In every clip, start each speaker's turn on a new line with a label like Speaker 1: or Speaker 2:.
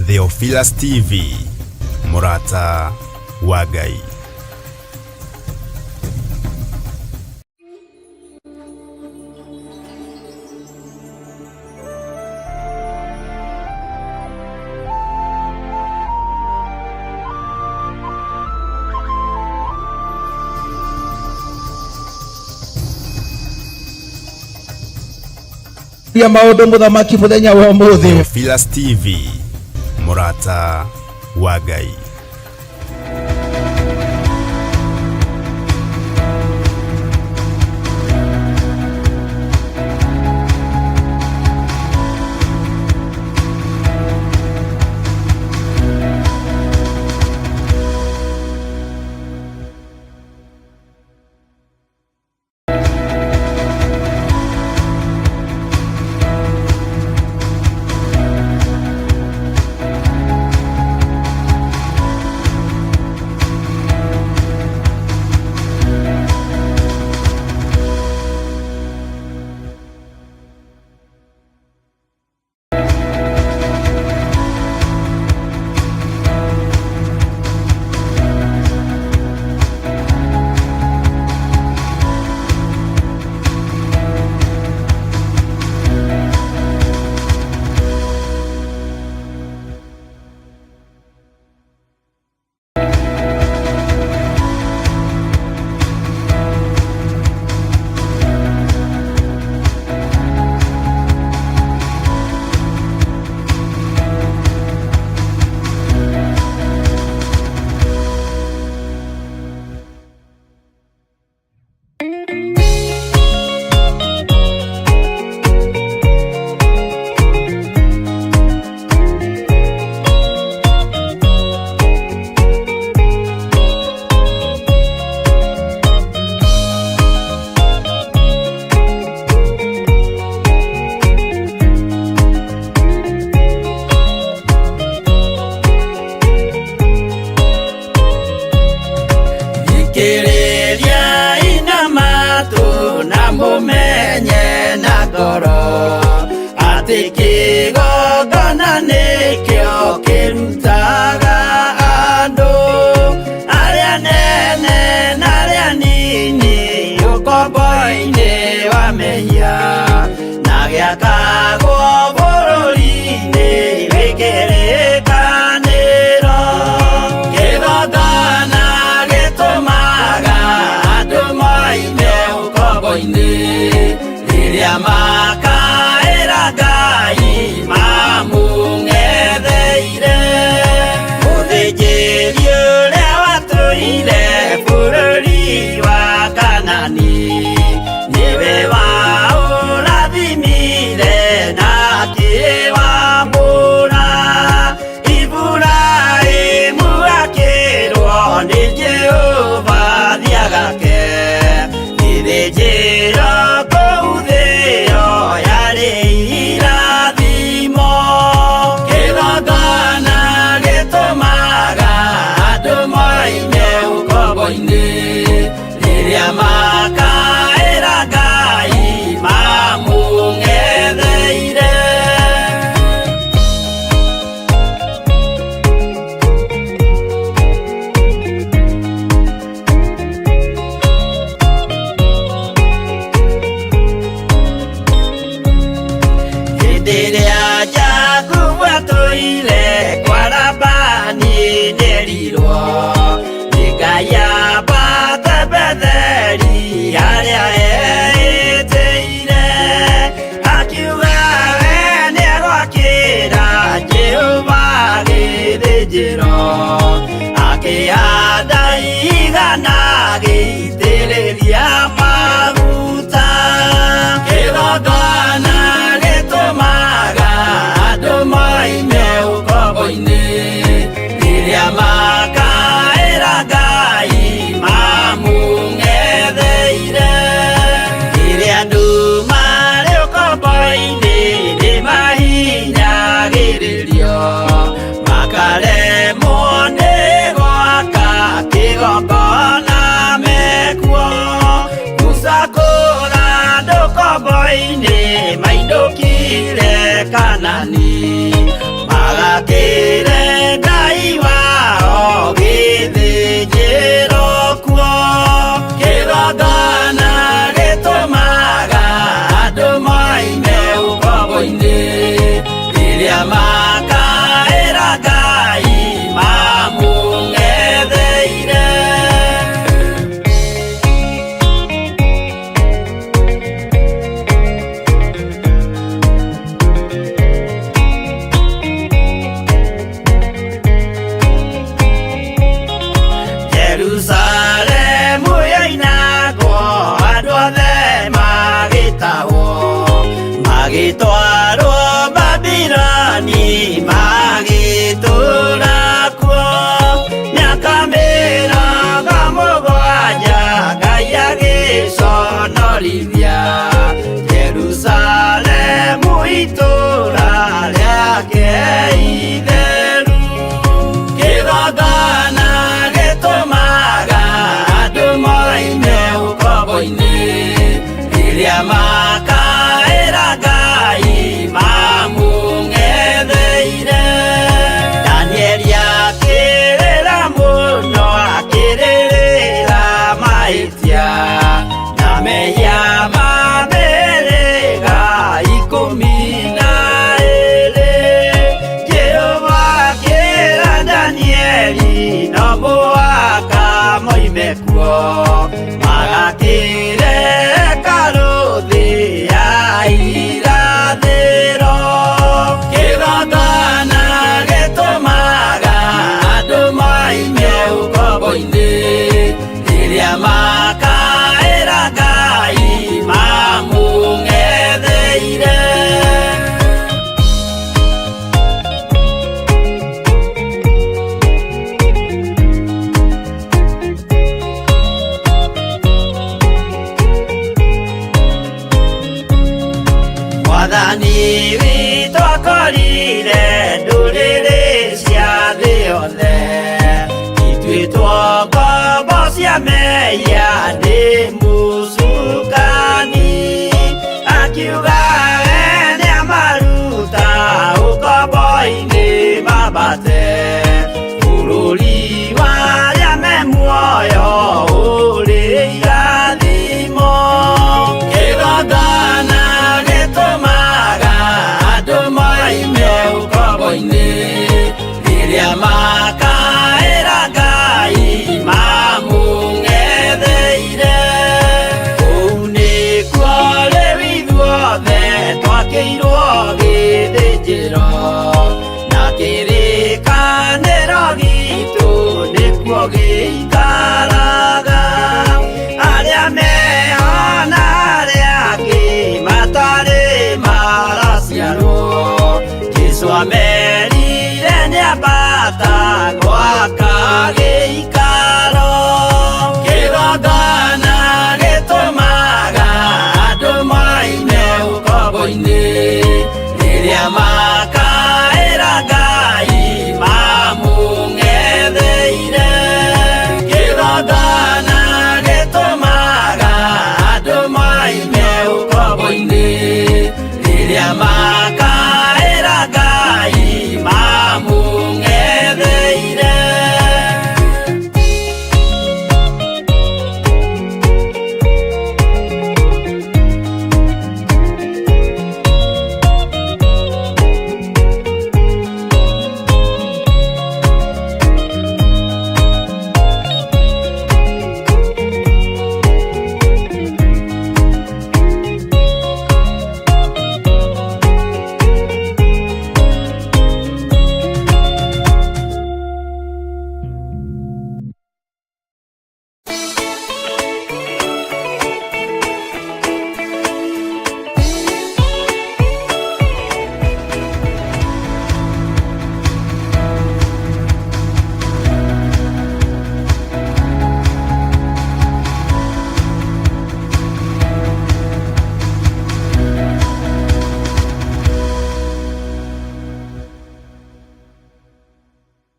Speaker 1: Theophilus TV, mũrata wa Ngai.
Speaker 2: Ria maũndũ mũthamaki mũthenya wa ũmũthĩ.
Speaker 1: Theophilus TV, mũrata wa Ngai.
Speaker 3: Thikĩrĩria ina matũ na mũmenye na ngoro atĩ kĩgongona nĩkĩo kĩrutaga andũ arĩa nene na arĩa nini ũkombo-inĩ wa mehia na gĩakagwo bũrũri-inĩ wĩ kĩrĩkanĩro. Kĩgongona gĩtũmaga andũ moime ũkombo-inĩ rĩrĩa makaĩra Ngai mamũng'etheire. Mũthĩnjĩri ũrĩa watũire bũrũri wa Kanani nĩwe waũrathimire na akĩwamũra. Iburahĩmu akĩrwo nĩ Jehova thiagake gĩthĩnjĩro kũu thĩo yarĩ irathimo. Kĩgongona gĩtũmaga andũ moime ũkombo-inĩ rĩrĩa makaĩra Ngai mamũng'etheire. Hĩndĩ ĩrĩa Jakubu atũire kwa Labani nĩerirwo nĩ Ngai ambate Betheli harĩa eĩtĩire. Akiuga we nĩegwakĩra Jehova gĩthĩnjĩro, akĩhanda igana agĩitĩrĩria maguta. Kĩgongona gĩtũmaga andũ moime ũkombo-inĩ rĩrĩa makaĩra Ngai mamũng'etheire. Rĩrĩa andũ marĩ ũkombo-inĩ nĩmahinyagĩrĩrio makaremwo nĩ gwaka kĩgongona mekuo. Musa kũra andũ ũkombo-inĩ mainũkire Kanani magakĩ Makĩre Ngai wao gĩthĩnjĩro kuo. Kĩgongona gĩtũmaga andũ moime ũkombo-inĩ, rĩrĩa makaĩra Ngai mamũng'etheire. Jerusalemu yoinagwo, andũ othe magĩtahwo, magĩtwarwo Babiloni, magĩtũũra kuo mĩaka 70. Ngai agĩconorithia Jerusalemu, itũũra rĩake itheru. Kĩgongona gĩtũmaga andũ moime ũkombo-inĩ, rĩrĩa makaĩra Ngai mamũng'etheire. Danieli akĩrĩra mũno, akĩrĩrĩra mahĩtia na mehia ma mĩhĩrĩga 12. Jehova akĩra Danieli no mũhaka moime kuo, magakĩre hekarũ thĩ ya irathĩro. Kĩgongona gĩtũmaga andũ moime ũkombo-inĩ, rĩrĩa makaĩra Ngai mamũng'etheire. Mwathani witũ akorire ndũrĩrĩ cia thĩ yothe ituĩtwo ngombo cia mehia nĩ mũcukani, akiuga we nĩamaruta ũkombo-inĩ mambate bũrũri wa arĩa me muoyo ũrĩ irathimo. Kĩgongona gĩtũmaga andũ moime ũkombo-inĩ, rĩrĩa makaĩra Ngai mamũng'etheire. Kũu nĩkuo rĩu ithuothe twakĩirwo gĩthĩnjĩro, na kĩrĩkanĩro gitũ nĩkuo gĩikaraga. Arĩa meho na arĩa angĩ matarĩ maraciarwo, Jesũ amerire nĩambata gwaka gĩikaro. Kĩgongona gĩtũmaga andũ moime ũkombo-inĩ, rĩrĩa makaĩra Ngai mamũng'etheire. Kĩgongona gĩtũmaga andũ moime ũkombo-inĩ, rĩrĩa makaĩra Ngai mamũng'etheire.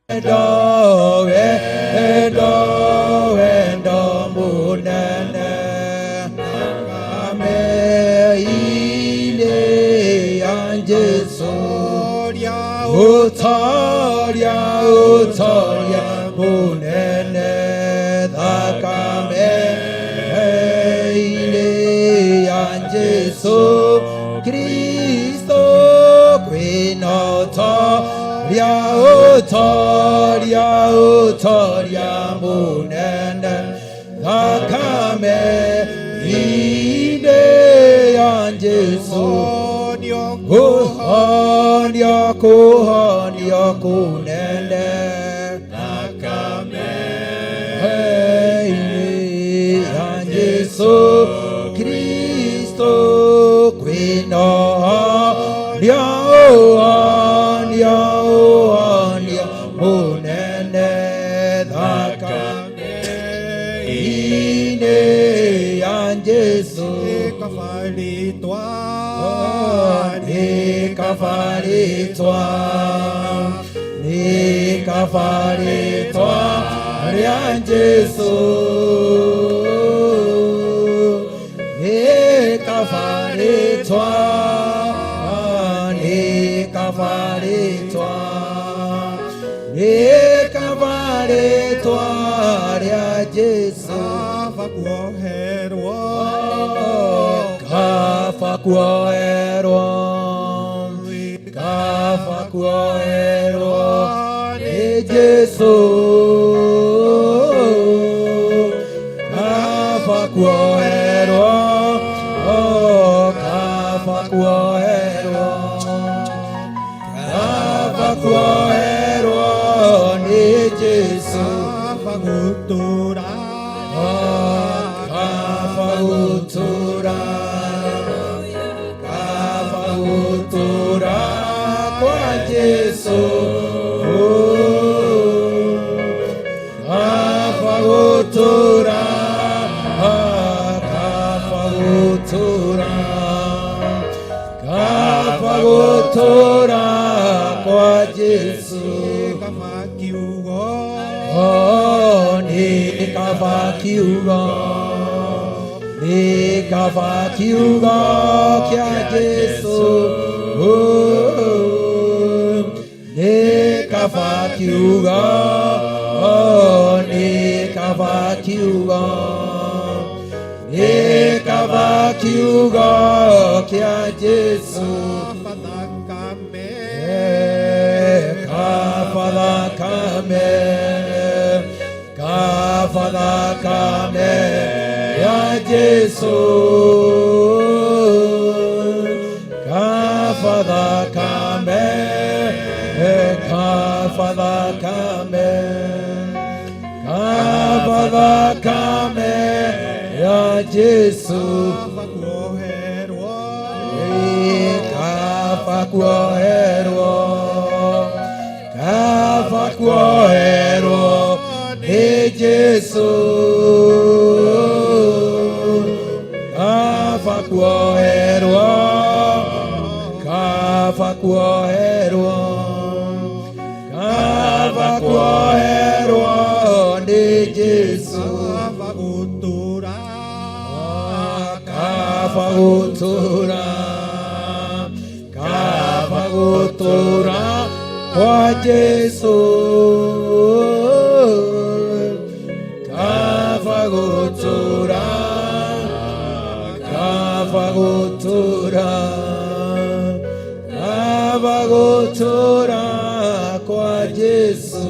Speaker 2: Wendo, wendo, wendo munene, thakame-inĩ ya Jesũ. Ũtooria. Ũtoria, ũtoria mũnene thakame-inĩ ya Jesũ Kristo kwĩna ũtoria, ũtoria, ũtoria mũnene thakame-inĩ ya Jesũ. Kũhonia, kũhonia kũnene thakame-inĩ ya Jesũ Kristo kwĩna ũhonia, ũhonia, ũhonia mũnene thakame-inĩ ya Jesũ. Nĩ kaba rĩtwa, nĩ kaba rĩtwa rĩa Jesũ, nĩ kaba rĩtwa, nĩ kaba rĩtwa, nĩ kaba rĩtwa rĩa Jesũ. Kaba kuoherwo, kaba kuoherwo nĩ Jesũ, kaba kuoherwo, kaba kuoherwo, kaba kuoherwo nĩ Jesũ. Kaba gũtũra, kaba gũtũra kwa Jesũ, kaba gũtũra, kaba gũtũra, kaba gũtũra kwa Jesũ. Oh, nĩ kaba kiugo, nĩ kaba kiugo kĩa Jesũ. Oh, nĩ kaba kiugo, oh, nĩ kaba kiugo, nĩ kaba kiugo kĩa Jesũ. Kaba thakame, kaba thakame ya Jesũ, kaba thakame, kaba thakame, kaba thakame ya Jesũ. Kaba kuoherwo, kaba kuoherwo nĩ Jesũ, kaba kuoherwo, kaba kuoherwo, kaba kuoherwo nĩ Jesũ. Kaba gũtũra, kaba gũtũra kwa Jesũ, kaba gũtũra, kaba gũtũra, kaba gũtũra kwa Jesũ.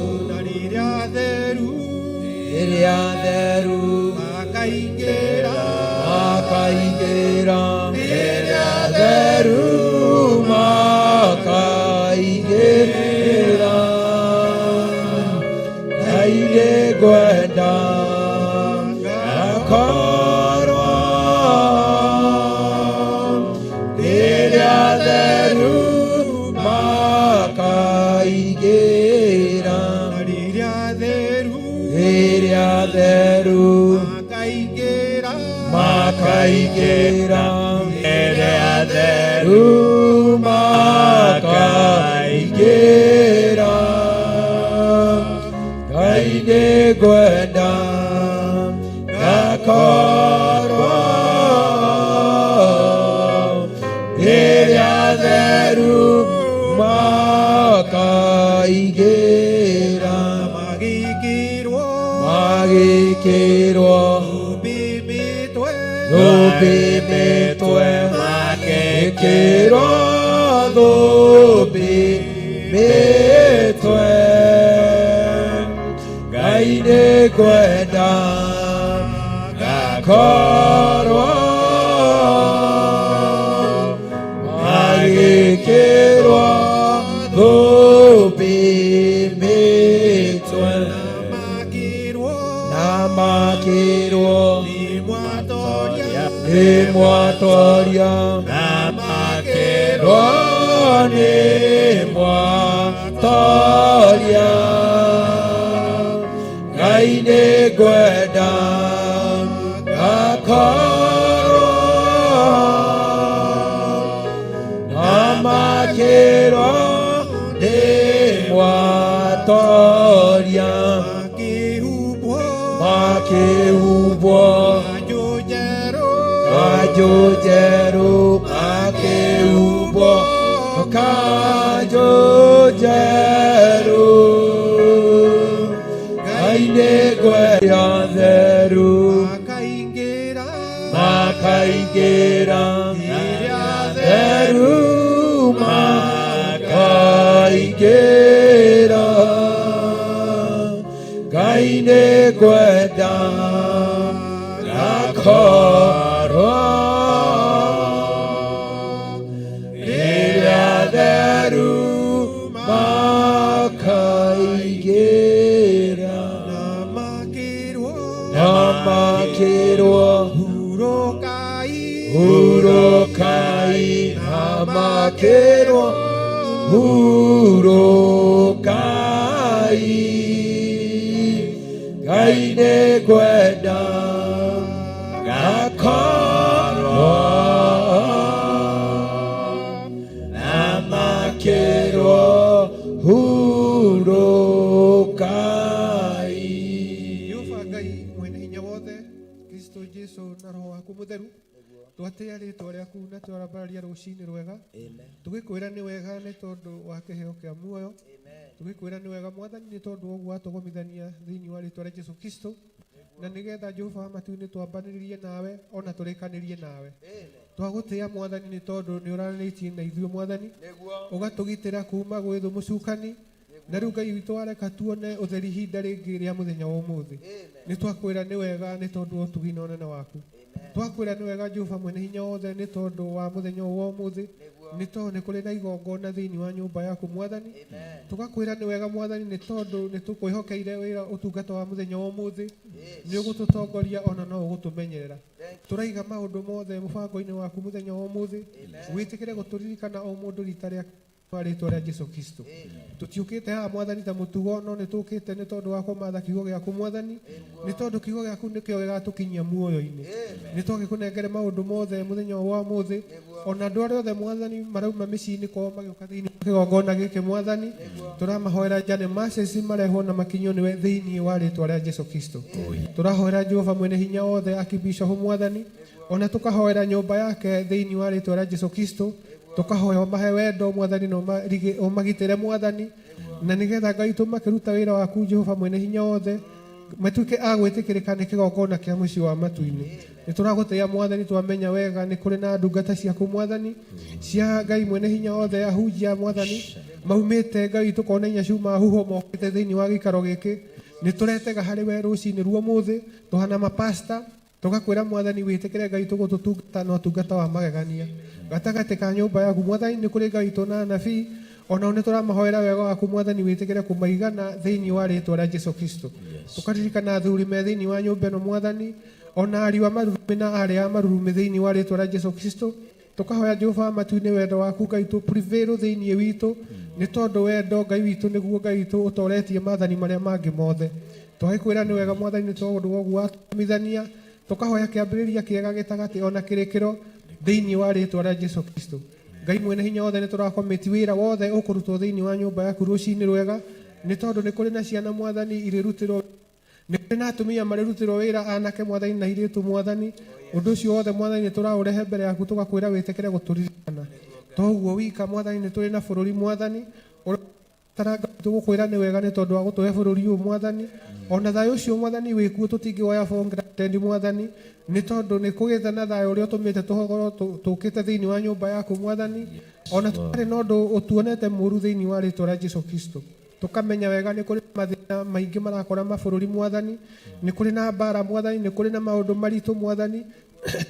Speaker 2: Rĩrĩa theru
Speaker 4: Makaingĩra.
Speaker 2: Makaingĩra, rĩrĩa theru makaingĩra, Ngai nĩngwenda ngakorwo rĩrĩa theru makaingĩra.
Speaker 4: Rĩrĩa theru.
Speaker 2: Rĩrĩa theru
Speaker 4: Makaingĩra.
Speaker 2: Makaingĩra, rĩrĩa theru makaingĩra, Ngai nĩngwenda ngakorwo rĩrĩa theru makaingĩra. Thũmbĩ mĩtwe. Ngai nĩ ngwenda ngakorwo magĩkĩrwo thũmbĩ mĩtwe.
Speaker 4: Makĩrwo
Speaker 2: Na makĩrwo
Speaker 4: nĩ mwatoria.
Speaker 2: Nĩ mwatoria.
Speaker 4: Na makĩrwo
Speaker 2: Nĩ mwatoria. Ngai nĩ ngwenda ngakorwo na makĩrwo nĩ mwatoria.
Speaker 4: Makĩhumbwo
Speaker 2: Makĩhumbwo
Speaker 4: kanjũ njerũ.
Speaker 2: Kanjũ njerũ. Makĩhumbwo kanjũ njerũ. Ngai nĩ ngwenda theru.
Speaker 4: Makaingĩra
Speaker 2: Makaingĩra
Speaker 4: rĩrĩa
Speaker 2: theru. Makaingĩra. Ngai nĩ ngwenda ngakorwo rĩrĩa theru makaingĩra.
Speaker 4: Na makĩrwo
Speaker 2: Na makĩrwo
Speaker 4: hurũkai.
Speaker 2: Hurũkai. Na makĩrwo hurũkai. Ngai nĩ ngwenda ngakorwo na makĩrwo hurũkai.
Speaker 4: Jehova Ngai mwene hinya wothe, Kristo Jesu na Roho waku Mũtheru, twatĩa rĩtwa rĩaku na twarambararia rũcinĩ rwega, tũgĩkwĩra nĩ wega nĩ tondũ wa kĩheo kĩa muoyo, tũgĩkwĩra nĩ wega Mwathani nĩ tondũ wa ũguo watũgomithania thĩinĩ wa rĩtwa rĩa Jesu Kristo, na nĩgetha Jehova wa matu-inĩ twambanĩrĩrie nawe ona tũrĩkanĩrie nawe. Twagũtĩa Mwathani nĩ tondũ nĩ ũranĩtie na ithuĩ Mwathani, ũgatũgitĩra kuma gwĩ thũ mũcukani, na rĩu Ngai witũ wareka tuone ũtheri ihinda rĩngĩ rĩa mũthenya wa ũmũthĩ. Nĩ twakwĩra nĩ wega nĩ tondũ wa ũtugi na ũnene waku. Twakwĩra nĩ wega Jehova mwene hinya wothe nĩ tondũ wa mũthenya ũyũ wa ũmũthĩ, nĩ tondũ nĩ kũrĩ na igongona thĩinĩ wa nyũmba yaku Mwathani. Tũgakwĩra nĩ wega Mwathani nĩ tondũ nĩ tũkwĩhokeire wĩra ũtungata wa mũthenya wa ũmũthĩ, nĩ ũgũtũtongoria ona no ũgũtũmenyerera. Tũraiga maũndũ mothe mũbango-inĩ waku mũthenya wa ũmũthĩ, wĩtĩkĩre gũtũririkana o mũndũ rita rĩa wa rĩtwa rĩa Jesu Kristo. Tũtiũkĩte haha Mwathani ta mũtugo, no nĩ tũkĩte nĩ tondũ wa kũmatha kiugo gĩaku Mwathani, nĩ tondũ kiugo gĩaku nĩkĩo gĩgatũkinyia muoyo-inĩ. Nĩ twagĩkũnengere maũndũ mothe mũthenya ũyũ wa ũmũthĩ, ona andũ arĩa othe Mwathani marauma mĩciĩ-inĩ kwao magĩũka thĩinĩ wa kĩgongona gĩkĩ Mwathani, tũramahoera njane mercies marehwo na makinyio nĩwe thĩinĩ wa rĩtwa rĩa Jesu Kristo. Tũrahoera Jehova mwene hinya wothe akibishofu Mwathani, ona tũkahoera nyũmba yake thĩinĩ wa rĩtwa rĩa Jesu Kristo. Tũkahoya ũmahe wendo Mwathani na ũmagitĩre Mwathani, na nĩgetha Ngai tũmakĩruta wĩra waku Jehova mwene hinya wothe, matuĩke a gwĩtĩkĩrĩka nĩ kĩgongona kĩa mũciĩ wa matu-inĩ. Nĩ tũragũtĩĩa Mwathani, twamenya wega nĩ kũrĩ na ndungata ciaku Mwathani, cia Ngai mwene hinya wothe, ahunjia Mwathani maumĩte Ngai tũkona inya ciuma huho mokĩte thĩinĩ wa gĩikaro gĩkĩ. Nĩ tũretega harĩ we rũcinĩ ruo mũthĩ, tũhana mapasta, tũgakwĩra Mwathani wĩtĩkĩre Ngai tũgũtũtungata na ũtungata wa magegania gatagatĩ ka nyũmba yaku Mwathani. Nĩ kũrĩ Ngai tũ na anabii, onao nĩ tũramahoera wega waku Mwathani, wĩtĩkĩre kũmaigana thĩinĩ wa rĩtwa rĩa Jesu Kristo. Tũkaririkana athuri me thĩinĩ wa nyũmba ĩno Mwathani, ona ariũ a marurumĩ na aarĩ a marurumĩ thĩinĩ wa rĩtwa rĩa Jesu Kristo. Tũkahoya Jehova wa matu-inĩ wendo waku Ngai tũ prevail thĩinĩ witũ, nĩ tondũ wendo Ngai witũ nĩguo Ngai witũ ũtoretie maathani marĩa mangĩ mothe. Twagĩkwĩra nĩ wega Mwathani nĩ tondũ wa ũguo watũmithania. Tũkahoya kĩambĩrĩria kĩega, gĩtagatĩ ona kĩrĩkĩro thĩinĩ wa rĩtwa rĩa Jesu Kristo. Ngai mwene hinya wothe, nĩ tũrakomiti wĩra wothe ũkũrutwo thĩinĩ wa nyũmba yaku rũcinĩ rwega, nĩ tondũ nĩ kũrĩ na ciana Mwathani irĩrutĩrwo, nĩ kũrĩ na atumia marĩrutĩrwo wĩra, anake Mwathani na airĩtu Mwathani. Ũndũ ũcio wothe Mwathani nĩ tũraũrehe mbere yaku, tũgakwĩra wĩtĩkĩre gũtũririkana. Toguo wika Mwathani, nĩ tũrĩ na bũrũri Mwathani. Tũrabatara Ngai tũgũkwĩra nĩ wega nĩ tondũ wa gũtũhe bũrũri ũyũ mwathani. Ona thayũ ũcio mwathani wĩkuo tũtingĩwoya for granted mwathani, nĩ tondũ nĩ kũgĩte na thayũ ũrĩa ũtũmĩte tũkorwo tũkĩte thĩinĩ wa nyũmba yaku mwathani. Ona tũtarĩ na ũndũ ũtuonete mũru thĩinĩ wa rĩtwa rĩa Jesu Kristo. Tũkamenya wega nĩ kũrĩ mathĩna maingĩ marakora mabũrũri mwathani, nĩ kũrĩ na mbara mwathani, nĩ kũrĩ na maũndũ maritũ mwathani.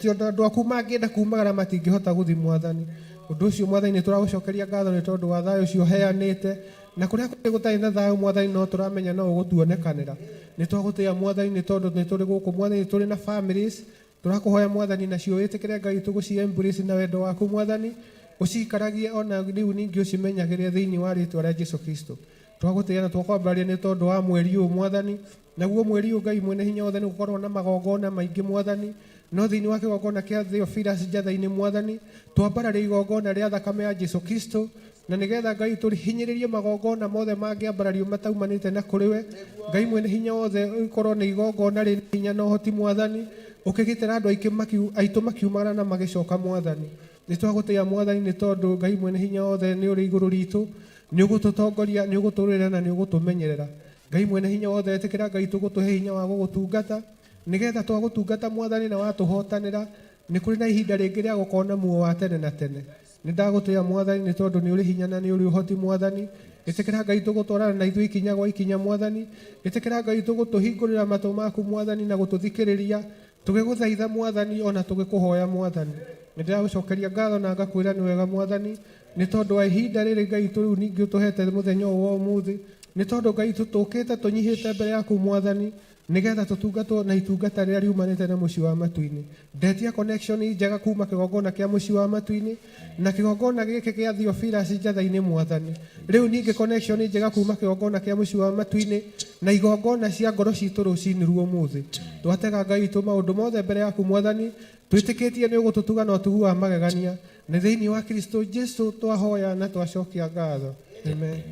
Speaker 4: Ti ona andũ aku mangĩenda kumagara matingĩhota gũthiĩ mwathani. Ũndũ ũcio mwathani nĩ tũragũcokeria ngatho nĩ tondũ wa thayũ ũcio ũheanĩte, na kũrĩa kũngĩ gũtarĩ na thayũ mwathani no tũramenya no ũgũtuonekanĩra. Nĩ twagũtĩĩa mwathani nĩ tondũ nĩ tũrĩ gũkũ mwathani, nĩ tũrĩ na families. Tũrakũhoya mwathani nacio wĩtĩkĩre Ngai tũgũci embrace na wendo waku mwathani, ũcikaragie ona rĩu ningĩ ũcimenyagĩre thĩinĩ wa rĩtwa rĩa Jesu Kristo. Twagũtĩĩa na twakwambararia nĩ tondũ wa mweri ũyũ mwathani. Naguo mweri ũyũ Ngai mwene hinya wothe nĩ gũkorwo na magongona maingĩ mwathani, no thĩinĩ wa kĩgongona kĩa Theophilus Njatha-inĩ mwathani twambararia igongona rĩa thakame ya Jesu Kristo, na nĩgetha Ngai tũhinyĩrĩrie magongona mothe mangĩambarario mataumanĩte na kũrĩ we. Ngai mwene hinya wothe ikorwo nĩ igongona rĩ hinya na ũhoti mwathani, ũkĩgitĩra andũ aingĩ aitũ makiumagara na magĩcoka mwathani. Nĩ twagũtĩĩa mwathani nĩ tondũ Ngai mwene hinya wothe nĩ ũrĩ igũrũ ritũ, nĩ ũgũtũtongoria, nĩ ũgũtũrũĩrĩra na nĩ ũgũtũmenyerera. Ngai mwene hinya wothe ĩtĩkĩra Ngai tũgũtũhe hinya wa gũgũtungata, nĩgetha twagũtungata mwathani na watũhotanĩra nĩ kũrĩ na ihinda rĩngĩ rĩa gũkorwo na muoyo wa tene na tene. Nĩ ndagũtĩĩa mwathani nĩ tondũ nĩ ũrĩ hinya na nĩ ũrĩ ũhoti mwathani. Ĩtĩkĩra Ngai tũgũtwarana na ithuĩ ikinya gwa ikinya mwathani. Ĩtĩkĩra Ngai tũgũtũhingũrĩra matũ maku mwathani na gũtũthikĩrĩria tũgĩgũthaitha mwathani ona tũgĩkũhoya mwathani. Nĩ ndĩragũcokeria ngatho na ngakwĩra nĩ wega mwathani, nĩ tondũ wa ihinda rĩrĩ Ngai tũ rĩu ningĩ ũtũhete mũthenya ũyũ wa ũmũthĩ, nĩ tondũ Ngai tũtũkĩte tũnyihĩte mbere yaku mwathani, nĩgetha tũtungatwo na itungata rĩrĩa riumanĩte na mũciĩ wa matu-inĩ. Ndetia connection njega kuma kĩgongona kĩa mũciĩ wa matu-inĩ na kĩgongona gĩkĩ gĩa Theophilus Njatha-inĩ mwathani. Rĩu ningĩ connection njega kuma kĩgongona kĩa mũciĩ wa matu-inĩ na igongona cia ngoro citũ rũcinĩ ruo ũmũthĩ. Twatega Ngai witũ maũndũ mothe mbere yaku mwathani, twĩtĩkĩtie nĩ ũgũtũtuga na ũtugi wa magegania. Nĩ thĩinĩ wa Kristo Jesu twahoya na twacokia ngatho. Amen.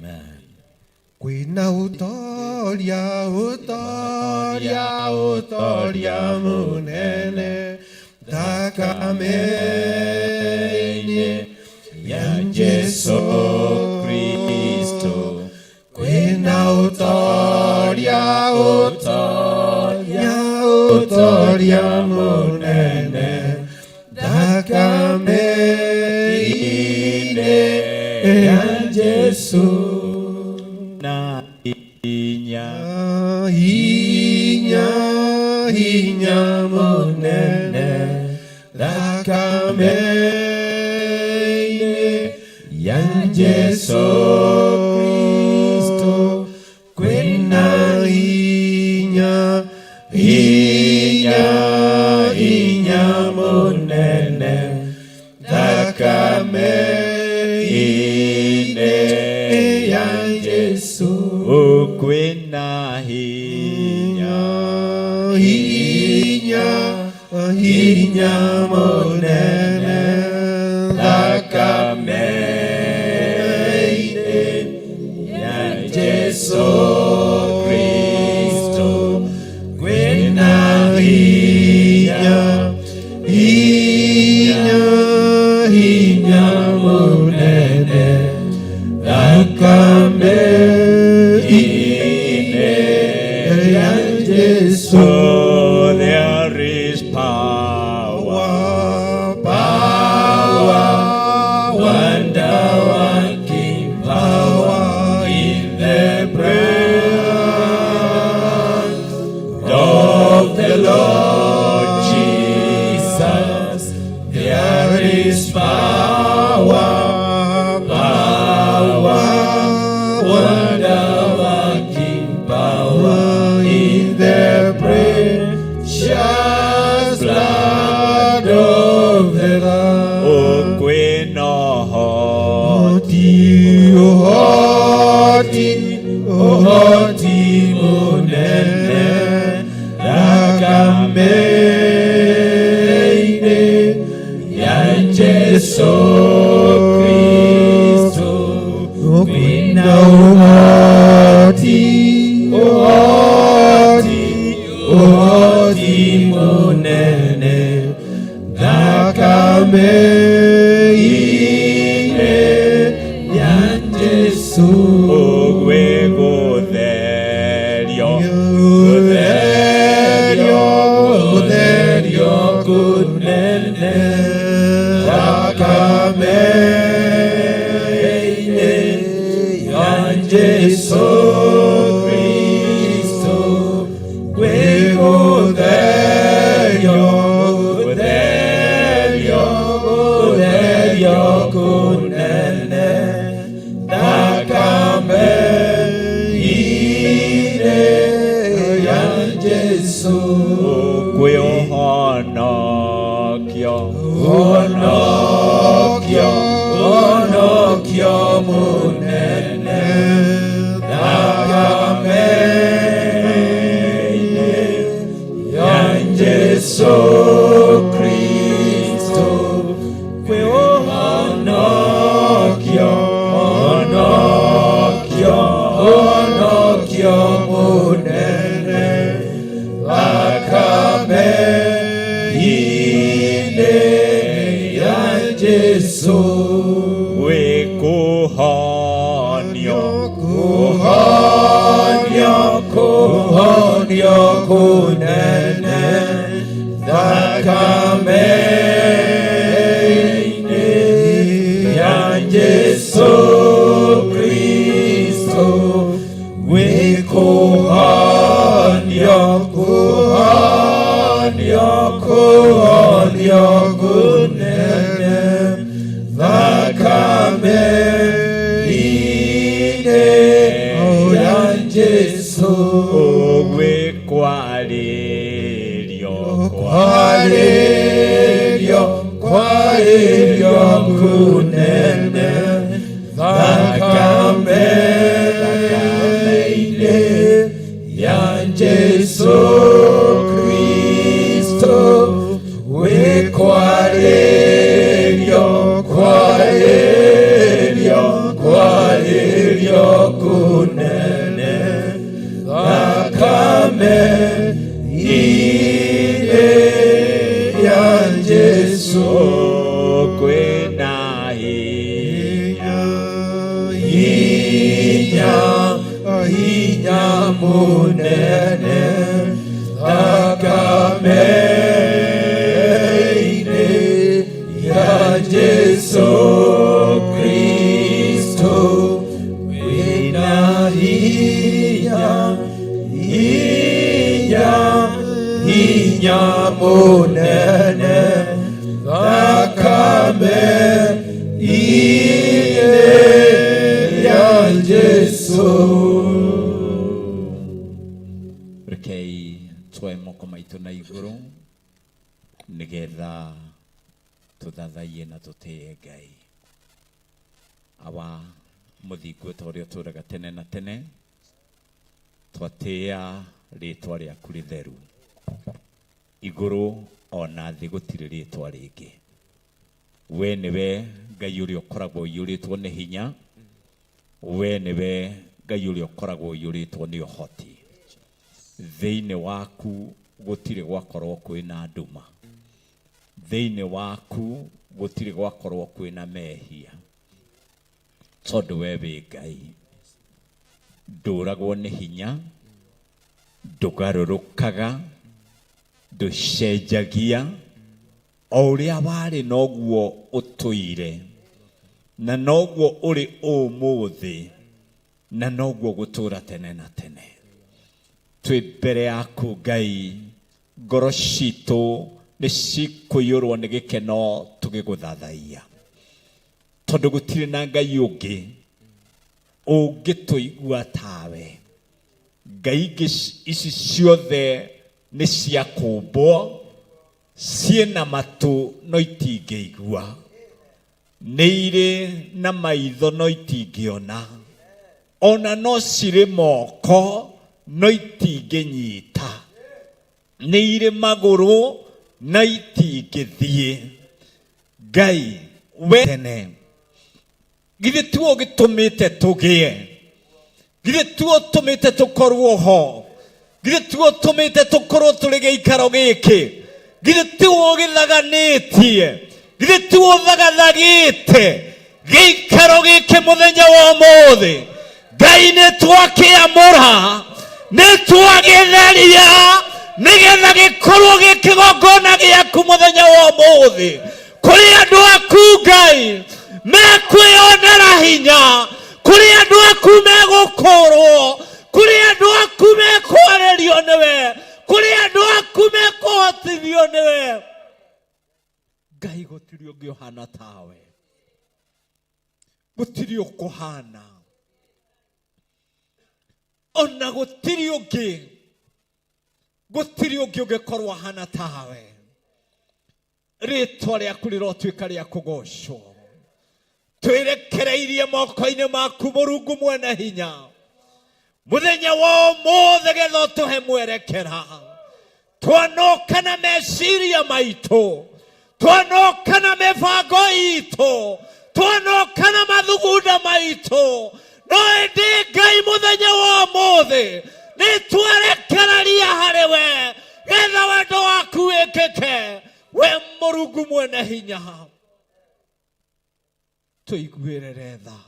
Speaker 4: Kwĩna ũtoria, ũtoria, ũtoria mũnene thakame-inĩ ya Jesu
Speaker 2: Kristo. Kwĩna ũtoria, ũtoria, ũtoria mũnene thakame-inĩ ya Jesu.
Speaker 5: Na hinya,
Speaker 2: hinya, hinya mũnene thakame-inĩ ya Jesu Kristo. Kwĩna hinya, hinya, hinya mũnene thakame-inĩ ya Jesu.
Speaker 5: Kwĩna hinya,
Speaker 2: hinya, hinya mũnene thakame-inĩ ya Jesu Kristo. Kwĩna hinya, hinya, hinya mũnene thakame-inĩ ya Jesu.
Speaker 5: There is power,
Speaker 2: power,
Speaker 5: wonder working power in the blood of the Lord Jesus. There is power, power, wonder working power in the precious blood of the Lamb. Oh, kwĩna ũhoti,
Speaker 2: ũhoti, ũhoti mũnene thakame-inĩ
Speaker 5: ya Jesu Kristo.
Speaker 2: Kwĩna ũhoti, ũhoti, ũhoti mũnene thakame-inĩ ya Jesu. Jesu Kristo gwĩ gũtherio gũtherio gũtherio kũnene thakame-inĩ ya Jesu.
Speaker 5: Kwĩ ũhonokio
Speaker 2: Honokio, honokio munene, thakame-inĩ ya Jesu Kristo. Kwĩ ũhonokio, honokio, honokio munene, thakame-inĩ ya Jesu.
Speaker 5: Gwĩ kũhonio
Speaker 2: Kũhonio, kũhonio kũnene, thakame-inĩ ya Jesu Kristo. Gwĩ kũhonio, kũhonio, kũhonio kũnene, thakame-inĩ ya Jesu.
Speaker 5: Gwĩ kwarĩrio
Speaker 2: Kwarĩrio, kwarĩrio kũnene, thakame-inĩ ya Jesu Kristo. Gwĩ kwarĩrio, kwarĩrio, kwarĩrio kũnene, thakame-inĩ ya Jesu.
Speaker 5: Kwĩna hinya
Speaker 2: Hinya, hinya munene, thakame-inĩ ya Jesu Kristo. Wĩna hinya, hinya, hinya munene, thakame-inĩ ya Jesu.
Speaker 5: Rekei twoe moko maitũ na igũrũ nĩgetha tũthathaiye na tũtĩe Ngai. Awa mũthingu ta ũrĩa ũtũraga tene na tene, twatĩĩa rĩtwa rĩaku rĩtheru. Igũrũ ona thĩ gũtirĩ rĩtwa rĩngĩ. We nĩwe Ngai ũrĩa ũkoragwo ũiyũrĩtwo nĩ hinya, we nĩwe Ngai ũrĩa ũkoragwo ũiyũrĩtwo nĩ ũhoti. Thĩinĩ waku gũtirĩ gwakorwo kwĩna nduma, thĩinĩ waku gũtirĩ gwakorwo kwĩna mehia, tondũ we wĩ Ngai. Ndũragwo nĩ hinya, ndũgarũrũkaga, ndũcenjagia, o ũrĩa warĩ noguo ũtũire, na noguo ũrĩ ũmũthĩ, na noguo gũtũra tene na tene. Twĩ mbere yaku Ngai, ngoro citũ nĩ cikũiyũrwo nĩ gĩkeno tũgĩgũthathaiya, tondũ gũtirĩ na Ngai ũngĩ ũngĩtũigua tawe. Ngai ingĩ ici ciothe nĩ cia kũmbwo, ciĩna matũ no itingĩigua, nĩ irĩ na maitho no itingĩona, ona no cirĩ moko no itingĩnyita, nĩ irĩ magũrũ na itingĩthiĩ. Ngai we tene, githĩ tiwe ũgĩtũmĩte tũgĩe, githĩ tiwe ũtũmĩte tũkorwo ho, githĩ tiwe ũtũmĩte tũkorwo tũrĩ gĩikaro gĩkĩ, githĩ tiwe ũgĩthaganĩtie, githĩ tiwe ũthagathagĩte gĩikaro gĩkĩ mũthenya wa ũmũthĩ. Ngai nĩ twakĩamũra, nĩ twagĩtheria, nĩgetha gĩkorwo gĩ kĩgongona gĩaku mũthenya wa ũmũthĩ. Kũrĩ andũ aku Ngai mekwĩyonera hinya, Kũrĩ andũ aku megũkũrwo, kũrĩ andũ aku mekwarĩrio nĩwe, kũrĩ andũ aku mekũhotithio nĩwe. Ngai, gũtirĩ ũngĩ ũhana tawe, gũtirĩ ũkũhana, ona gũtirĩ ũngĩ, gũtirĩ ũngĩ ũngĩkorwo ahana tawe. Rĩtwa rĩaku rĩrotuĩka rĩa kũgocwo. Twĩrekereirie moko-inĩ maku, Mũrungu mwene hinya, mũthenya wa ũmũthĩ, getha ũtũhe mwerekera. Twanoka na meciria maitũ, twanoka na mĩbango itũ, twanoka na mathugunda maitũ, no ĩndĩ Ngai, mũthenya wa ũmũthĩ nĩ twerekereria harĩ we, getha wendo waku wĩkĩke. We Mũrungu mwene hinya, tũiguĩrĩre tha.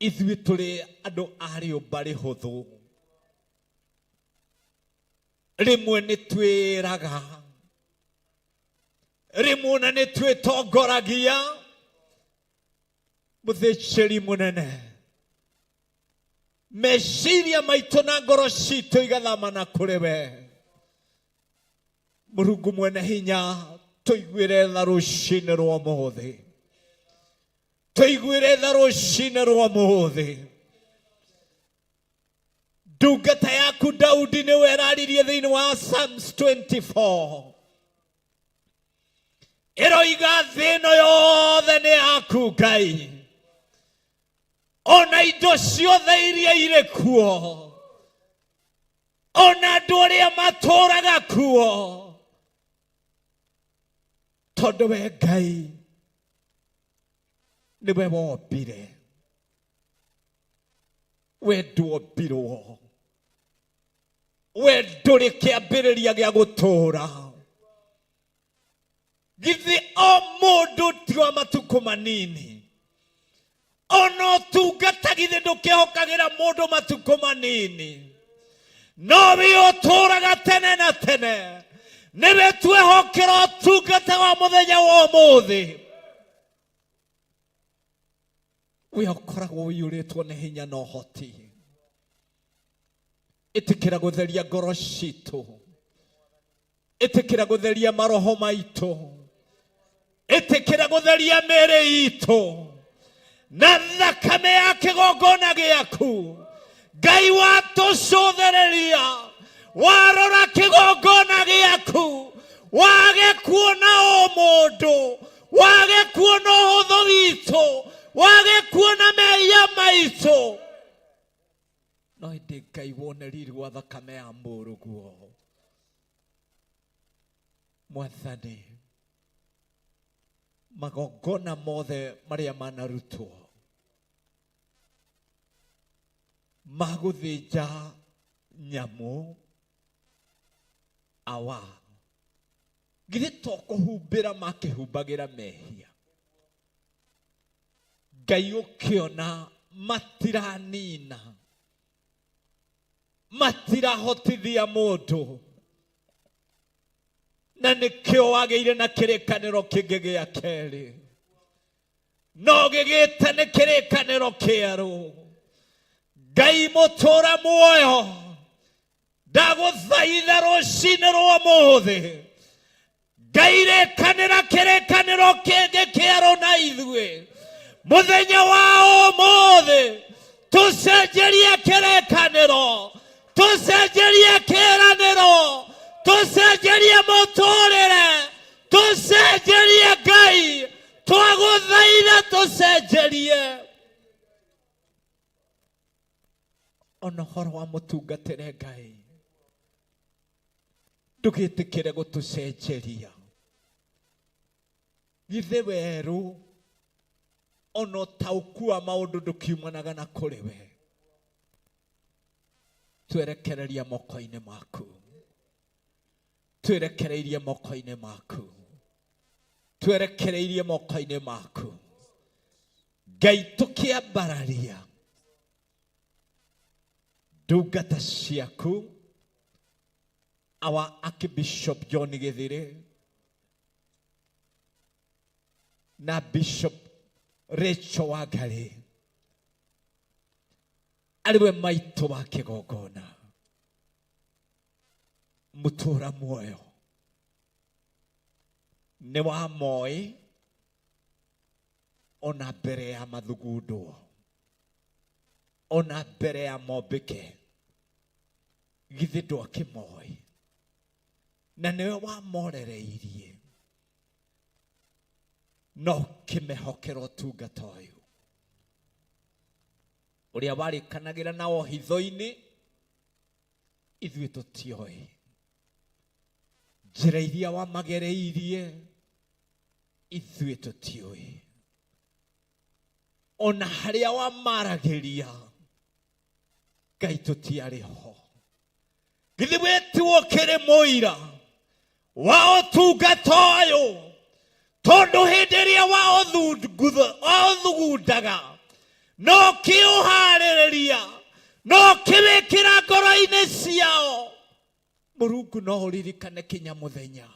Speaker 5: Ithuĩ tũrĩ andũ a rĩũmba rĩhũthũ, rĩmwe nĩ twĩraga, rĩmwe ona nĩ twĩtongoragia. Mũthĩnjĩri mũnene, meciria maitũ na ngoro citũ igathamana kũrĩ we. Mũrungu mwene hinya, tũiguĩre tha rũcinĩ rwa ũmũthĩ, tũiguĩre tha rũcinĩ rwa ũmũthĩ. Ndungata yaku Daudi nĩwe ĩraririe thĩinĩ wa Psalms 24, ĩroiga thĩ ĩno yothe nĩ yaku Ngai, ona indo ciothe iria irĩ kuo, ona andũ arĩa matũũraga kuo, tondũ we Ngai nĩwe wombire. We ndwombirwo, we ndũrĩ kĩambĩrĩria gĩa gũtũũra. Githĩ o mũndũ ti wa matukũ manini? Ona ũtungata githĩ ndũkĩhokagĩra mũndũ matukũ manini? No we ũtũũraga tene na tene, nĩwe twehokera ũtungata wa mũthenya wa ũmũthĩ. We ũkoragwo ũiyũrĩtwo nĩ hinya na ũhoti, ĩtĩkĩra gũtheria ngoro citũ, ĩtĩkĩra gũtheria maroho maitũ, ĩtĩkĩra gũtheria mĩĩrĩ itũ na thakame ya kĩgongona gĩaku. Ngai, watũcũthĩrĩria, warora kĩgongona gĩaku, wage kuona o mũndũ, wage kuona ũhũthũ witũ, wage kuona mehia maitũ, no ĩndĩ Ngai, wone riri wa thakame ya mũrũguo. Mwathani, magongona mothe marĩa manarutwo ma gũthĩnja nyamũ, awa, githĩ to kũhumbĩra makĩhumbagĩra mehia? Ngai, ũkĩona matiranina, matirahotithia mũndũ, na nĩkĩo wagĩire na kĩrĩkanĩro kĩngĩ gĩa kerĩ, no gĩgĩte nĩ kĩrĩkanĩro kĩerũ. Ngai mũtũra muoyo, ndagũthaitha rũcinĩ rwa ũmũthĩ, Ngai, rĩkanĩra kĩrĩkanĩro kĩngĩ kĩerũ na ithuĩ mũthenya wa ũmũthĩ. Tũcenjerie kĩrĩkanĩro, tũcenjerie kĩĩranĩro, tũcenjerie mũtũrĩre, tũcenjerie. Ngai, twagũthaitha tũcenjerie ona ũhoro wa mũtungatĩre. Ngai, ndũgĩtĩkĩre gũtũcenjeria. Githĩ werũ ona ũtaũku wa maũndũ ndũkiumanaga na kũrĩ we? Twerekereria moko-inĩ maku, twerekereirie moko-inĩ maku, twerekereirie moko-inĩ maku. Ngai, tũkĩambararia ndungata ciaku, our Archbishop John Githire na Bishop Rachel Wangari arĩ we maitũ wa kĩgongona mũtũra muoyo nĩ wa moĩ ona mbere ya mathugundwo ona mbere ya mombĩke githĩ ndwakĩmoĩ na nĩwe wamorereirie no kĩmehokera ũtungata ũyũ ũrĩa warĩkanagĩra nao hitho-inĩ ithuĩ tũtioĩ njĩra iria wamagereirie ithuĩ tũtiũĩ ona harĩa wamaragĩria Ngai tũtiarĩ ho githĩ wĩtiwo kĩrĩ mũira wa ũtungata ũyũ tondũ hĩndĩ ĩrĩa waũthugundaga no kĩũharĩrĩria no kĩwĩkĩra ngoro-inĩ ciao Mũrungu no ũririkane kinya mũthenya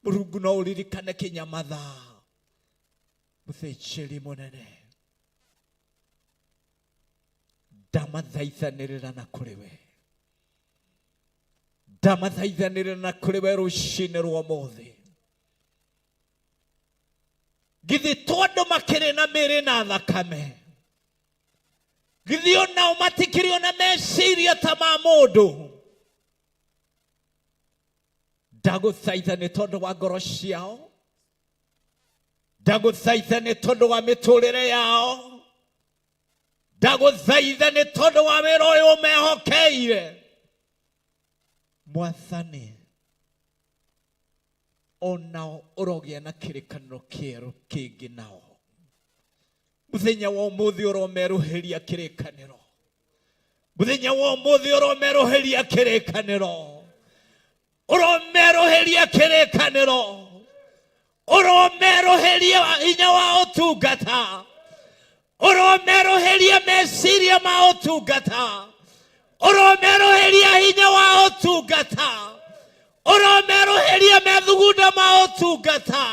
Speaker 5: Mũrungu no ũririkane kinya mathaa mũthĩnjĩri mũnene ndamathaithanĩrĩra na kũrĩ we ndamathaithanĩrĩra na kũrĩ we rũcinĩ rwa ũmũthĩ githĩ to andũ makĩrĩ na mĩĩrĩ na thakame githĩ onao matikĩrĩ ona meciria ta ma mũndũ ndagũthaitha nĩ tondũ wa ngoro ciao ndagũthaitha nĩ tondũ wa mĩtũrĩre yao ndagũthaitha nĩ tondũ wa wĩra ũyũ ũmehokeire mwathani onao ũrogĩa na kĩrĩkanĩro kĩerũ kĩngĩ nao mũthenya wa ũmũthĩ ũromerũhĩria kĩrĩkanĩro mũthenya wa ũmũthĩ ũromerũhĩria kĩrĩkanĩro ũromerũhĩria kĩrĩkanĩro ũromerũhĩria hinya wa ũtungata ũromerũhĩria meciria ma ũtungata ũromerũhĩria hinya wa ũtungata ũromerũhĩria methugunda ma ũtungata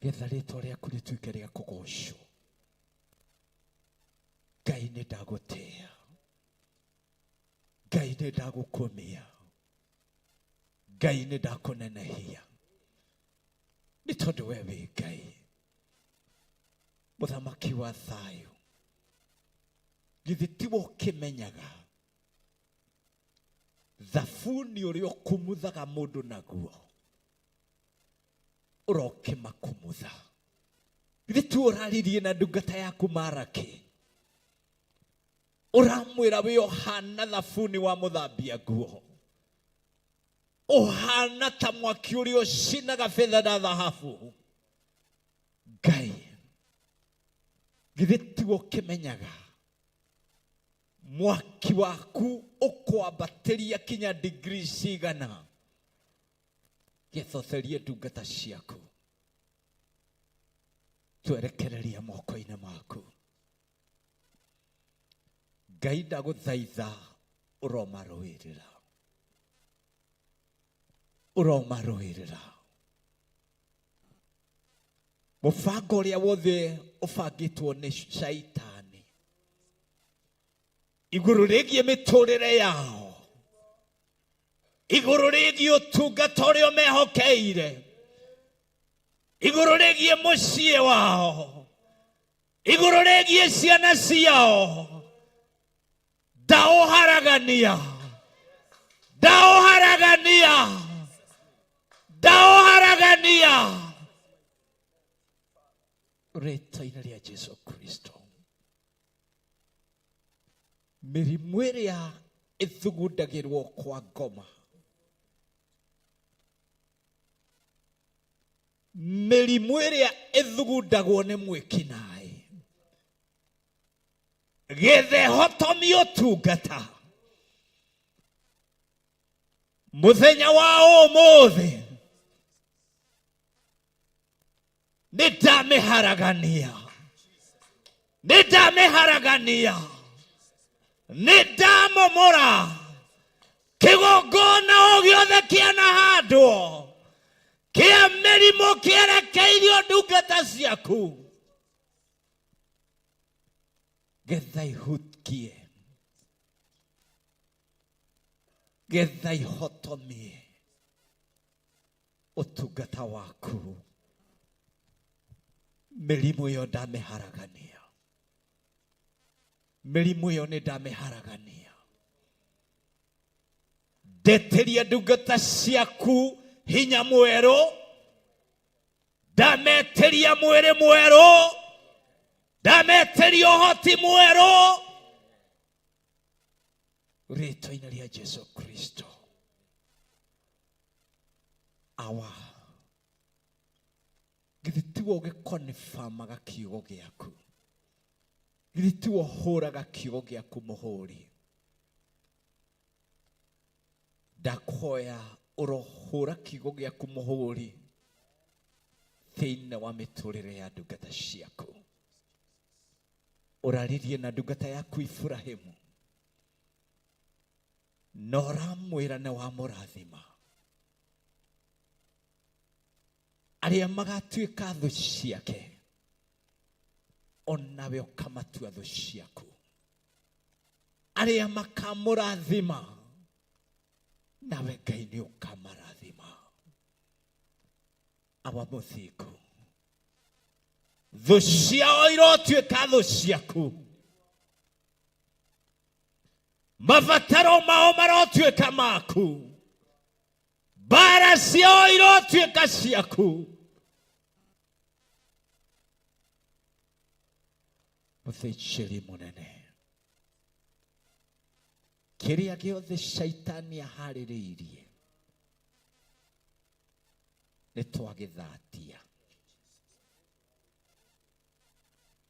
Speaker 5: getha rĩtwa rĩaku rĩtuĩke rĩa kũgocwo Ngai nĩ ndagũtĩĩa Ngai nĩ ndagũkumia Ngai nĩ ndakũnenehia nĩ tondũ we wĩ Ngai mũthamaki wa thayũ githĩ tiwe ũkĩmenyaga thabuni ũrĩa ũkumuthaga mũndũ naguo ũrokĩmakumutha githĩ tiwe ũraririe na ndungata yaku Maraki ũramwĩra wĩ ũhana thabuni wa mũthambia nguo ũhana ta mwaki ũrĩa ũcinaga betha na thahabu Ngai githĩ tiwe ũkĩmenyaga mwaki waku ũkwambatĩria kinya degree cigana getha ũtherie ndungata ciaku twerekereria moko-inĩ maku Ngai ndagũthaitha ũromarũĩrĩra ũromarũĩrĩra mũbango ũrĩa wothe ũbangĩtwo nĩ shaitani igũrũ rĩgiĩ mĩtũrĩre yao igũrũ rĩgiĩ ũtungata ũrĩa ũmehokeire igũrũ rĩgiĩ mũciĩ wao igũrũ rĩgiĩ ciana ciao ndaũharagania ndaũharagania ndaũharagania rĩtwa-inĩ rĩa Jesu Kristo mĩrimũ ĩrĩa ĩthugundagĩrwo kwa ngoma mĩrimũ ĩrĩa ĩthugundagwo nĩ mwĩkinaĩ getha ĩhotomie ũtungata mũthenya wa ũmũthĩ nĩ ndamĩharagania nĩ ndamĩharagania nĩ ndamomora kĩgongona o gĩothe kĩanahandwo. Kĩa mĩrimũ kĩerekeirio ndungata ciaku getha ihukie, getha ihotomie ũtungata waku. Mĩrimũ ĩyo ndamĩharagania, mĩrimũ ĩyo nĩ ndamĩharagania. Ndetĩria ndungata ciaku hinya mwerũ, ndametĩria mwĩrĩ mwerũ, ndametĩria ũhoti mwerũ rĩtwa-inĩ rĩa Jesu Kristo. Awa, githĩ tiwe ũgĩkonifamaga kiugo gĩaku? Githĩ tiwe ũhũraga kiugo gĩaku mũhũri? Ndakũhoya ũrohũra kiugo gĩaku mũhũri thĩinĩ wa mĩtũrĩre ya ndungata ciaku. Ũraririe na ndungata yaku Iburahimu na ũramwĩra nĩ wamũrathima. Arĩa magatuĩka thũ ciake onawe ũkamatua thũ ciaku. Arĩa makamũrathima nawe Ngai nĩ ũkamarathima. Awa mũthingu, thũ ciao irotuĩka thũ ciaku, mabataro mao marotuĩka maku, mbara ciao irotuĩka ciaku. Mũthĩnjĩri mũnene, kĩrĩa gĩothe shaitani aharĩrĩirie nĩ twagĩthatia.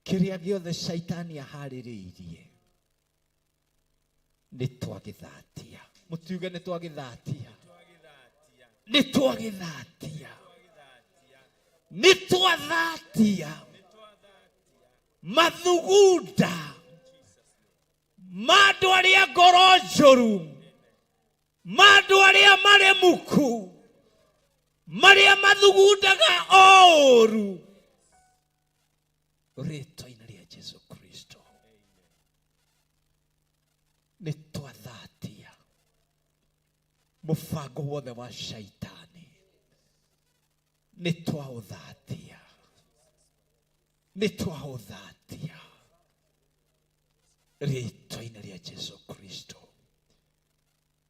Speaker 5: Kĩrĩa gĩothe shaitani aharĩrĩirie nĩ twagĩthatia. Mũtiuge nĩ twagĩthatia, nĩ twagĩthatia, nĩ twathatia mathugunda ma andũ arĩa ngoro njũru, ma andũ arĩa marĩ muku, marĩa mathugundaga o ũru, rĩtwa-inĩ rĩa Jesu Kristo nĩ twathatia mũbango wothe wa shaitani, nĩ twaũthatia, nĩ twaũthatia rĩtwa-inĩ rĩa Jesu Kristo.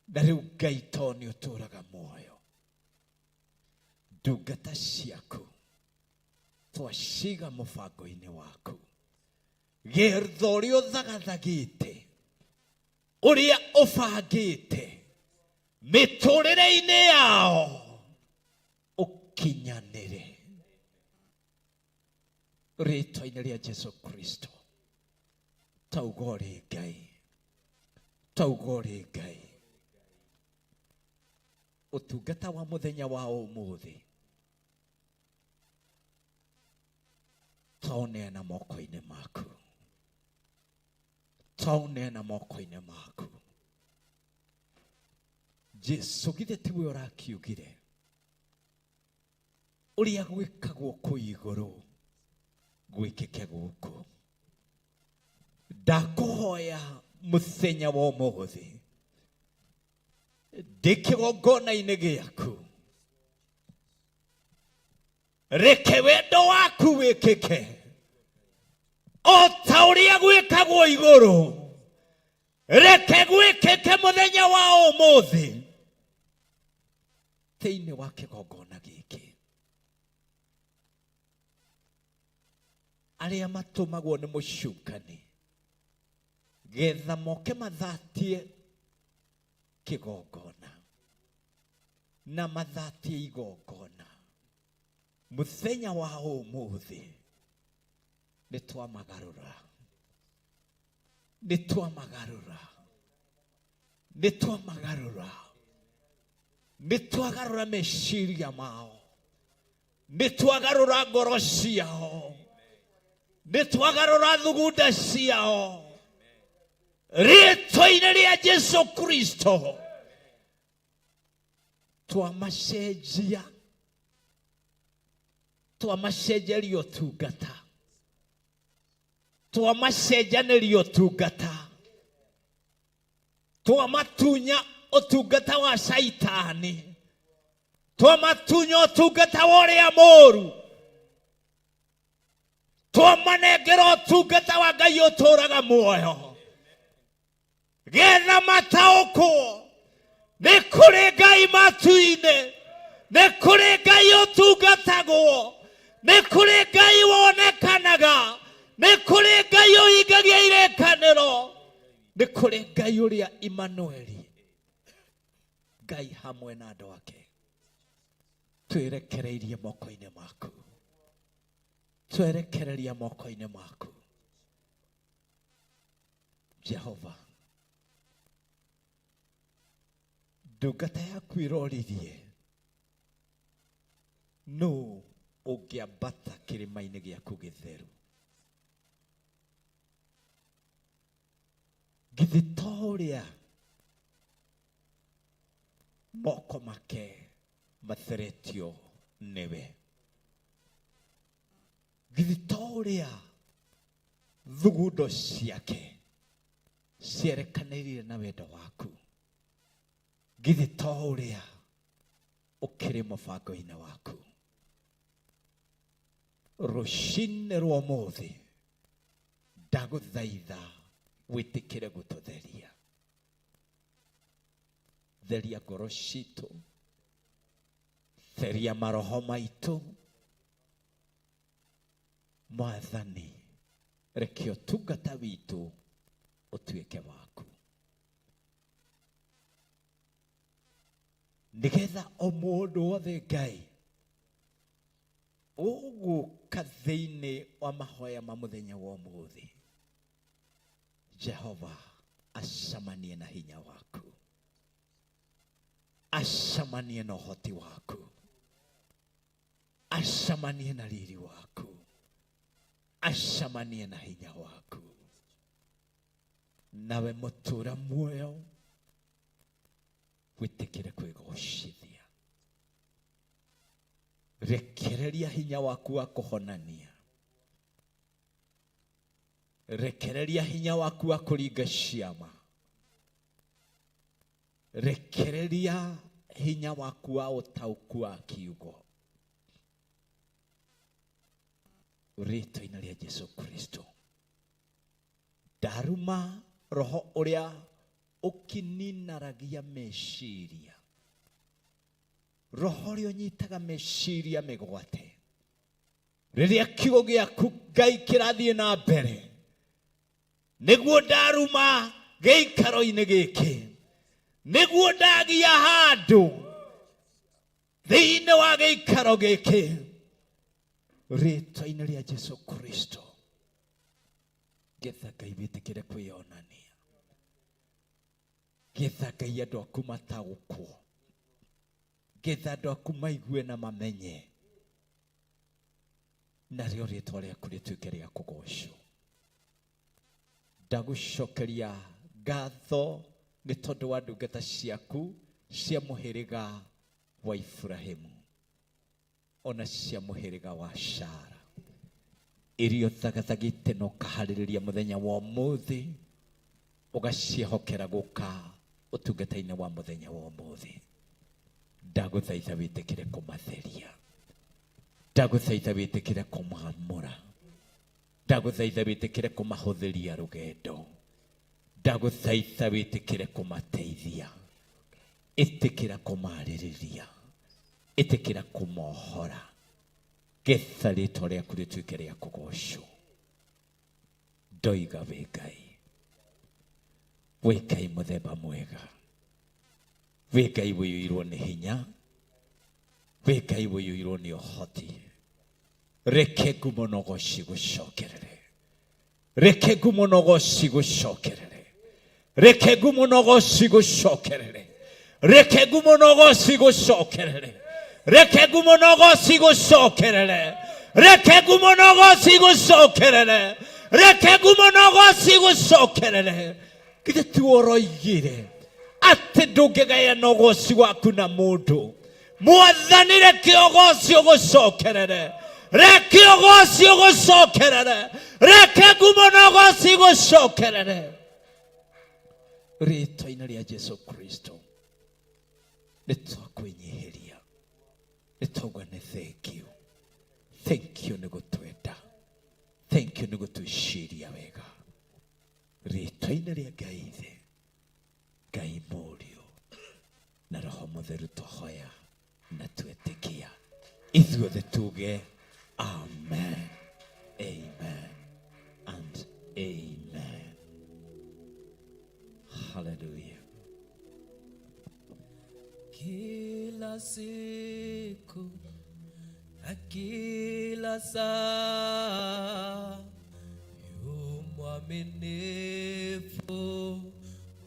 Speaker 5: Na rĩu Ngai, to nĩ ũtũraga muoyo, ndungata ciaku twaciga mũbango-inĩ waku, getha ũrĩa ũthagathagĩte, ũrĩa ũbangĩte mĩtũrĩre-inĩ yao ũkinyanĩre rĩtwa-inĩ rĩa Jesu Kristo. Tauga ũrĩ Ngai, tauga ũrĩ Ngai. Ũtungata wa mũthenya wa ũmũthĩ twaũneana moko-inĩ maku, twaũneana moko-inĩ maku. Jesu, githĩ tiwe ũrakiugire ũrĩa gwĩkagwo kũu igũrũ gwĩkĩke gũkũ? Ndakũhoya mũthenya wa ũmũthĩ ndĩ kĩgongona-inĩ gĩaku, reke wendo waku wĩkĩke o ta ũrĩa gwĩkagwo igũrũ, reke gwĩkĩke mũthenya wa ũmũthĩ thĩinĩ wa kĩgongona gĩkĩ. Arĩa matũmagwo nĩ mũcukani getha moke mathatie kĩgongona na mathatie igongona mũthenya wa ũmũthĩ, nĩ twamagarũra, nĩ twamagarũra, nĩ twamagarũra, nĩ twagarũra meciria mao, nĩ twagarũra ngoro ciao, nĩ twagarũra thugunda ciao rĩtwa-inĩ rĩa Jesu Kristo. Twamacenjia. Twamacenjeria ũtungata, twamacenjanĩria ũtungata, twamatunya ũtungata wa caitani, twamatunya ũtungata wa ũrĩa mũũru, twamanengera ũtungata wa Ngai ũtũũraga muoyo, getha mataũkwo nĩ kũrĩ Ngai matu-inĩ, nĩ kũrĩ Ngai ũtungatagwo, nĩ kũrĩ Ngai wonekanaga, nĩ kũrĩ Ngai ũhingagia irĩkanĩro, nĩ kũrĩ Ngai ũrĩa Imanueli, Ngai hamwe na andũ ake. Twĩrekereirie moko-inĩ maku, twerekereria moko-inĩ maku Jehova. Ndungata yaku ĩroririe nũ ũngĩambata kĩrĩma-inĩ gĩaku gĩtheru? Githĩ to ũrĩa moko make matheretio nĩwe? Githĩ to ũrĩa thugundo ciake cierekanĩire na wendo waku? Githĩ to ũrĩa ũkĩrĩ mũbango-inĩ waku? Rũcinĩ rwa ũmũthĩ ndagũthaitha wĩtĩkĩre gũtũtheria. Theria ngoro citũ, theria maroho maitũ. Mwathani, reke ũtungata witũ ũtuĩke waku, nĩgetha o mũndũ wothe Ngai ũgũka thĩinĩ wa mahoya ma mũthenya wa ũmũthĩ, Jehova acamanie na hinya waku, acamanie na ũhoti waku, acamanie na riri waku, acamanie na hinya waku. Nawe mũtũra muoyo wĩtĩkĩre kwĩgocithia. Rekereria hinya waku wa kũhonania, rekereria hinya waku wa kũringa ciama, rekereria hinya waku wa ũtaũku wa kiugo, rĩtwa-inĩ rĩa Jesu Kristo. Ndaruma roho ũrĩa ũkininaragia meciria, roho ũrĩa ũnyitaga meciria mĩgwate. Rĩrĩa kiugo gĩaku Ngai kĩrathiĩ na mbere, nĩguo ndaruma gĩikaro-inĩ gĩkĩ, nĩguo ndagia handũ thĩinĩ wa gĩikaro gĩkĩ, rĩtwa-inĩ rĩa Jesu Kristo. Getha Ngai wĩtĩkĩre kwĩyonania, getha Ngai andũ aku mataũkwo, getha andũ aku maigue na mamenye, narĩo rĩtwa rĩaku rĩtuĩke rĩa kũgocwo. Ndagũcokeria ngatho nĩ tondũ wa ndungata ciaku cia mũhĩrĩga wa Iburahĩmu, ona cia mũhĩrĩga wa Sara, iria ũthagathagĩte na ũkaharĩrĩria mũthenya wa ũmũthĩ, ũgaciĩhokera gũka ũtungata-inĩ wa mũthenya wa ũmũthĩ. Ndagũthaitha wĩtĩkĩre kũmatheria, ndagũthaitha wĩtĩkĩre kũmaamũra, ndagũthaitha wĩtĩkĩre kũmahũthĩria rũgendo, ndagũthaitha wĩtĩkĩre kũmateithia, ĩtĩkĩra kũmarĩrĩria, ĩtĩkĩra kũmohora, getha rĩtwa rĩaku rĩtuĩke rĩa kũgocwo. Ndoiga wĩ Ngai, wĩ Ngai mũthemba mwega, wĩ Ngai ũiyũirwo nĩ hinya, wĩ Ngai ũiyũirwo nĩ ũhoti. Reke ngumo na ũgoci gũcokerere, reke ngumo na ũgoci gũcokerere, reke ngumo na ũgoci gũcokerere, reke ngumo na ũgoci gũcokerere, reke ngumo na ũgoci gũcokerere, reke ngumo na ũgoci gũcokerere, reke ngumo na ũgoci gũcokerere. Githĩ ti ũroigire atĩ ndũngĩgayana ũgoci waku na mũndũ? Mwathani, reke ũgoci ũgũcokerere, Reke ũgoci ũgũcokerere, reke ngumo na ũgoci igũcokerere rĩtwa-inĩ rĩa Jesu Kristo. Nĩ twakwĩnyihĩria, nĩ twauga nĩ thank you, thank you nĩ gũtwenda, thank you nĩ gũtwĩciria wega. Rĩtwa-inĩ rĩa Ngai Ithe, Ngai Mũriũ na Roho Mũtheru twahoya na twetĩkia, ithuothe tuge amen, amen and amen. Hallelujah.
Speaker 2: Kila siku na kila saa yu mwaminifu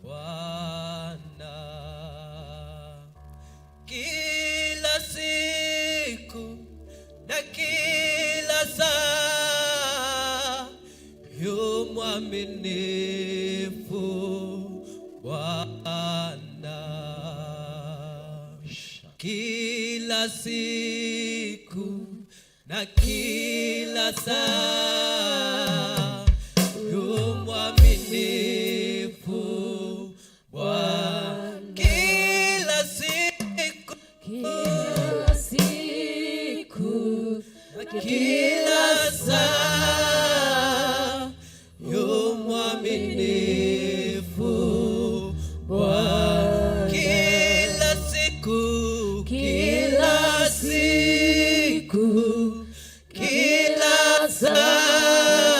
Speaker 2: Bwana. Kila siku na kila saa yu mwaminifu Bwana. Kila siku na kila saa yu mwaminifu Bwana. Kila siku,
Speaker 6: Kila siku
Speaker 2: na kila saa yu mwaminifu Bwana. Kila siku, kila siku, kila saa.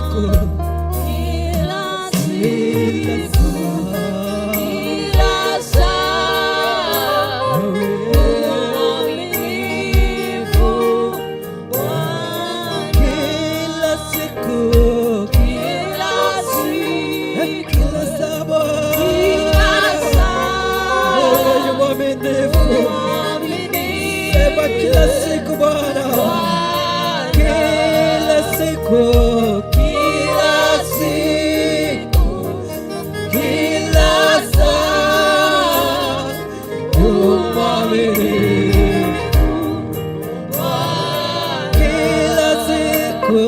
Speaker 2: siku,
Speaker 6: Kila
Speaker 2: kila
Speaker 6: siku,
Speaker 2: saa.
Speaker 6: kila saa, mwaminifu Bwana.
Speaker 2: Kila siku,
Speaker 6: Kila siku,
Speaker 2: kila saa Bwana.
Speaker 6: kila saa,
Speaker 2: Wewe ni mwaminifu. Sema kila
Speaker 6: mwaminifu
Speaker 2: siku Bwana.
Speaker 6: Bwana.
Speaker 2: Kila siku, kila siku, kila saa, yu mwaminifu. Kila siku,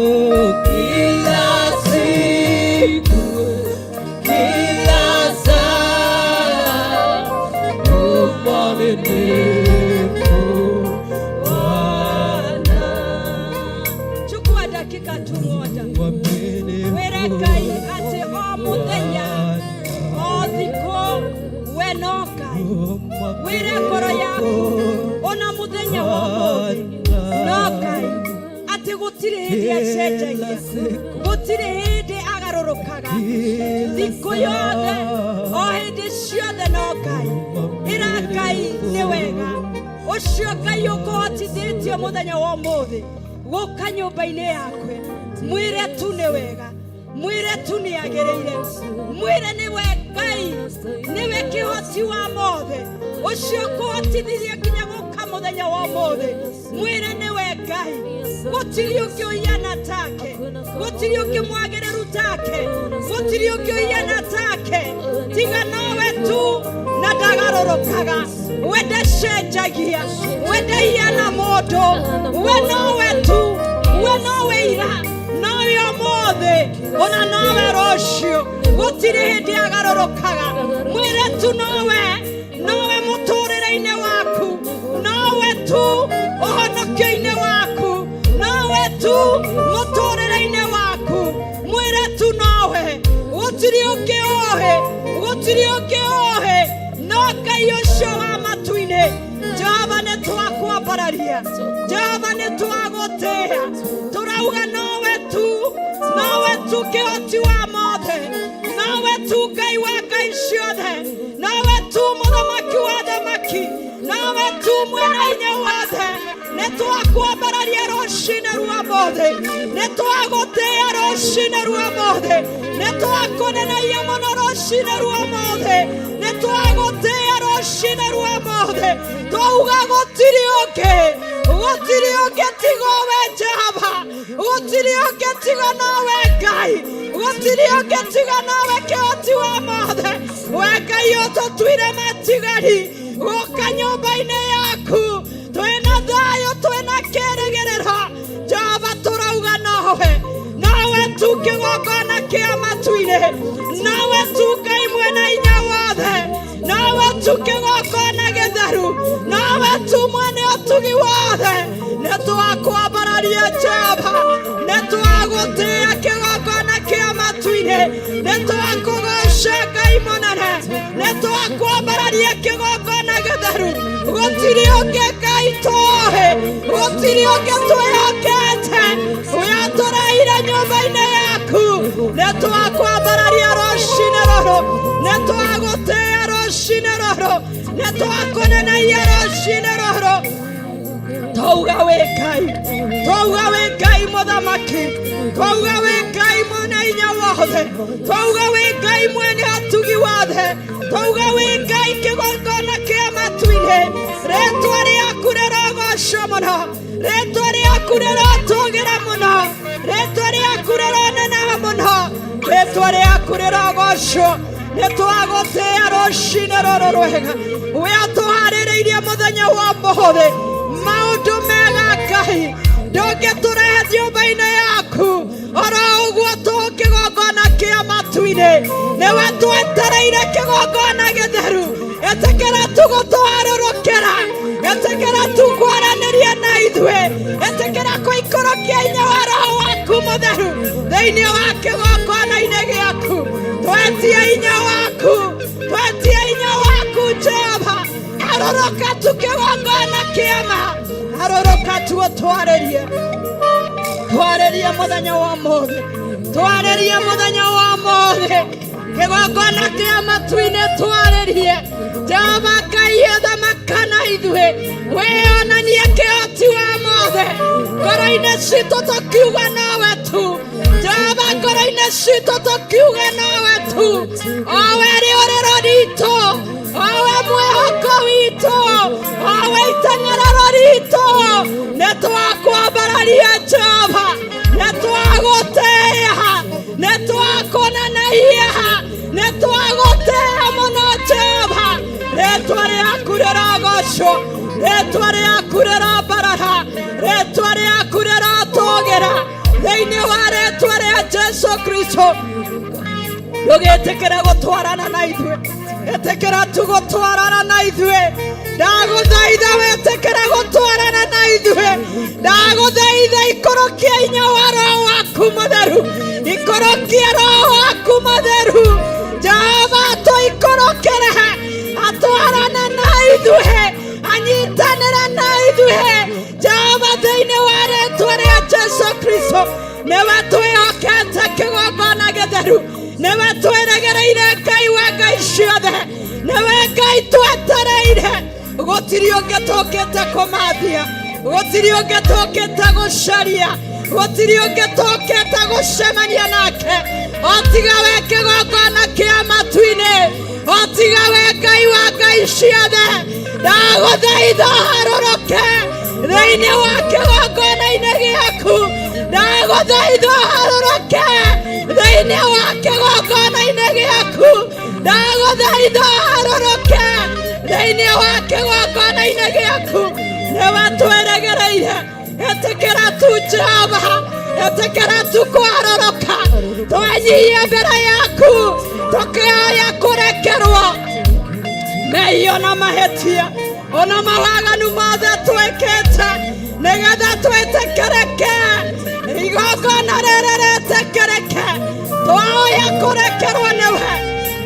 Speaker 2: kila siku, kila saa, yu mwaminifu Bwana.
Speaker 7: Chukua dakika tu moja
Speaker 2: Mwaminifu
Speaker 7: wĩre Ngai atĩ o mũthenya o thikũ we no Ngai. Wĩre ngoro yaku ona mũthenya wa ũmũthĩ no Ngai, atĩ gũtirĩ hĩndĩ acenjagia, gũtirĩ hĩndĩ agarũrũkaga, thikũ yothe o hĩndĩ ciothe no Ngai. Ĩra Ngai nĩ wega ũcio Ngai ũkũhotithĩtie mũthenya wa ũmũthĩ gũka nyũmba-inĩ yakwe. Mwĩre tu nĩ wega, mwĩre tu nĩ agĩrĩire, mwĩre nĩwe Ngai, nĩwe kĩhoti wa mothe ũcio ũkũhotithirie nginya gũka mũthenya wa ũmũthĩ. Mwĩre nĩwe Ngai, gũtirĩ ũngĩ ũhiana take, gũtirĩ ũngĩ mwagĩrĩru take, gũtirĩ ũngĩ ũhiana take tiga nowe tu, na ndagarũrũkaga, we ndacenjagia, we ndahiana mũndũ, we nowe tu, we nowe ira, nowe ũmũthĩ, ona nowe rũciũ, gũtirĩ hĩndĩ agarũrũkaga. Mwĩre tu nowe, nowe mũtũrĩre-inĩ waku, nowe tu ũhonokio-inĩ waku, nowe tu mũtũrĩre-inĩ waku. Mwĩre tu nowe, gũtirĩ ũngĩ ũhĩ, gũtirĩ ũngĩ ũhĩ no Ngai ũcio wa matu-inĩ. Jehova, nĩ twakwambararia, Jehova, nĩ twagũtĩĩa, tũrauga nowe tu, nowe tu kĩhoti wa mothe, nowe tu Ngai wa ngai ciothe, nowe tu mũthamaki wa thamaki, nowe tu mwene hinya wothe. Nĩ twakwambararia rũcinĩ rwa mothe, nĩ twagũtĩĩa rũcinĩ rwa mothe, nĩ twakũnenaia mũno rũcinĩ rwa mothe, nĩ twagũtĩĩa rũcinĩ rwa mothe. Twauga gũtirĩ ũngĩ, gũtirĩ ũngĩ tiga we Jehova, gũtirĩ ũngĩ tiga nowe Ngai, gũtirĩ ũngĩ tiga nowe kĩhoti wa mothe. We Ngai ũtũtuire matigari gũka nyũmba-inĩ yaku, twĩna thayũ, twĩna kĩrĩgĩrĩro. Jehova, tũrauga nowe, nowe tu kĩgongona kĩa matu-inĩ, nowe tu Ngai mwene hinya wothe, nowe tu kĩgongona gĩtheru, nowe tu mwene ũtugi wothe. Nĩ twakwambararia Jehova, nĩ twagũtĩĩa kĩgongona kĩa matu-inĩ, nĩ twakũgoca Ngai mũnene, nĩ twakwambararia kĩgongona gĩtheru. Gũtirĩ ũngĩ Ngai tũĩ, gũtirĩ ũngĩ twĩhokete, ũrĩa tũraire nyũmba-inĩ yaku. Nĩ twakwambararia rũcinĩ rũrũ, nĩ twagũtĩĩa rũcinĩ rũrũ, nĩ twakũnenaia rũcinĩ rũrũ. Twauga wĩ Ngai, twauga wĩ Ngai mũthamaki, twauga wĩ Ngai mwene hinya wothe, twauga wĩ Ngai mwene ũtugi wothe, twauga wĩ Ngai kĩgongona kĩa matu-inĩ. Rĩtwa rĩaku rĩrogocwo mũno, rĩtwa rĩaku rĩrotũgĩra mũno, rĩtwa rĩaku rĩroneneha mũno, rĩtwa rĩaku rĩrogocwo. Nĩ twagũtĩĩa rũcinĩ rũrũ rwega, we ũtũharĩrĩirie mũthenya wa ũmũthĩ maũndũ mega. Ngai, ndũngĩtũrehe nyũmba-inĩ yaku oro ũguo tũ kĩgongona kĩa matu-inĩ, nĩwe twetereire kĩgongona gĩtheru. Ĩtĩkĩra tu gũtũharũrũkĩra, ĩtĩkĩra tu kwaranĩria na ithuĩ, ĩtĩkĩra kũikũrũkia hinya wa Roho waku Mũtheru thĩinĩ wa kĩgongona-inĩ gĩaku. Twetie hinya waku, twetie hinya waku Jehova. Harũrũka tu kĩgongona kĩama, harũrũka tu ũtwarĩrie, twarĩrie mũthenya wa ũmũthĩ. Twarĩrie mũthenya wa ũmũthĩ. Kĩgongona kĩa matu-inĩ twarĩrie. Jehova Ngai thamaka na ithuĩ. Wĩonanie kĩhoti wa mothe. Ngoro-inĩ citũ tũkiuga nowe tu. Jehova ngoro-inĩ citũ tũkiuga nowe tu. Owe rĩũrĩro ritũ. Owe mwĩhoko witũ. Owe iteng'erero ritũ. Nĩ twakwambararia Jehova. Nĩ twagũtĩĩa. Nĩ twakũneneia. Nĩ twagũtĩĩa mũno Jehova. Rĩtwa rĩaku rĩrogocwo. Rĩtwa rĩaku rĩrambarara. Rĩtwa rĩaku rĩrotũgĩra. Thĩinĩ wa rĩtwa rĩa Jesu Kristo. Ndũgĩtĩkĩre gũtwarana na ithuĩ. Ĩtĩkĩra tu gũtwarana na ithuĩ. Ndagũthaitha wĩtĩkĩre gũtwarana na ithuĩ. Ndagũthaitha ikũrũkia hinya wa Roho waku mũtheru. Ikũrũkia Roho waku mũtheru. Jehova atũikũrũkĩre. Atwarane na ithuĩ. Anyitanĩre na ithuĩ. Jehova thĩinĩ wa rĩtwa rĩa Jesu Kristo. Nĩwe twĩhokete kĩgongona gĩtheru. Nĩwe twĩregereire Ngai wa ngai ciothe. Nĩwe Ngai twetereire. Gũtirĩ ũngĩ tũkĩte kũmathia. Gũtirĩ ũngĩ tũkĩte gũcaria. Gũtirĩ ũngĩ tũkĩte gũcemania nake. O tiga we kĩgongona kĩa matu-inĩ. O tiga we Ngai wa ngai ciothe. Ndagũthaitha ũharũrũke thĩinĩ wa kĩgongona-inĩ gĩaku. Ndagũthaitha ũharũrũke thĩinĩ wa kĩgongona-inĩ gĩaku. Ndagũthaitha ũharũrũke thĩinĩ wa kĩgongona-inĩ gĩaku. Nĩwe twĩregereire. Ĩtĩkĩra tu Jehova, ĩtĩkĩra tu kũharũrũka. Twenyihia mbere yaku tũkĩhoya kũrekerwo mehia na mahĩtia ona mawaganu mothe twĩkĩte nĩgetha twĩtĩkĩrĩke igongona rĩrĩ rĩtĩkĩrĩke. Twahoya kũrekerwo nĩwe,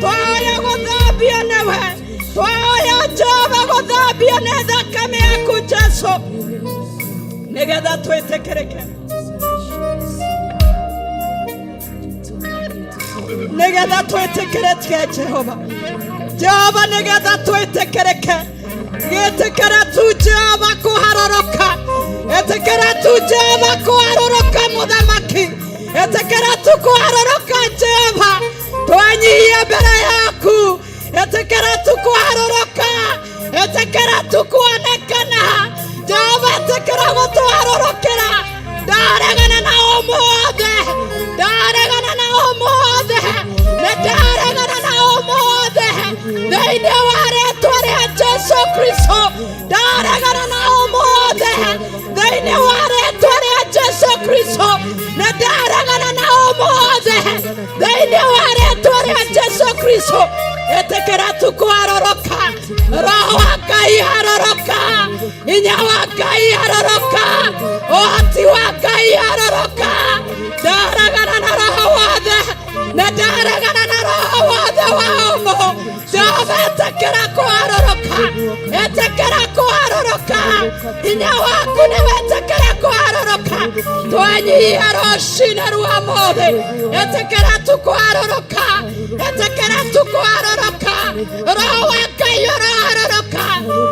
Speaker 7: twahoya gũthambio nĩwe, twahoya Jehova gũthambio nĩ thakame yaku Jesu nĩgetha twĩtĩkĩrĩke, nĩgetha twĩtĩkĩrĩke Jehova. Jehova nĩgetha twĩtĩkĩrĩke. Gĩtĩkĩra tu Jehova kũharũrũka. Ĩtĩkĩra tu Jehova kũharũrũka mũthamaki. Ĩtĩkĩra tu kũharũrũka Jehova. Twanyihia mbere yaku. Ĩtĩkĩra tu kũharũrũka. Ĩtĩkĩra tu kuonekana. Jehova ĩtĩkĩra gũtũharũrũkĩra. Ndaregana na ũmũthĩ. Ndaregana na ũmũthĩ. Nĩ ndaregana na ũmũthĩ. Thĩinĩ wa rĩtwa rĩa Jesu Kristo. Ndaregana na ũmũthĩ. Thĩinĩ wa rĩtwa rĩa Jesu Kristo. Nĩ ndaregana na ũmũthĩ. Thĩinĩ wa rĩtwa rĩa Jesu Kristo. Ĩtĩkĩra tu kũharũrũka. Roho wa Ngai harũrũka. Hinya wa Ngai harũrũka. Ũhoti wa Ngai harũrũka. Ndaregana na roho wothe. Na ndaregana na roho wothe wa ũmũ. Jehova ĩtĩkĩra kũharũrũka. Ĩtĩkĩra kũharũrũka. Hinya waku nĩwe ĩtĩkĩra kũharũrũka. Twenyihia rũcinĩ rwa ũmũthĩ. Ĩtĩkĩra tu kũharũrũka. Ĩtĩkĩra tu kũharũrũka. Roho wa Ngai ũroharũrũka.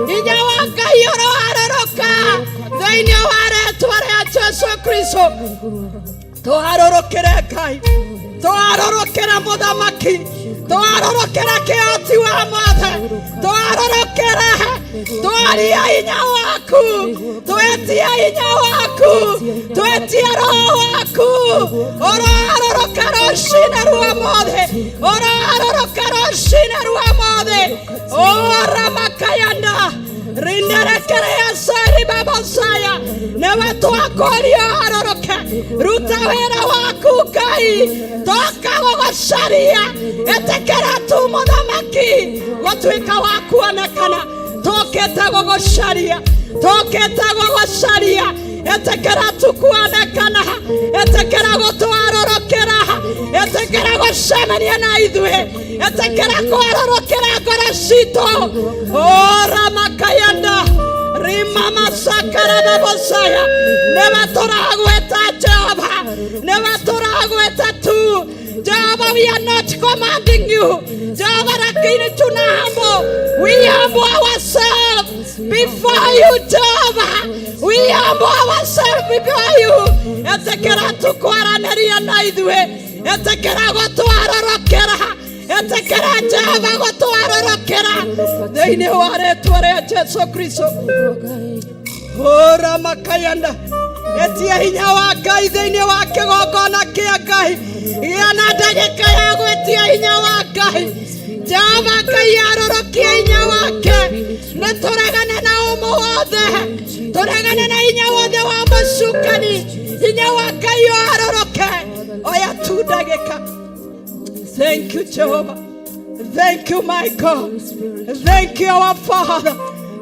Speaker 7: Hinya wa Ngai ũroharũrũka. Thĩinĩ wa rĩtwa rĩa Jesu Kristo. Tũharũrũkĩre Ngai. Tũharũrũkĩre mũthamaki. Tũharũrũkĩre kĩhoti wa mothe. Tũharũrũkĩre. Twaria hinya waku. Twetie hinya waku. Twetie roho waku. Ũroharũrũka rũcinĩ rwa ũmũthĩ. Ũroharũrũka rũcinĩ rwa ũmũthĩ. Ũramakayanda. Rinderekerea sari babasaya. Nĩwe twakũria ũharũrũke. Ruta wĩra waku Ngai. Toka gũgũcaria. Ĩtĩkĩra tu mũthamaki gũtuĩka wa kuonekana. Tũkĩte gũgũcaria. Tũkĩte gũgũcaria. Ĩtĩkĩra tu kuonekana. Ĩtĩkĩra gũtwarũrũkĩra. Ĩtĩkĩra gũcemania na ithuĩ. Ĩtĩkĩra kwarũrũkĩra ngoro citũ. Ũramakayanda. Rimama sakara babosaya. Nĩwe tũragwĩta Jehova. Nĩwe tũragwĩta tu. Jehova, we are not commanding you. Jehova, lakini tuna humble. We humble ourselves before you, Jehova. We humble ourselves before you. Etekera tukwaranĩria na ithuĩ. Etekera gũtwarorokera. Etekera Jehova gũtwarorokera. Thĩinĩ wa rĩtwa rĩa Jesu Kristo. Ora makayanda etia hinya wa Ngai thĩinĩ wa kĩgongona kĩa Ngai. Gĩa na ndagĩka ya gwĩtia hinya wa Ngai. Jehova Ngai arorokie hinya wake. Nĩ tũregane na ũmũ wothe, tũregane na hinya wothe wa mũcukani. Hinya wa Ngai ũharũrũke. Oya tu ndagĩka. Thank you, Jehovah. Thank you, my God. Thank you, our Father.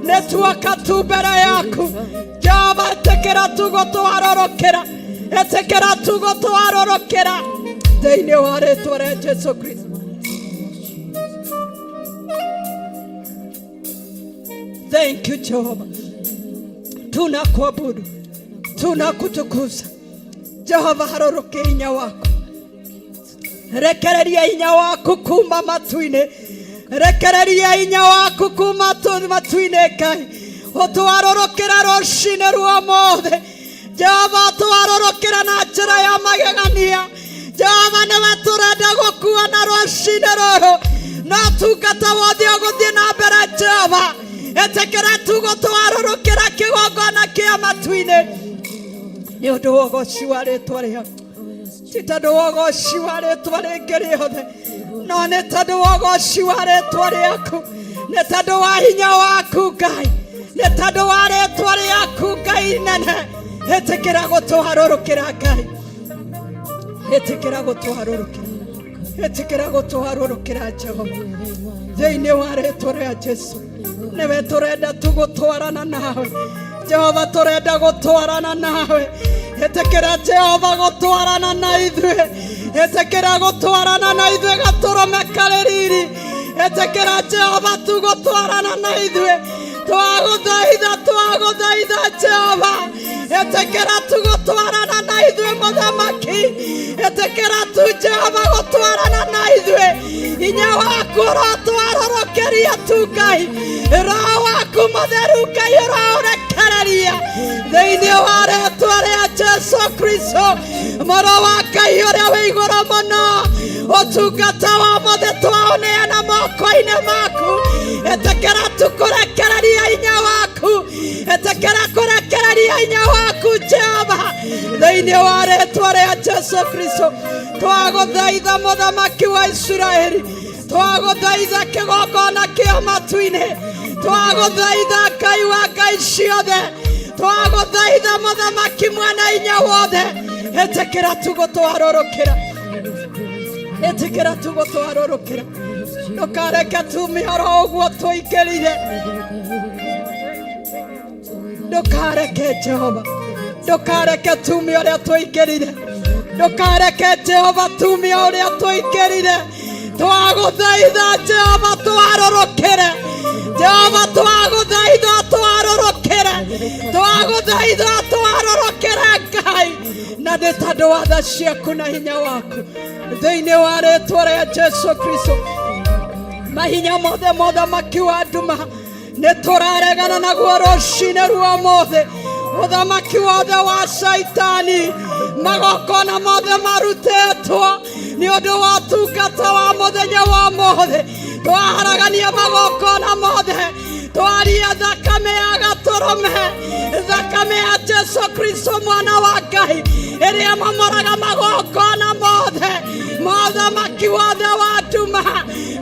Speaker 7: Nĩtuoka tu mbere yaku. Jehova, ĩtĩkĩra tu gũtwarorokera. Ĩtĩkĩra tu gũtwarorokera thĩinĩ wa rĩtwa rĩa Jesu Kristo. Thank you, Jehova. Tunakuabudu, tunakutukuza. Jehova, harũrũkia hinya waku. Rekereria hinya waku kuma matu-inĩ. Rekereria hinya waku kuma matu-inĩ Ngai. Ũtwarũrũkĩra rũcinĩ rwa ũmũthĩ. Jehova, ũtwarũrũkĩra na njĩra ya magegania. Jehova, nĩwe tũrenda gũkuona rũcinĩ rũrũ. No tungata wothe ũgũthiĩ na mbere Jehova. Ĩtĩkĩra tu gũtwarũrũkĩra kĩgongona kĩa matu-inĩ nĩ ũndũ wa ũgoci wa rĩtwa rĩaku. Ti tondũ wa ũgoci wa rĩtwa rĩngĩ rĩothe, no nĩ tondũ wa ũgoci wa rĩtwa rĩaku, nĩ tondũ wa hinya waku Ngai, nĩ tondũ wa rĩtwa rĩaku Ngai nene. Ĩtĩkĩra gũtũharũrũkĩra Ngai, ĩtĩkĩra gũtũharũrũkĩra, ĩtĩkĩra gũtũharũrũkĩra Jehova thĩinĩ wa rĩtwa rĩa Jesu. Nĩwe tũrenda tu gũtwarana nawe Jehova, tũrenda gũtwarana nawe. Ĩtĩkĩra Jehova gũtwarana na ithuĩ, ĩtĩkĩra gũtwarana na ithuĩ gatũrũme karĩ riri. Ĩtĩkĩra Jehova tu gũtwarana na ithuĩ. Twagũthaitha, twagũthaitha Jehova, ĩtĩkĩra tu gũtwarana na ithuĩ mũthamaki. Ĩtĩkĩra tu Jehova gũtwarana na ithuĩ. Hinya waku ũrotwarũrũkĩria tu Ngai, Roho waku mũtheru Ngai ũraũrekereria thĩinĩ wa rĩtwa rĩa Jesu Kristo, mũrũ wa Ngai ũrĩa wĩ igũrũ mũno. Ũtungata wa mũthĩ twaũneana moko-inĩ maku. Ĩtĩkĩra tu kũrekereria hinya waku, ĩtĩkĩra kũrekereria hinya waku Jehova thĩinĩ wa rĩtwa rĩa Jesu Kristo. Twagũthaitha mũthamaki wa Isiraeli, twagũthaitha kĩgongona kĩa matu-inĩ, twagũthaitha Ngai wa ngai ciothe, twagũthaitha mũthamaki mwene hinya wothe. Ĩtĩkĩra tu gũtwarũrũkĩra, ĩtĩkĩra tu gũtwarũrũkĩra. Ndũkareke tume oro ũguo tũingĩrire. Ndũkareke Jehova, ndũkareke tume ũrĩa tũingĩrire. Ndũkareke Jehova tume ũrĩa tũingĩrire. Twagũthaitha Jehova twarũrũkĩre. Jehova, twagũthaitha twarũrũkĩre, twagũthaitha twarũrũkĩre Ngai, na nĩ tondũ wa tha ciaku na hinya waku thĩinĩ wa rĩtwa rĩa Jesu Kristo. Mahinya mothe mothamaki wa nduma nĩ tũraregana naguo rũcinĩ rwa ũmũthĩ. Ũthamaki wothe wa Shaitani, magongona mothe marutĩtwo nĩ ũndũ wa ũtungata wa mũthenya wa ũmũthĩ, twaharagania magongona mothe, twaria thakame ya gatũrũme, thakame ya Jesu Kristo mwana wa Ngai ĩrĩa mamoraga magongona mothe. Mothamaki wothe wa nduma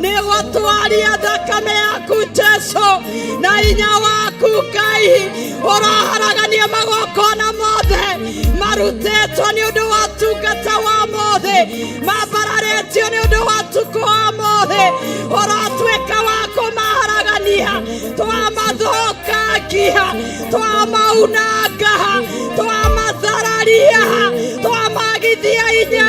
Speaker 7: nĩ gũtwaria thakame yaku Jesu na hinya waku Ngai ũraharagania magongona mothe marutĩtwo nĩ ũndũ wa ũtungata wa mothe, mambararĩtio nĩ ũndũ wa ũtukũ wa mothe, ũratuĩka wa kũmaharagania. Twamathũkangia, twamaunanga, twamathararia, twamagithia hinya.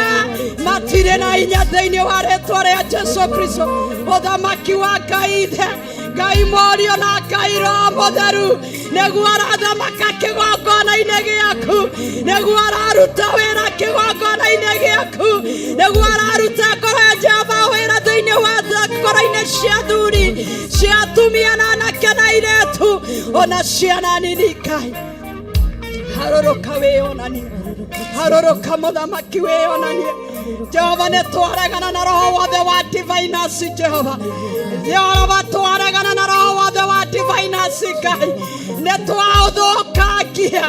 Speaker 7: Matirĩ na hinya thĩinĩ wa rĩtwa rĩa Jesu Kristo. Ũthamaki wa Ngai Ithe, Ngai Mũriũ na Ngai Roho Mũtheru nĩguo arathamaka kĩgongona-inĩ gĩaku, nĩguo araruta wĩra kĩgongona-inĩ gĩaku. rĩaku nĩguo araruta ngoro ya Jehova wĩra thĩinĩ wa ngoro-inĩ cia athuri, cia atumia na anake na airĩtu, ona ciana nini. Ngai, harũrũka wĩyonanie, harũrũka mũthamaki wĩyonanie. Jehova, nĩ twaregana na roho wothe wa diviners. Jehova, Jehova, twaregana na roho wothe wa diviners. Ngai, nĩ twaũthũkangia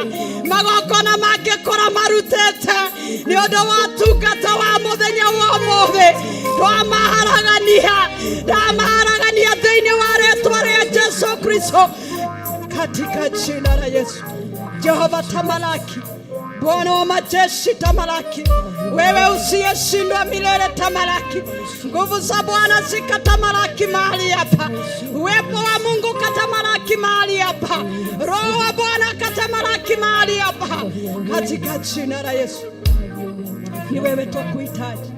Speaker 7: magongona mangĩkorwo marutĩte nĩ ũndũ wa tungata wa mũthenya wa ũmũthĩ. Twamaharagania, ndamaharagania thĩinĩ wa rĩtwa rĩa Jesu Kristo, katika jina la Yesu. Jehova, tamalaki. Bwana wa majeshi, tamalaki. Wewe usiyeshindwa milele, tamalaki. Nguvu za Bwana zikatamalaki mahali hapa, uwepo wa Mungu katamalaki mahali hapa, Roho wa Bwana katamalaki mahali hapa, katika jina la Yesu. Ni wewe twakuhitaji,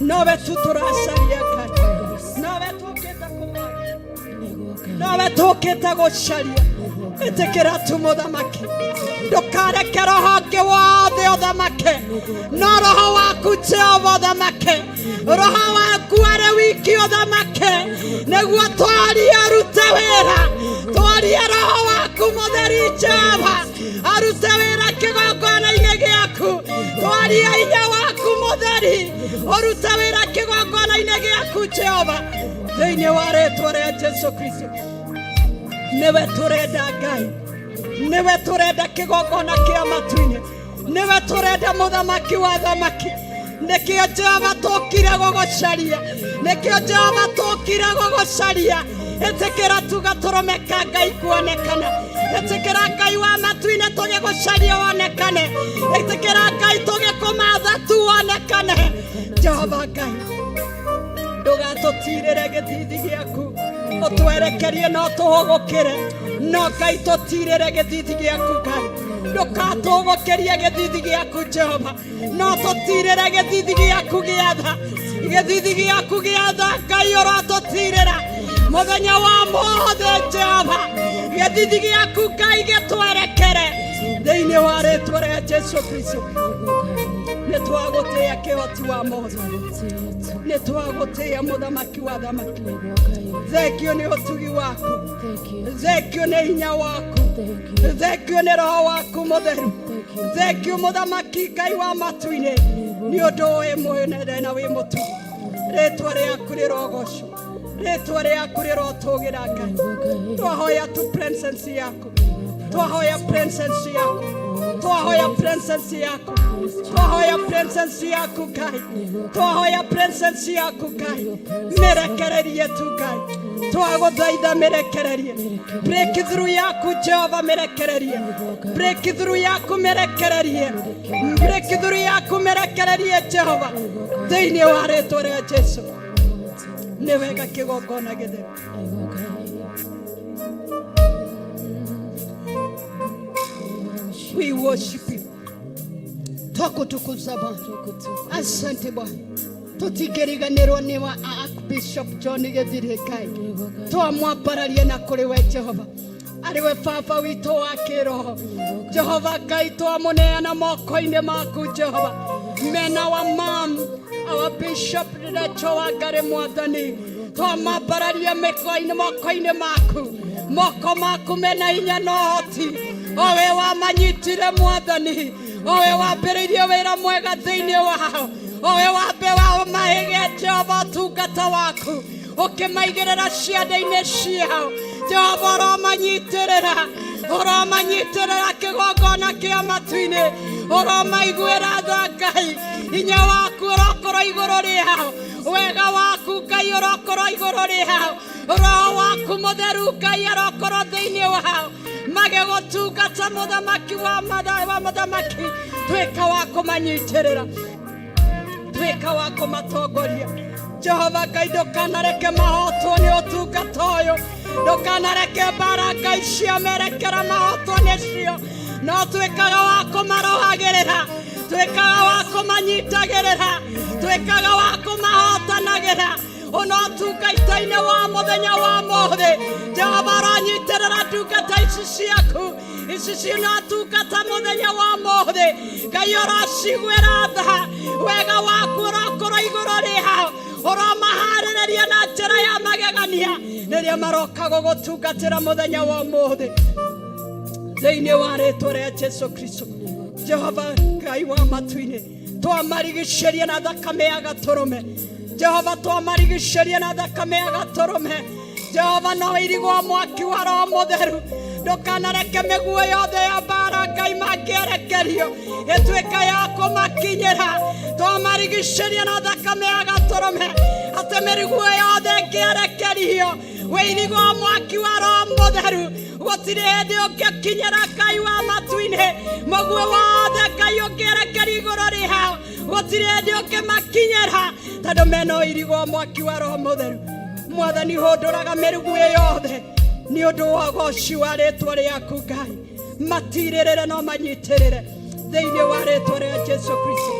Speaker 7: nowe tu tũracaria Ngai, nowe tũkĩte kũmwaria, nowe tũkĩte gũcaria. Ĩtĩkĩra tu mũthamaki, ndũkareke roho ũngĩ wothe ũthamake, no roho waku Jehova ũthamake, roho waku arĩ wiki ũthamake, nĩguo twarie arute wĩra. Twarie roho waku mũtheri Jehova arute wĩra kĩgongona-inĩ gĩaku. Twarie hinya waku mũtheri ũrute wĩra kĩgongona-inĩ gĩaku Jehova, thĩinĩ wa rĩtwa rĩa Jesu Kristo. Nĩwe tũrenda Ngai, nĩwe tũrenda kĩgongona kĩa matu-inĩ, nĩwe tũrenda mũthamaki wa thamaki. Nĩkĩo Jehova tũkire gũgũcaria, nĩkĩo Jehova tũkire gũgũcaria. Ĩtĩkĩra tuga tũrũme ka Ngai kuonekana. Ĩtĩkĩra Ngai wa matu-inĩ tũgĩgũcaria wonekane. Ĩtĩkĩra Ngai tũgĩkũmatha tu wonekane. Jehova Ngai, ndũgatũtirĩre gĩthithi gĩaku, ũtwerekerie no tũhũgũkĩre. No Ngai, tũtirĩre gĩthithi gĩaku. Ngai, ndũgatũgũkĩrie gĩthithi gĩaku. Jehova, no tũtirĩre gĩthithi gĩaku gĩa tha, gĩthithi gĩaku gĩa tha. Ngai, ũrotũtirĩra mũthenya wa mothe. Jehova, gĩthithi gĩaku Ngai gĩtwerekere thĩinĩ wa rĩtwa rĩa Jesu Kristo. Nĩ twagũtĩĩa kĩhoti wa mothe, nĩ twagũtĩĩa mũthamaki wa thamaki. Thengio nĩ ũtugi waku, thengio nĩ hinya waku, thengio nĩ roho waku mũtheru. Thengio mũthamaki Ngai wa matu-inĩ, nĩ ũndũ wĩ mũnene na wĩ mũtugi. Rĩtwa rĩaku rĩrogocwo, rĩtwa rĩaku rĩrotũgĩra. Ngai, twahoya tu presence yaku, twahoya presence yaku, twahoya presence yaku, twahoya presence yaku Ngai, twahoya presence yaku Ngai. Mĩrekererie tu Ngai, twagũthaitha, mĩrekererie breakthrough yaku Jehova, mĩrekererie breakthrough yaku, mĩrekererie breakthrough yaku, mĩrekererie Jehova, thĩinĩ wa rĩtwa rĩa Jesu. Nĩ wega kĩgongona gĩtheru. We worship you. Twakutukuza Bwana. Asante Bwana. Tutingĩriganĩrwo nĩ wa Archbishop John Gĩthirĩ. Ngai, twamwambararia na kũrĩ we Jehova, arĩ we baba witũ wa kĩroho. Jehova Ngai, twamũneana moko-inĩ maku Jehova, mena wa mam our Bishop Rachel Wangari. Mwathani, twamambararia mĩko-inĩ moko-inĩ maku. Moko maku mena hinya na ũhoti, owe wamanyitire. Mwathani, owe wambĩrĩirie wĩra mwega thĩinĩ wao, owe wambe wamahĩge Jehova ũtungata waku, ũkĩmaigĩrĩra ciande-inĩ ciao. Jehova, ũromanyitĩrĩra, ũromanyitĩrĩra kĩgongona kĩa matu-inĩ, ũromaiguĩra tha. Ngai, hinya waku ũrokorwo igũrũ rĩao, wega waku Ngai ũrokorwo igũrũ rĩao, roho waku mũtheru Ngai arokorwo thĩinĩ wao magĩgũtungata. Mũthamaki wa mũthamaki, tuĩka wa kũmanyitĩrĩra, tuĩka wa kũmatongoria. Jehova Ngai, ndũkanareke mahotwo nĩ ũtungata ũyũ, ndũkanareke mbara Ngai ciamerekera mahotwo nĩcio, no tuĩkaga wa kũmarohagĩrĩra, tuĩkaga wa kũmanyitagĩrĩra, tuĩkaga wa kũmahotanagĩra ona ũtungata-inĩ wa mũthenya wa mũthĩ. Jehova, aranyitĩrĩra ndungata ici ciaku, ici cinatungata mũthenya wa mũthĩ. Ngai, ũraciguĩra tha wega. magegania rĩrĩa maroka gũgũtungatĩra mũthenya wa ũmũthĩ thĩinĩ wa rĩtwa rĩa Jesu Kristo. Jehova Ngai wa matu-inĩ, twamarigicĩria na thakame ya gatũrũme. Jehova, twamarigicĩria na thakame ya gatũrũme. Jehova, no irigwo mwaki wa Roho Mũtheru, ndũkanareke mĩguo yothe ya mbara Ngai mangĩerekerio ĩtuĩka ya kũmakinyĩra. Twamarigicĩria na thakame ya gatũrũme atĩ mĩriguo yothe ĩngĩerekerio wĩirigwo mwaki wa Roho Mũtheru gũtirĩ hĩndĩ ũngĩkinyĩra Ngai wa matu-inĩ. Mũguo wothe Ngai ũngĩerekeria igũrũ rĩao gũtirĩ hĩndĩ ũngĩmakinyĩra tondũ mena ũirigwo mwaki wa Roho Mũtheru. Mwathani, hũndũraga mĩriguo yothe nĩ ũndũ wa ũgoci wa rĩtwa rĩaku Ngai. Matirĩrĩre no manyitĩrĩre thĩinĩ wa rĩtwa rĩa Jesu Kristo.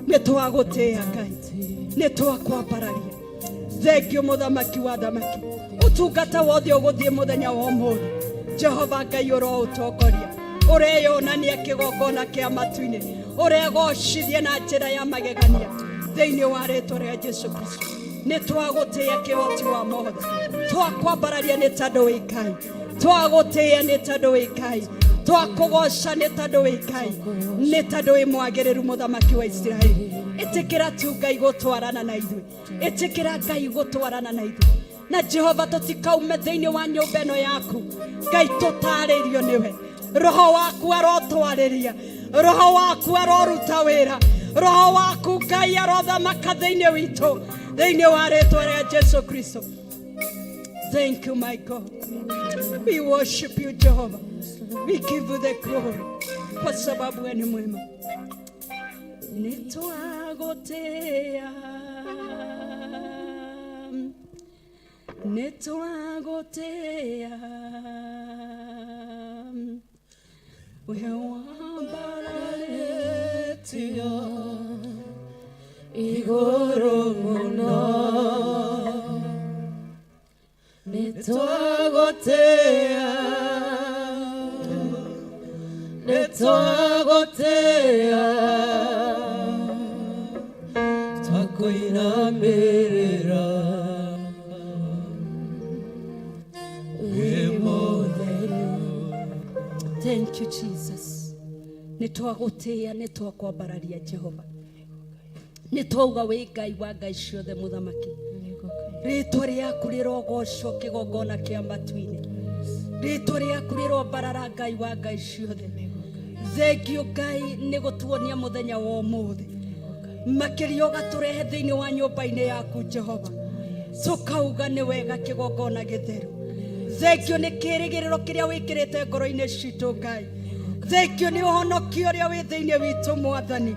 Speaker 7: Nĩ twagũtĩĩa Ngai, nĩ twakwambararia. Thengio mũthamaki wa thamaki, ũtungata wothe ũgũthiĩ mũthenya wa ũmũthĩ, Jehova Ngai ũroũtongoria, ũreyonania kĩgongona kĩa matu-inĩ, ũregocithie na njĩra ya magegania thĩinĩ wa rĩtwa rĩa Jesu Kristo. Nĩ twagũtĩĩa kĩhoti wa mothe, twakwambararia nĩ tondũ wĩ Ngai, twagũtĩĩa nĩ tondũ wĩ Ngai, twakũgoca nĩ tondũ wĩ Ngai, nĩ tondũ wĩ mwagĩrĩru mũthamaki wa Isiraeli. Ĩtĩkĩra tu Ngai gũtwarana na ithuĩ, ĩtĩkĩra Ngai gũtwarana na ithuĩ. Na Jehova, tũtikaume thĩinĩ wa nyũmba ĩno yaku Ngai tũtarĩrio nĩwe. Roho waku arotwarĩria, roho waku aroruta wĩra, roho waku Ngai arothamaka thĩinĩ witũ, thĩinĩ wa rĩtwa rĩa Jesu Kristo. Thank you, my God. We worship you, Jehovah. We give you the glory kwa sababu wewe ni mwema. Nĩtwagũtĩĩa, nĩtwagũtĩĩa, we wambararĩtio
Speaker 2: igũrũ mũno, nĩtwagũtĩĩa, nĩtwagũtĩĩa, twakũinamĩrĩra wĩ mũtheru.
Speaker 7: Thank you, Jesus. Nĩtwagũtĩĩa, nĩtwakwambararia Jehova, nĩtwauga wĩ Ngai wa ngai ciothe mũthamaki. Rĩtwa rĩaku rĩrogocwo kĩgongona kĩa matu-inĩ, rĩtwa rĩaku rĩrombarara Ngai wa ngai ciothe. Thengio Ngai nĩ gũtuonia mũthenya wa ũmũthĩ, makĩria ũgatũrehe thĩinĩ wa nyũmba-inĩ yaku Jehova, tũkauga nĩ wega kĩgongona gĩtheru. Thengio nĩ kĩrĩgĩrĩro kĩrĩa wĩkĩrĩte ngoro-inĩ citũ Ngai. Thengio nĩ ũhonokio ũrĩa wĩ thĩinĩ witũ Mwathani.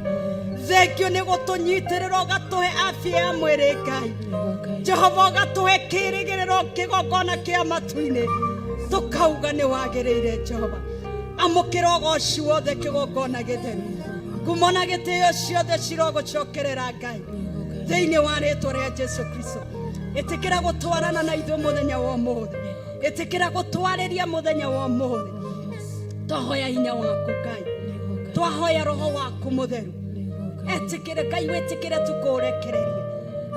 Speaker 7: Thengio nĩ gũtũnyitĩrĩra ũgatũhe afya ya mwĩrĩ Ngai. Jehova, ũgatũhe kĩrĩgĩrĩro kĩgongona kĩa matu-inĩ, tũkauga nĩ wagĩrĩire Jehova. Amũkĩra ũgoci wothe kĩgongona gĩtheru, ngumo na gĩtĩo ciothe cirogũcokerera Ngai thĩinĩ wa rĩtwa rĩa Jesu Kristo. Ĩtĩkĩra gũtwarana na ithuĩ mũthenya wa ũmũthĩ, ĩtĩkĩra gũtwarĩria mũthenya wa ũmũthĩ. Twahoya hinya waku Ngai, twahoya roho waku mũtheru. Etĩkĩre Ngai, wĩtĩkĩre tukũrekererie,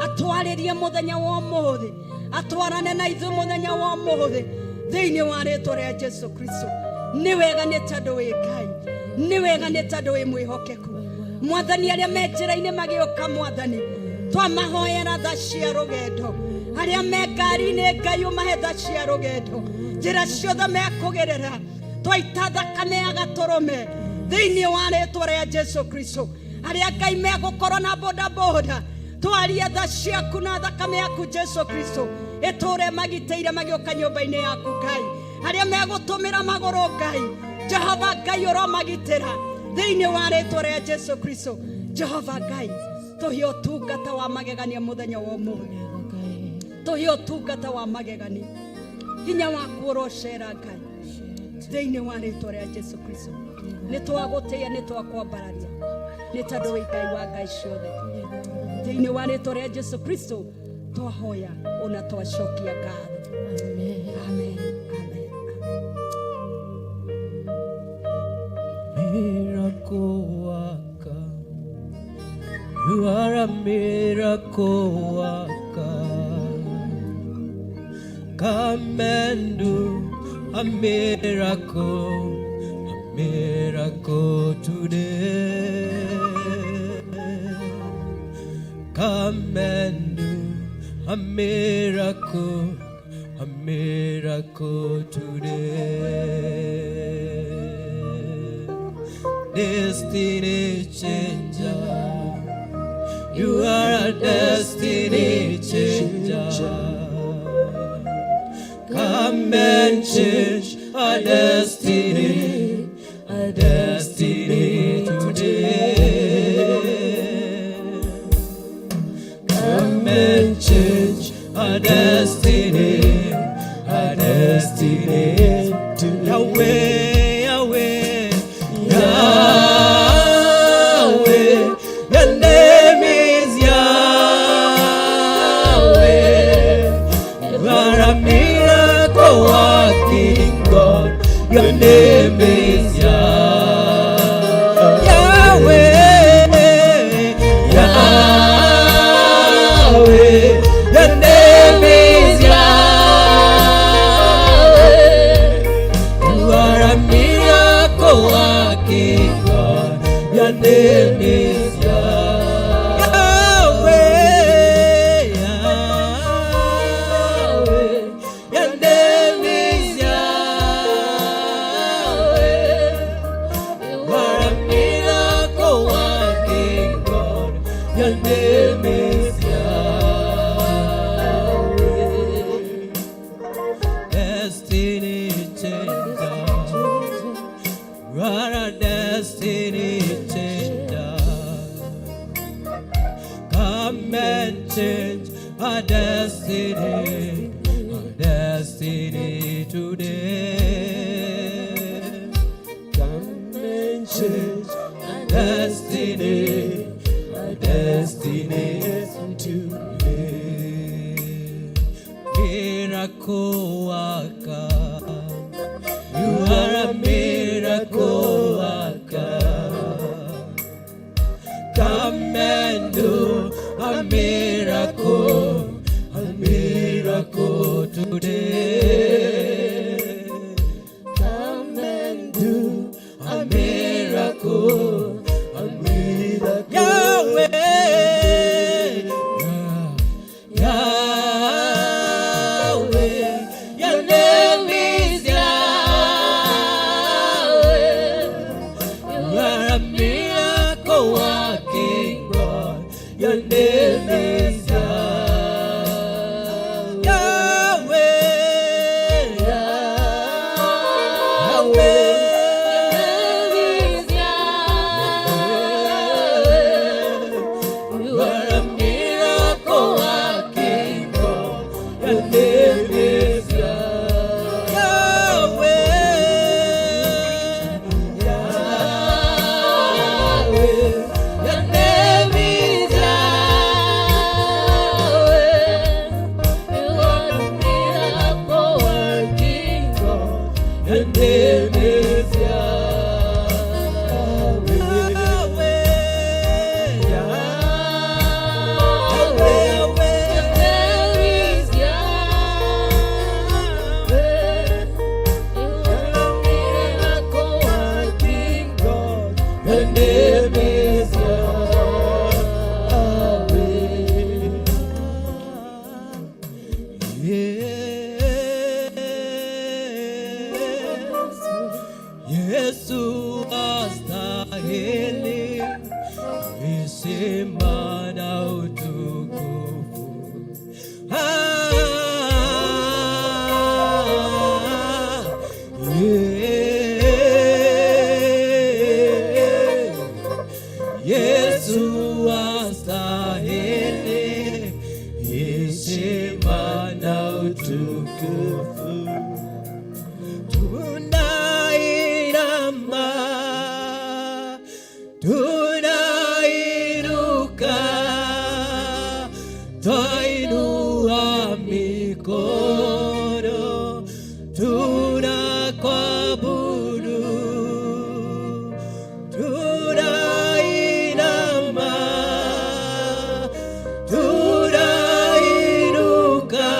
Speaker 7: atwarĩrie mũthenya wa ũmũthĩ, atwarane na ithuĩ mũthenya wa ũmũthĩ thĩinĩ wa rĩtwa rĩa Jesu Kristo. Nĩ wega nĩ tondũ wĩ Ngai, nĩ wega nĩ tondũ wĩ mwĩhokeku Mwathani. Arĩa me njĩra-inĩ magĩũka Mwathani, twamahoera tha cia rũgendo. Arĩa me ngari-inĩ Ngai, ũmahe tha cia rũgendo, njĩra ciothe mekũgerera twaita thakame ya gatũrũme thĩinĩ wa rĩtwa rĩa Jesu Kristo. Arĩa Ngai megũkorwo na bodaboda, twarie tha ciaku na thakame yaku Jesu Kristo ĩtũre magitĩire magĩũka nyũmba-inĩ yaku Ngai. Arĩa megũtũmĩra magũrũ Ngai, Jehova Ngai ũromagitĩra thĩinĩ wa rĩtwa rĩa Jesu Kristo. Jehova Ngai, tũhe ũtungata wa magegania mũthenya wa ũmũthĩ, tũhe ũtungata wa magegania, hinya waku ũrocera Ngai thĩinĩ wa rĩtwa rĩa Jesu Kristo. Nĩ twagũtĩĩa, nĩ twakwambararia nĩ tondũ wĩ Ngai wa ngai ciothe. Thĩinĩ wa rĩtwa rĩa Jesu Kristo twahoya ona twacokia ngatho. Amen, amen, amen.
Speaker 2: Miracle worker, you are a miracle worker. Come and do a miracle today. Come and do a miracle today. Destiny changer, you are a destiny changer. Come and change our destiny today. Come and change our destiny today. Yahweh, Yahweh, Yahweh, your name is Yahweh. You are a miracle working God. Your name is Yahweh. Yahweh. Your name is Yahweh. You are a miracle working God. Your name is Yahweh. Yahweh. Your name is Yahweh. You are a miracle working God. Your name is Yahweh. Destiny changer. You are a destiny changer. Come and change our destiny today. Come and change our destiny today. Miracle worker, you are a miracle worker. Come and do a miracle today. Come and do a miracle, a miracle. Yahweh, Yahweh, your name is Yahweh. You are a miracle working God. Your name is Yahweh. Yahweh. You are a miracle working God. Your name is Yahweh. Yahweh. Your name is Yahweh. You are a miracle working God. Your name is Yahweh. Yahweh. Your name is Yahweh. You are a miracle working God. Your name is Yahweh. Yesu astahili heshima na utukufu. Ah, yeah. Yesu astahili heshima na utukufu. Tunainama, tunainuka, twainua mikono, tunakuabudu, tunainama, tunainuka,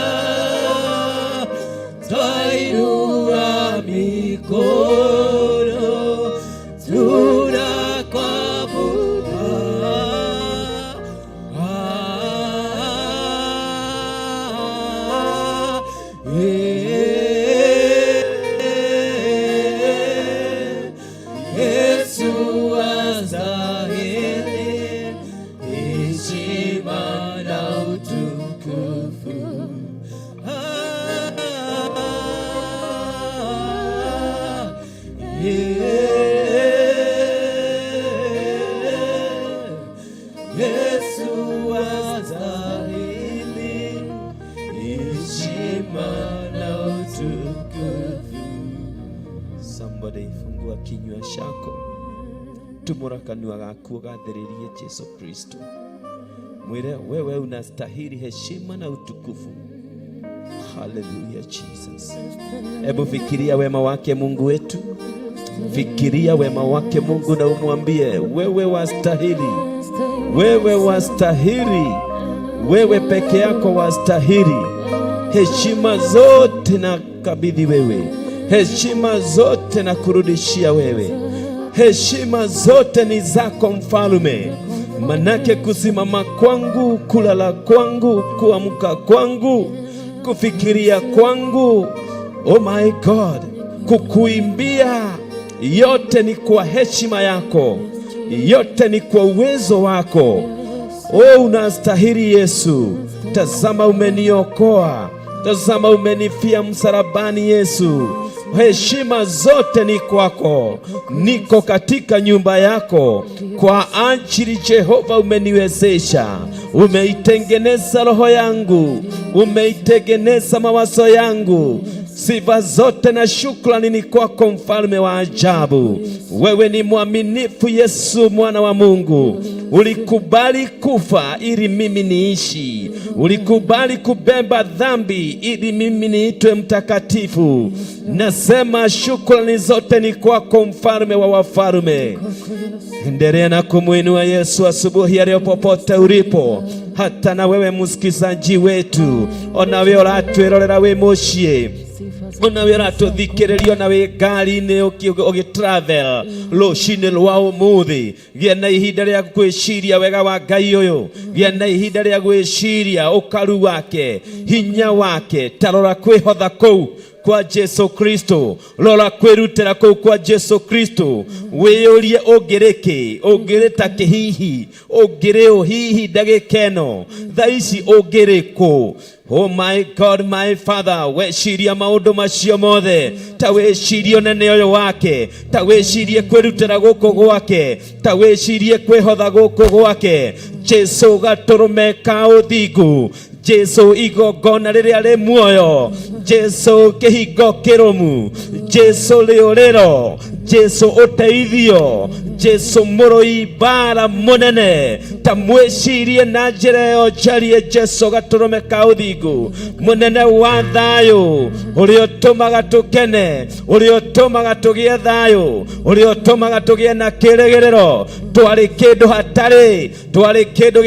Speaker 2: Yesu wastahili heshima na utukufu.
Speaker 8: Somebody fungua kinywa chako, tumura kanua gaku ugathĩrĩrie Jesu Kristo, mwĩre wewe unastahili heshima na utukufu. Haleluya, Jesus. Hebu fikiria wema wake Mungu wetu, fikiria wema wake Mungu na umwambie wewe wastahili, wewe wastahili, wewe peke yako wastahili. Heshima zote na kabidhi wewe, heshima zote na kurudishia wewe, heshima zote ni zako mfalme. Manake kusimama kwangu, kulala kwangu, kuamka kwangu, kufikiria kwangu, oh my God, kukuimbia, yote ni kwa heshima yako, yote ni kwa uwezo wako. Oh, unastahili Yesu. Tazama umeniokoa, tazama umenifia msalabani Yesu. Heshima zote ni kwako, niko katika nyumba yako kwa ajili Jehova, umeniwezesha, umeitengeneza roho yangu, umeitengeneza mawazo yangu. Sifa zote na shukrani ni kwako, mfalme wa ajabu. Wewe ni mwaminifu, Yesu mwana wa Mungu. Ulikubali kufa ili mimi niishi, ulikubali kubeba dhambi ili mimi niitwe mtakatifu. Nasema shukrani zote ni kwako, mfalme wa wafalme. Endelea na kumwinua Yesu asubuhi ya leo popote ulipo, hata na wewe msikizaji wetu, ona we ũratwĩrorera wĩ mũciĩ, ona we ũratũthikĩrĩria ona wĩ ngari-inĩ ũgĩ travel rũcinĩ rwa ũmũthĩ, gĩa na ihinda rĩa gwĩciria wega wa Ngai ũyũ, gĩa na ihinda rĩa gwĩciria ũkaru wake, hinya wake. Tarora kwĩhotha kũu kwa Jesu Kristo, rora kwĩrutĩra kũu kwa Jesu Kristo, wĩyũrie ũngĩrĩ kĩ, ũngĩrĩ ta kĩ hihi, ũngĩrĩ ũ hihi ndagĩka ĩno, thaa ici ũngĩrĩ kũ? Oh my God, my Father, weciria maũndũ macio mothe, ta wĩcirie ũnene ũyũ wake, ta wĩcirie kwĩrutĩra gũkũ gwake, ta wĩcirie kwĩhotha gũkũ gwake. Jesu gatũrũme ka ũthingu, Jesu igongona rĩrĩa rĩ muoyo, Jesu kĩhingo kĩrũmu, Jesu rĩũrĩro, Jesu ũteithio, Jesu mũrũi mbara mũnene. Ta mwĩcirie na njĩra ĩyo njarie, Jesu gatũrũme ka ũthingu, mũnene wa thayũ, ũrĩa ũtũmaga tũkene, ũrĩa ũtũmaga tũgĩe thayũ, ũrĩa ũtũmaga tũgĩe na kĩrĩgĩrĩro. Twarĩ kĩndũ hatarĩ, twarĩ kĩndũ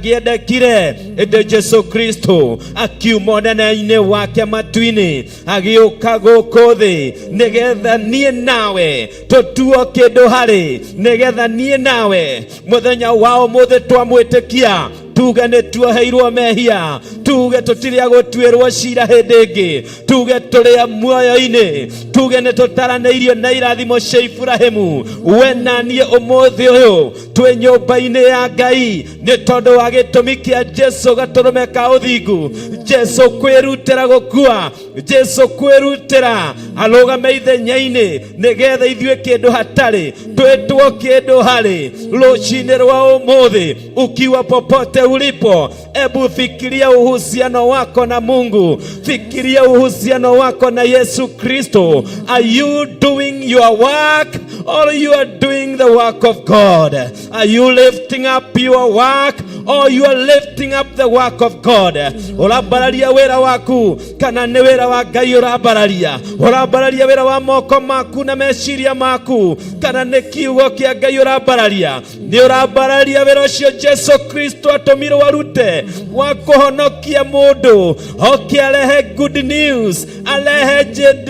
Speaker 8: gĩtangĩendekire, ĩndĩ Jesu Kristo akiuma ũnene-inĩ wake matu-inĩ agĩũka gũkũ thĩ nĩgetha niĩ nawe tũtuo kĩndũ harĩ, nĩgetha niĩ nawe mũthenya wa ũmũthĩ twamwĩtĩkia tuge nĩ tuoheirwo mehia, tuge tũtirĩ a gũtuĩrwo cira hĩndĩ ĩngĩ, tuge tũrĩ a muoyo-inĩ, tuge nĩ tũtaranĩirio na irathimo cia Iburahĩmu. We na niĩ ũmũthĩ ũyũ twĩ nyũmba-inĩ ya Ngai nĩ tondũ wa gĩtũmi kĩa Jesu gatũrũme ka ũthingu, Jesu kwĩrutĩra gũkua, Jesu kwĩrutĩra arũgame ithenya-inĩ nĩgetha ithuĩ kĩndũ hatarĩ twĩtwo kĩndũ harĩ. Rũcinĩ rwa ũmũthĩ, ukiwa popote ulipo, ebu fikiria uhusiano wako na Mungu, fikiria uhusiano wako na Yesu Kristo. Are you doing your work or you are doing the work of God? Are you lifting up your work or you are lifting up the work of God? Ũrambararia wĩra waku kana nĩ wĩra wa Ngai ũrambararia? Ũrambararia wĩra wa moko maku na meciria maku kana nĩ kiugo kĩa Ngai ũrambararia? Nĩ ũrambararia wĩra ũcio Jesu Kristo atũmirwo arute wa kũhonokia mũndũ, oke arehe good news, arehe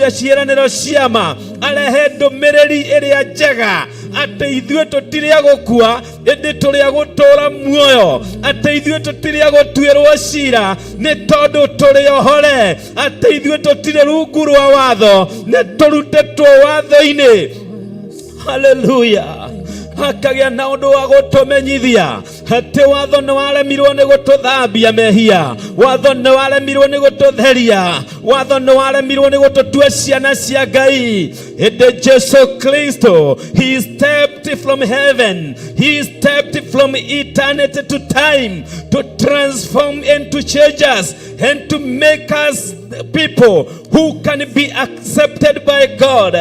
Speaker 8: ciĩranĩro ciama, arehe ndũmĩrĩri ĩrĩa njega atĩ ithuĩ tũtirĩ a gũkua ĩndĩ tũrĩ a gũtũũra muoyo, atĩ ithuĩ tũtirĩ a gũtuĩrwo cira nĩ tondũ tũrĩ ohore, atĩ ithuĩ tũtirĩ rungu rwa watho nĩ tũrutĩtwo watho-inĩ. Haleluya! Akagĩa na ũndũ wa gũtũmenyithia atĩ watho nĩ waremirwo nĩ gũtũthambia mehia, watho nĩ waremirwo nĩ gũtũtheria, watho nĩ waremirwo nĩ gũtũtua ciana cia Ngai. Ĩndĩ Jesu Kristo, he stepped from heaven, he stepped from eternity to time to transform and to change us and to make us people who can be accepted by God.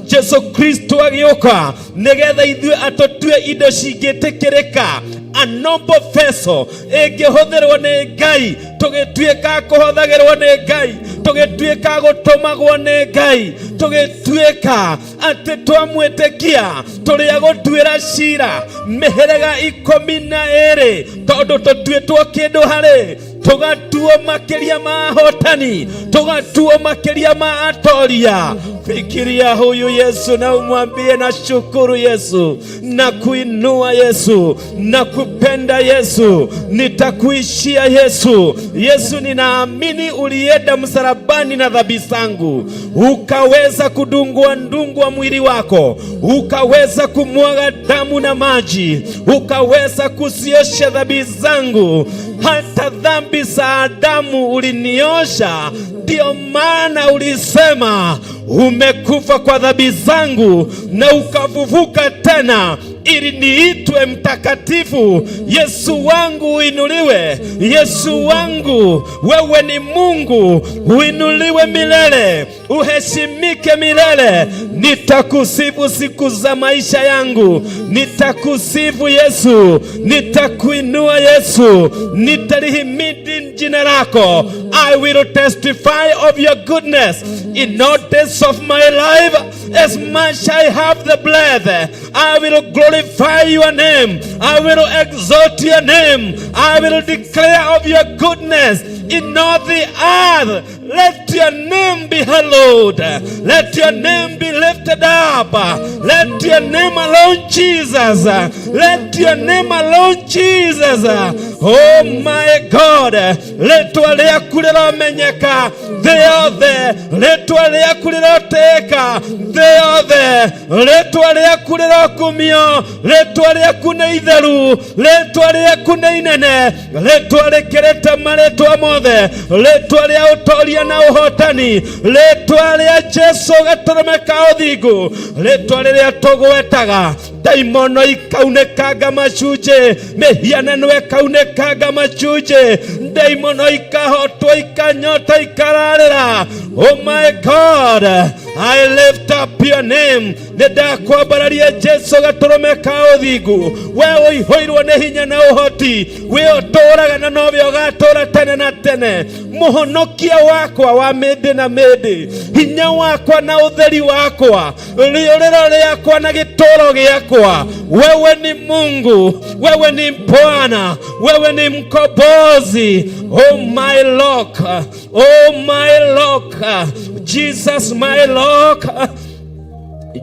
Speaker 8: Jesu Kristo agĩũka nĩgetha ithuĩ atũtue indo cingĩtĩkĩrĩka, a noble vessel ĩngĩhũthĩrwo nĩ Ngai, tũgĩtuĩka kũhũthagĩrwo nĩ Ngai, tũgĩtuĩka gũtũmagwo nĩ Ngai, tũgĩtuĩka atĩ twamwĩtĩkia tũrĩa gũtuĩra cira mĩhĩrĩga 12, tondũ tũtuĩtwo kĩndũ harĩ tũgatuo makĩria ma ahotani, tũgatuo makĩria ma atoria. Fikiria huyu Yesu na umwambie, na shukuru Yesu, na kuinua Yesu, na kupenda Yesu, nitakuishia Yesu. Yesu, ninaamini ulienda msalabani na dhambi zangu, ukaweza kudungwa ndungwa mwili wako, ukaweza kumwaga damu na maji, ukaweza kuziosha dhambi zangu, hata dhambi za Adamu uliniosha. Ndio maana ulisema umekufa kwa dhambi zangu na ukafufuka tena ili niitwe mtakatifu. Yesu wangu uinuliwe, Yesu wangu, wewe ni Mungu, uinuliwe milele, uheshimike milele. Nitakusifu siku za maisha yangu, nitakusifu Yesu, nitakuinua Yesu, nitalihimidi jina lako. I will testify of your goodness in all days of my life. As much I have the breath, I will glorify your name. I will exalt your name. I will declare of your goodness in all the earth. Let your name be hallowed. Let your name be lifted up. Let your name alone, Jesus. Let your name alone, Jesus. Oh my God. Rĩtwa rĩaku rĩromenyeka thĩ yothe, rĩtwa rĩaku rĩrotĩĩka thĩ yothe, rĩtwa rĩaku rĩrokumio, rĩtwa rĩaku nĩ itheru, rĩtwa rĩaku nĩ inene, rĩtwa rĩkĩrĩte marĩtwa mothe, rĩtwa rĩa ũtoria na ũhotani, rĩtwa rĩa Jesu gatũrũme ka ũthingu, rĩtwa rĩrĩa tũgwetaga ndaimono ikaunĩkanga macunjĩ, mĩhianano ĩkaunĩkanga macunjĩ, ndaimono ikahotwo, ikanyota, ikararĩra. Oh my God, I lift up your name. Nĩ ndakwambararia Jesu gatũrũme ka ũthingu, we ũihũirwo nĩ hinya na ũhoti, we ũtũũraga na nowe ũgatũũra tene na tene, mũhonokia wakwa wa mĩndĩ na mĩndĩ, hinya wakwa na ũtheri wakwa, rĩũrĩro rĩakwa na gĩtũũro gĩakwa. Wewe ni Mungu, wewe ni Bwana, wewe ni mkombozi. Oh my rock, oh my rock, Jesus my rock,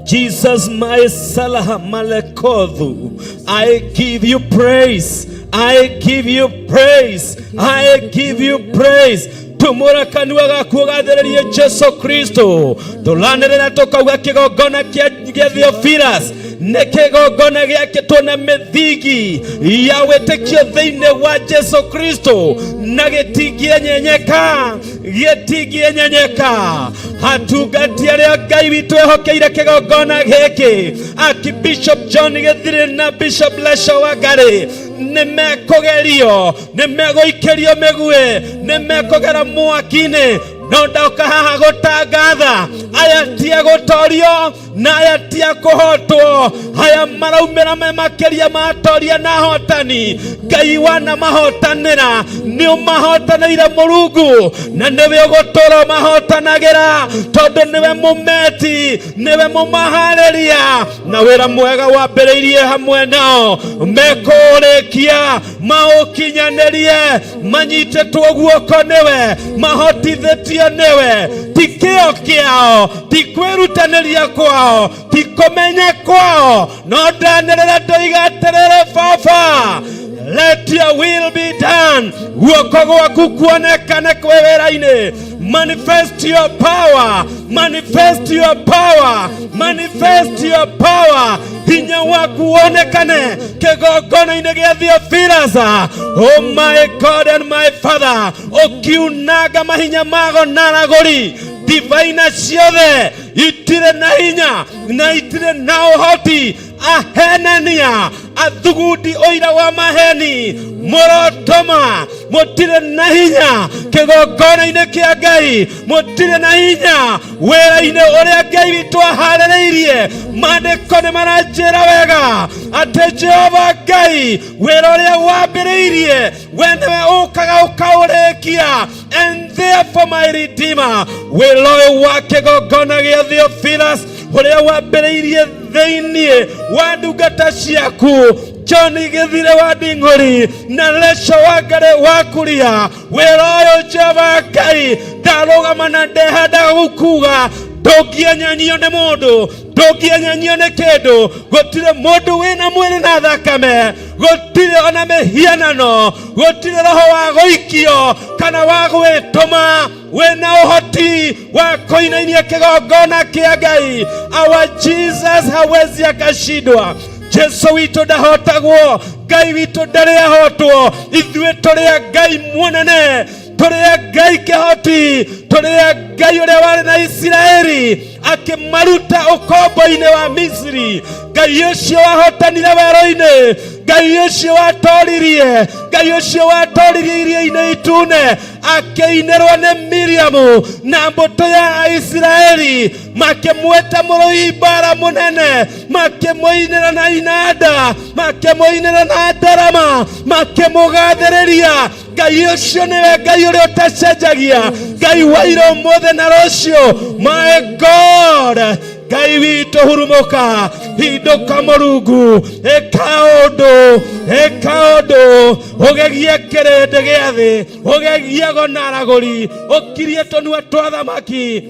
Speaker 8: Jesus my Salah Malekodhu. I give you praise. I give you praise. I give you praise. Tumũra kanua gaku ũgathĩrĩrie Jesu Kristo. Tũranĩrĩra tũkauga kĩgongona kĩa Theophilus nĩ kĩgongona gĩakĩtwo na mĩthingi ya wĩtĩkio thĩinĩ wa Jesu Kristo, na gĩtingĩenyenyeka, gĩtingĩenyenyeka. Atungati arĩa Ngai witũ ehokeire kĩgongona gĩkĩ, Archbishop John Gĩthirĩ na Bishop Lesho Wangari, nĩ mekũgerio, nĩ megũikĩrio mĩguĩ, nĩ mekũgera mwaki-inĩ, no ndoka haha gũtangatha aya ti a gũtorio na aya ti a kũhotwo, aya maraumĩra me makĩria ma atoria na ahotani. Ngai wanamahotanĩra, nĩ ũmahotanĩire Mũrungu, na nĩwe ũgũtũra ũmahotanagĩra, tondũ nĩwe mũmeti, nĩwe mũmaharĩria, na wĩra mwega wambĩrĩirie hamwe nao mekũũrĩkia, maũkinyanĩrie, manyitĩtwo guoko nĩwe, mahotithĩtio nĩwe. Ti kĩo kĩao, ti kwĩrutanĩria kwao, ti kũmenya kwao, no ndanĩrĩra ndoiga atĩrĩrĩ, Baba, let your will be done. Guoko gwaku kuonekane kwĩ wĩra-inĩ.
Speaker 9: Manifest your power, manifest your power, manifest your power. Hinya waku wonekane kĩgongona-inĩ gĩa Theophilus. Oh my God and my Father, ũkiunanga mahinya mago na aragũri divaina ciothe itirĩ na hinya na itirĩ na ũhoti ahenania athugundi ũira wa maheni mũrotoma mũtirĩ na hinya kĩgongona-inĩ kĩa Ngai, mũtirĩ na hinya wĩra-inĩ ũrĩa Ngai witũ aharĩrĩirie. Maandĩko nĩ maranjĩra wega atĩ Jehova Ngai wĩra ũrĩa wambĩrĩirie we nĩwe ũkaga ũkaũrĩkia. And therefore my Redeemer, wĩra ũyũ wa kĩgongona gĩa Theophilus ũrĩa wambĩrĩirie thĩinĩ wa ndungata ciaku John Gĩthire wa Nding'ũri na Leco wa Ngarĩ wa Kuria, wĩra ũyũ Jehova Ngai ndarũgama na ndehanda gũkuga ndũngĩenyenyio nĩ mũndũ, ndũngĩenyenyio nĩ kĩndũ. Gũtirĩ mũndũ wĩna mwĩrĩ na thakame, gũtirĩ ona mĩhianano, gũtirĩ roho wa gũikio kana wa gwĩtũma wĩna ũhoti wa kũinainia kĩgongona kĩa Ngai. Our Jesus hawezi akashindwa. Jesu witũ ndahotagwo, Ngai witũ ndarĩ ahotwo. Ithuĩ tũrĩ a Ngai mũnene, tũrĩ a Ngai kĩhoti, tũrĩ a Ngai ũrĩa warĩ na Isiraeli akĩmaruta ũkombo-inĩ wa Misiri. Ngai ũcio wahotanire werũ-inĩ, Ngai ũcio watoririe, Ngai ũcio watoririe iria-inĩ itune, akĩinĩrwo nĩ Miriamu na mbũtũ ya Aisiraeli, makĩmwĩta mũrũi mbara mũnene, makĩmũinĩra na inanda, makĩmũinĩra na ndarama, makĩmũgathĩrĩria. Ngai ũcio nĩwe Ngai ũrĩa ũtacenjagia, Ngai wa ira ũmũthĩ na rũciũ. My God, Ngai witũ hurumũka, hindũka Mũrungu, ĩka ũndũ, ĩka ũndũ, ũgegie kĩrĩndĩ gĩa thĩ, ũgegie ago na aragũri, ũkirie tũnua twa thamaki.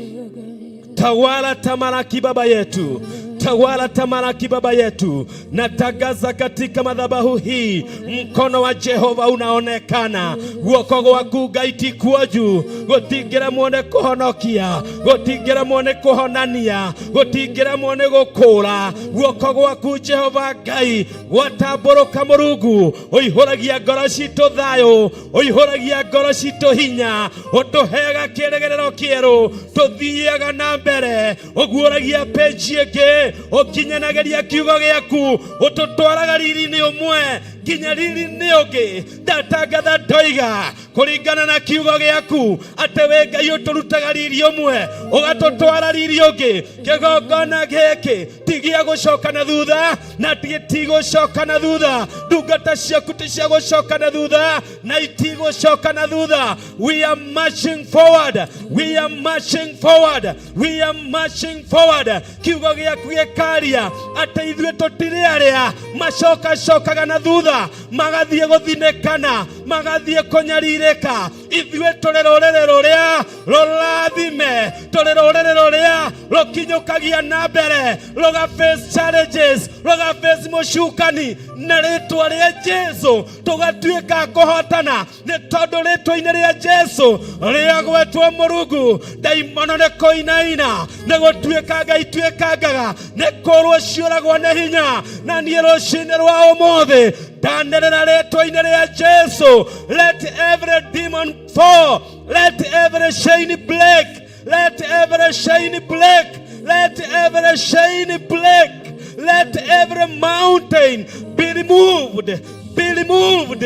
Speaker 9: Tawala tamalaki baba yetu, tawala tamalaki baba yetu. Natangaza katika madhabahu hii, mkono wa Jehova unaonekana. Guoko gwaku Ngai ti kuonju, gutingĩremwo nĩ kũhonokia, gutingĩremwo nĩ kũhonania, gutingĩremwo nĩ gũkũra. Guoko gwaku Jehova Ngai gwatambũrũka Mũrungu, ũihũragia ngoro citũ thayũ, ũihũragia ngoro citũ hinya, ũtũheaga kĩrĩgĩrĩro kĩerũ, tũthiaga na mbere, ũguũragia peji ĩngĩ, ũkinyanagĩria kiugo gĩaku, ũtũtwaraga riri-inĩ ũmwe nginya riri-inĩ ũngĩ. Ndatangatha ndoiga kũringana na kiugo gĩaku atĩ wĩ Ngai ũtũrutaga riri ũmwe ũgatũtwara riri ũngĩ. Kĩgongona gĩkĩ ti gĩa gũcoka na thutha, na tigũcoka na thutha. Ndungata ciaku ti cia gũcoka na thutha na itigũcoka na thutha. We are marching forward, we are marching forward, we are marching forward. Kiugo gĩaku gĩkaria atĩ ithuĩ tũtirĩ arĩa macokacokaga na thutha, magathiĩ gũthinĩkana, magathiĩ kũnyarirĩka. Ithuĩ tũrĩ rũrĩrĩ rũrĩa rũrathime, tũrĩ rũrĩrĩ rũrĩa rũkinyũkagia na mbere, rũga face challenges, rũga face mũcukani na rĩtwa rĩa Jesu tũgatuĩka kũhotana, nĩ tondũ rĩtwa-inĩ rĩa Jesu rĩagwetwo Mũrungu, ndaimono nĩ kũinaina, nĩ gũtuĩkanga ituĩkangaga, nĩ kũrwo ciũragwo nĩ hinya. Na niĩ rũcinĩ rwa ũmũthĩ ndanĩrĩra rĩtwa-inĩ rĩa Jesu, let every demon fall, let every chain break, let every chain break, let every chain break, let every mountain be removed, be removed,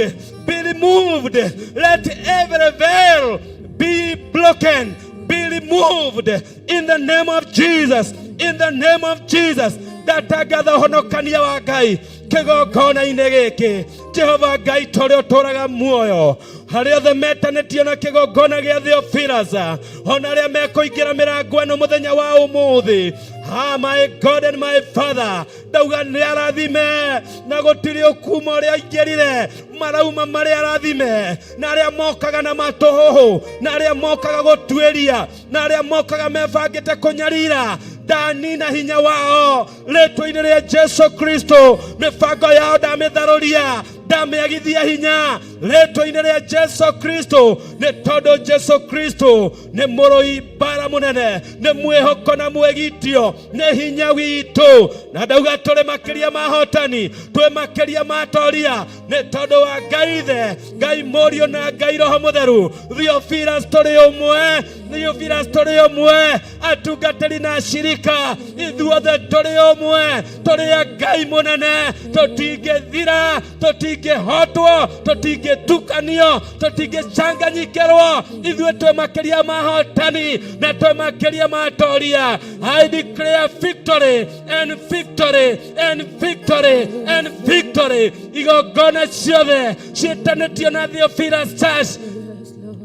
Speaker 9: be removed. Let every veil be broken, be removed in the name of Jesus, in the name of Jesus. Ndatangatha ũhonokania wa Ngai kĩgongona-inĩ gĩkĩ. Jehova Ngai tũrĩa ũtũraga muoyo, harĩa othe metanĩtio na kĩgongona gĩa Theophilus, ona arĩa mekũingĩra mĩrango ĩno mũthenya wa ũmũthĩ, ah, my God and my Father, ndauga nĩ arathime, na gũtirĩ ũkuma ũrĩa aingĩrire marauma marĩ arathime, na arĩa mokaga na matũhũhũ, na arĩa mokaga gũtuĩria, na arĩa mokaga mebangĩte kũnyarira, ndanina hinya wao rĩtwa-inĩ rĩa Jesu Kristo. Mĩbango yao ndamĩtharũria. Ndamĩagithia hinya rĩtwa-inĩ rĩa Jesu Kristo, nĩ tondũ Jesu Kristo nĩ mũrũi mbara mũnene, nĩ mwĩhoko na mwĩgitio, nĩ hinya witũ. Na ndauga tũrĩ makĩria ma hotani, twĩ makĩria ma toria, nĩ tondũ wa Ngai Ithe, Ngai Mũriũ na Ngai Roho Mũtheru. Theophilus tũrĩ ũmwe, Theophilus tũrĩ ũmwe, atungatĩri na ashirika ithuothe tũrĩ ũmwe, tũrĩ a Ngai mũnene, tũtingĩthira, tũtingĩhotwo, tũtingĩtukanio, tũtingĩcanganyikĩrwo. Ithuĩ twĩ makĩria ma hotani na twĩ makĩria ma toria. I declare victory and victory and victory and victory. Igongona ciothe ciĩtanĩtio na Theophilus Church,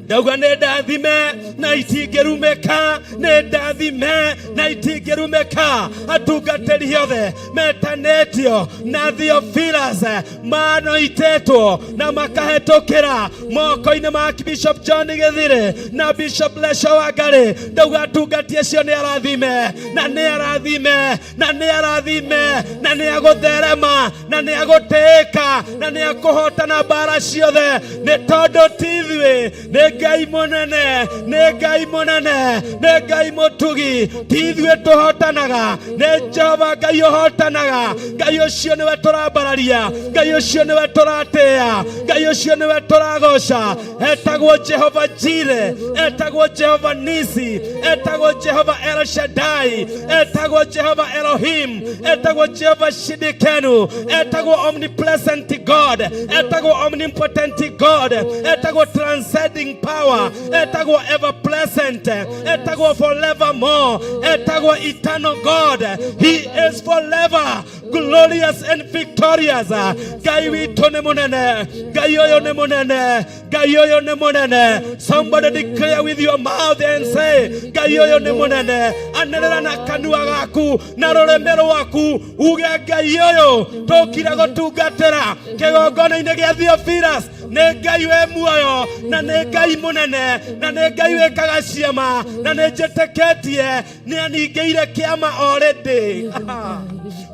Speaker 9: ndauga nĩ ndathime na itingĩrumĩka, nĩ ndathime na itingĩrumĩka. Atungatĩri othe metanĩtio na Theophilus manoitĩtwo na makahetũkĩra moko-inĩ ma Bishop John Gĩthirĩ na Bishop Lesho Wangari, ndauga atungati acio nĩ arathime na nĩ arathime na nĩ arathime na nĩ agũtherema na nĩ agũtĩĩka na nĩ akũhotana mbara ciothe, nĩ tondũ ti ithuĩ, nĩ Ngai mũnene, nĩ Ngai mũnene, nĩ Ngai mũtugi. Ti ithuĩ tũhotanaga, nĩ Jehova Ngai ũhotanaga. Ngai ũcio nĩwe tũrambararia, Ngai ũcio nĩwe tũratĩĩa, Ngai ũcio nĩwe tũragoca. Etagwo Jehova Jire, etagwo Jehova Nisi, etagwo Jehova El Shaddai, etagwo Jehova Elohim, etagwo Jehova Shidikenu, etagwo omnipresent God, etagwo omnipotent God, etagwo transcending power, etagwo ever present, etagwo forevermore, etagwo eternal God. He is forever glorious and victorious. Ngai witũ nĩ mũnene, Ngai ũyũ nĩ mũnene, Ngai ũyũ nĩ mũnene. Somebody declare with your mouth and say, Ngai ũyũ nĩ mũnene. Anĩrĩra na kanua gaku na rũrĩmĩ rwaku uge, Ngai ũyũ tũkire gũtungatĩra kĩgongona-inĩ gĩa Theophilus nĩ Ngai wĩ muoyo na nĩ Ngai mũnene na nĩ Ngai wĩkaga ciama na nĩ njĩtĩkĩtie nĩ aningĩire kĩama already.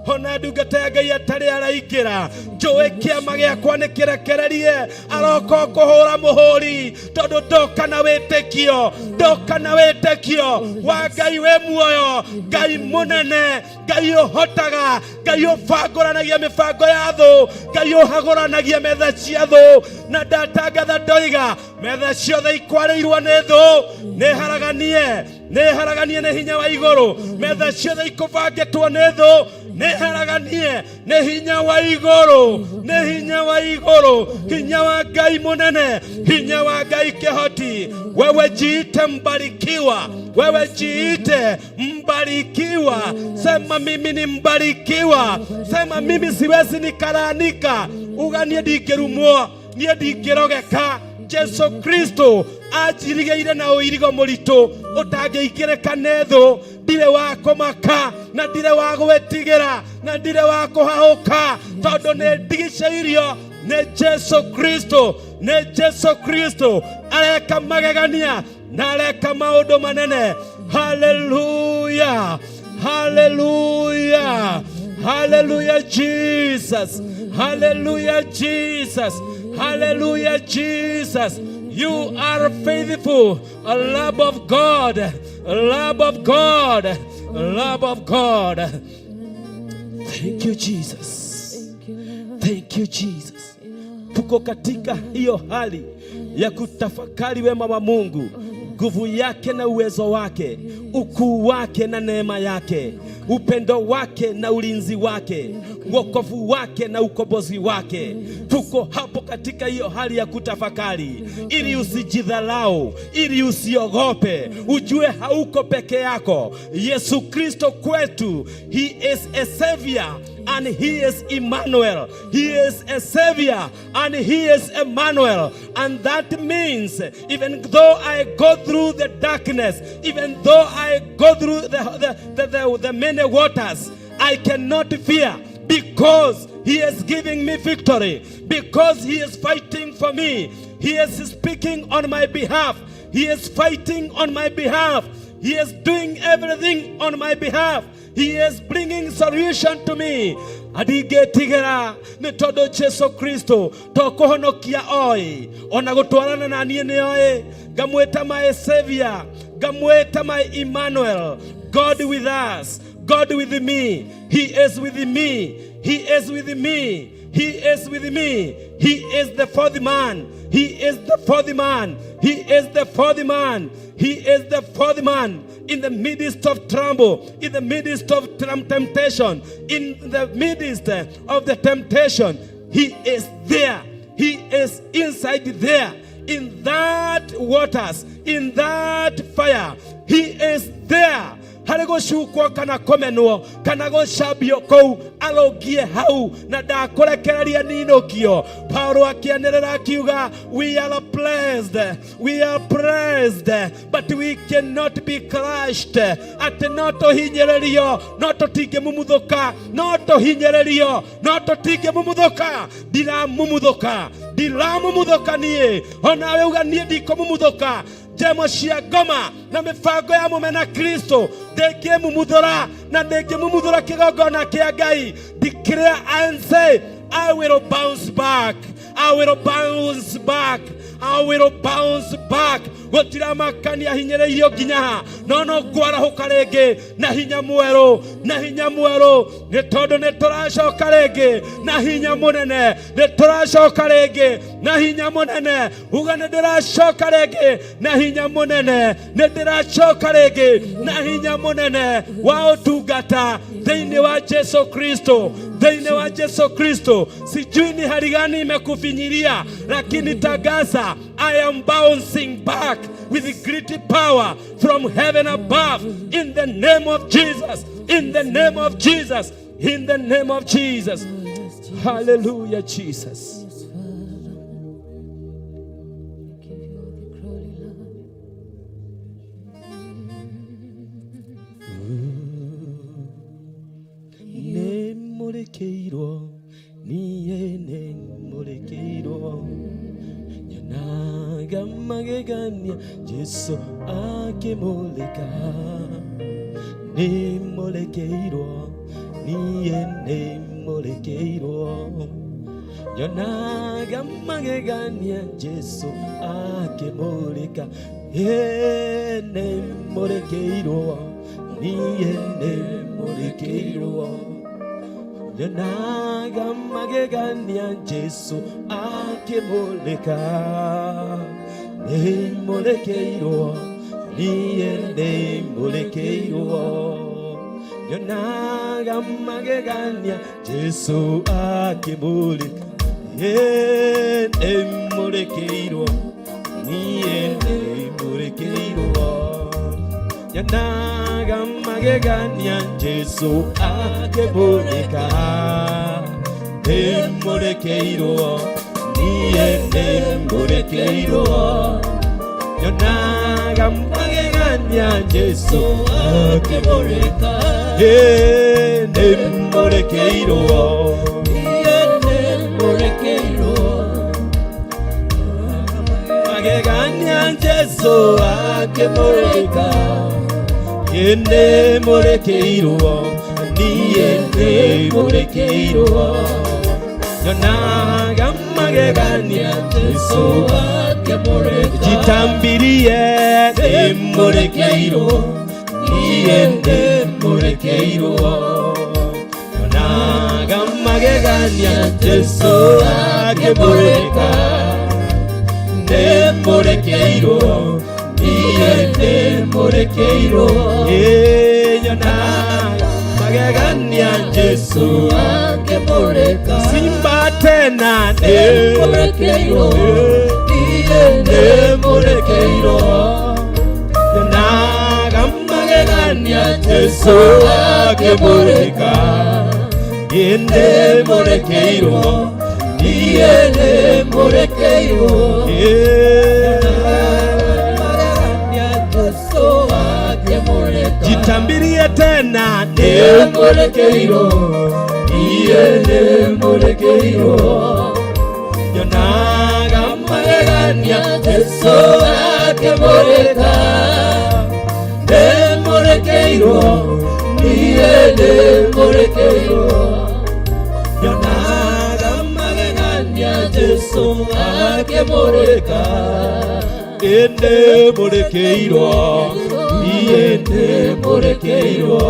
Speaker 9: Ona ndungata ya Ngai atarĩ araingĩra, njũĩ kĩama gĩakwa nĩ kĩrekererie, aroka o kũhũra mũhũri, tondũ ndoka na wĩtĩkio, ndoka na wĩtĩkio wa Ngai wĩ muoyo, Ngai mũnene, Ngai ũhotaga, Ngai ũbangũranagia mĩbango ya thũ, Ngai ũhagũranagia metha cia thũ. Na ndatangatha ndoiga metha ciothe ikwarĩirwo nĩ thũ nĩ haraganie, nĩ haraganie nĩ hinya wa igũrũ. Metha ciothe ikũbangĩtwo nĩ thũ nĩ haraganie nĩ hinya wa igũrũ, nĩ hinya wa igũrũ, hinya wa Ngai mũnene, hinya wa Ngai kĩhoti. Wewe jiite mbarikiwa, wewe jiite mbarikiwa. Sema mimi ni mbarikiwa, sema mimi siwezi nikaraanika, uga niĩ ndingĩrumwo, niĩ ndingĩrogeka. Jesu Kristo anjirigĩire na ũirigo mũritũ ũtangĩingĩrĩka nĩ thũ. Ndirĩ wa kũmaka na ndirĩ wa gwĩtigĩra na ndirĩ wa kũhahũka, tondũ nĩ ndigicĩirio nĩ Jesu Kristo, nĩ Jesu Kristo areka magegania na areka maũndũ manene. Haleluya, haleluya, haleluya Jesus, haleluya Jesus, haleluya Jesus. You are faithful, a love of God, a love of God, a love of God. Thank you, Jesus. Thank you, Jesus. Tuko katika hiyo hali ya kutafakari wema wa Mungu, nguvu yake na uwezo wake, ukuu wake na neema yake, upendo wake na ulinzi wake, wokovu wake na ukombozi wake. Tuko hapo katika hiyo hali ya kutafakari, ili usijidharau, ili usiogope, ujue hauko peke yako. Yesu Kristo kwetu, he is a savior and he is Emmanuel. He is a savior and he is Emmanuel. And that means even though I go through the darkness, even though I go through the many waters, I cannot fear, because he is giving me victory, because he is fighting for me. He is speaking on my behalf. He is fighting on my behalf. He is doing everything on my behalf. He is bringing solution to me. Ndingĩtigĩra nĩ tondũ Jesu Kristo to kũhonokia oĩ, ona gũtwarana na niĩ nĩ oĩ. Ngamwĩta my savior, ngamwĩta my Emmanuel, God with us, God with me. He is with me, he is with me, he is with me. He is the fourth man, he is the fourth man, he is the fourth man, he is the fourth man. In the midst of trouble, in the midst of temptation, in the midst of the temptation, he is there. He is inside there, in that waters, in that fire. He is there. Harĩ gũcukwo kana kũmenwo kana gũcambio kũu, arũngie hau na ndakũrekereria ninũkio. Paulo akĩanĩrĩra akiuga, "We are blessed, we are blessed, but we cannot be crushed." Atĩ no tũhinyĩrĩrio no tũtingĩmumuthũka, no tũhinyĩrĩrio no tũtingĩmumuthũka. Ndiramumuthũka, ndiramumuthũka niĩ. Onawe uga, "Niĩ ndikũmumuthũka." Njemo cia ngoma na mĩbango ya mũmena Kristo ndĩngĩmumuthũra na ndĩngĩmumuthũra kĩgongona kĩa Ngai. Declare and say, "I will bounce back, I will bounce back, I will bounce back." Gũtiramakania hinyĩrĩirio nginya ha, no no ngwarahũka rĩngĩ na hinya mwerũ, na hinya mwerũ, nĩ tondũ nĩ tũracoka rĩngĩ na hinya mũnene, nĩ tũracoka rĩngĩ na hinya mũnene. Uga, "Nĩ ndĩracoka rĩngĩ na hinya mũnene, nĩ ndĩracoka rĩngĩ na hinya mũnene wa ũtungata thĩinĩ wa Jesu Kristo, thĩinĩ wa Jesu Kristo." Sijui ni hali gani imekufinyilia, lakini tangaza, "I am bouncing back with great power from heaven above, in the name of Jesus, in the name of Jesus, in the name of Jesus." Hallelujah, Jesus.
Speaker 6: Yes, Father. We give you all the glory, Lord.
Speaker 8: Nĩmũrĩkĩirwo, niĩ nĩmũrĩkĩirwo, nyonaga magegania Jesu akĩmũrĩka. Nĩmũrĩkĩirwo, niĩ nĩmũrĩkĩirwo, nyonaga magegania Jesu akĩmũrĩka. Ĩ nĩmũrĩkĩirwo, niĩ nĩmũrĩkĩirwo, nyonaga magegania Jesu akĩmũrĩka. Nĩmũrĩkĩirwo, niĩ nĩmũrĩkĩirwo, nyonaga magegania Jesu akĩmũrĩka. Ĩ nĩmũrĩkĩirwo, niĩ nĩmũrĩkĩirwo, nyonaga magegania Jesu akĩmũrĩka. Nĩmũrĩkĩirwo, niĩ nĩmũrĩkĩirwo, nyonaga magegania Jesu akĩmũrĩka. Ĩ nĩmũrĩkĩirwo,
Speaker 2: Niĩ nĩmũrĩkĩirwo,
Speaker 8: magegania Jesu akĩmũrĩka. Ĩ nĩmũrĩkĩirwo, niĩ nĩmũrĩkĩirwo, nyonaga magegania Jesu
Speaker 2: akĩmũrĩka.
Speaker 8: Jitambirie, nĩmũrĩkĩirwo, niĩ nĩmũrĩkĩirwo, nyonaga magegania Jesu akĩmũrĩka. Nĩmũrĩkĩirwo, niĩ nĩmũrĩkĩirwo, ĩ nyonaga magegania Jesu
Speaker 2: akĩmũrĩka.
Speaker 9: Simba tena.
Speaker 2: Nĩmũrĩkĩirwo, niĩ nĩmũrĩkĩirwo,
Speaker 9: nyonaga magegania
Speaker 2: Jesu akĩmũrĩka.
Speaker 9: Ĩ nĩmũrĩkĩirwo,
Speaker 2: Niĩ nĩmũrĩkĩirwo, magegania Jesu akĩmũrĩka.
Speaker 9: Jitambirie tena.
Speaker 2: Nĩmũrĩkĩirwo, niĩ nĩmũrĩkĩirwo,
Speaker 9: nyonaga
Speaker 2: magegania Jesu akĩmũrĩka. Nĩmũrĩkĩirwo, niĩ nĩmũrĩkĩirwo. Akĩmũrĩka.
Speaker 9: Ĩndĩ mũrĩkĩirwo, niĩ ndĩ mũrĩkĩirwo.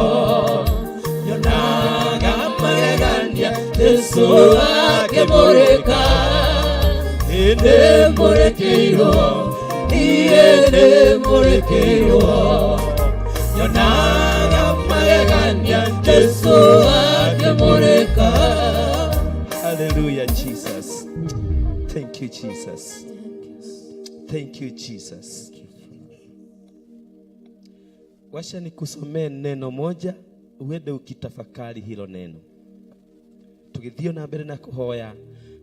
Speaker 2: Nyonaga magegania Jesu akĩmũrĩka.
Speaker 9: Ĩndĩ
Speaker 2: Nĩmũrĩkĩirwo, niĩ nĩmũrĩkĩirwo. Nyonaga magegania Jesu akĩmũrĩka.
Speaker 8: Hallelujah, Jesus. Thank you, Jesus. Thank you, Jesus. Wacha nikusomee neno moja uende ukitafakari hilo neno. Tũgĩthiĩ na mbere na kũhoya,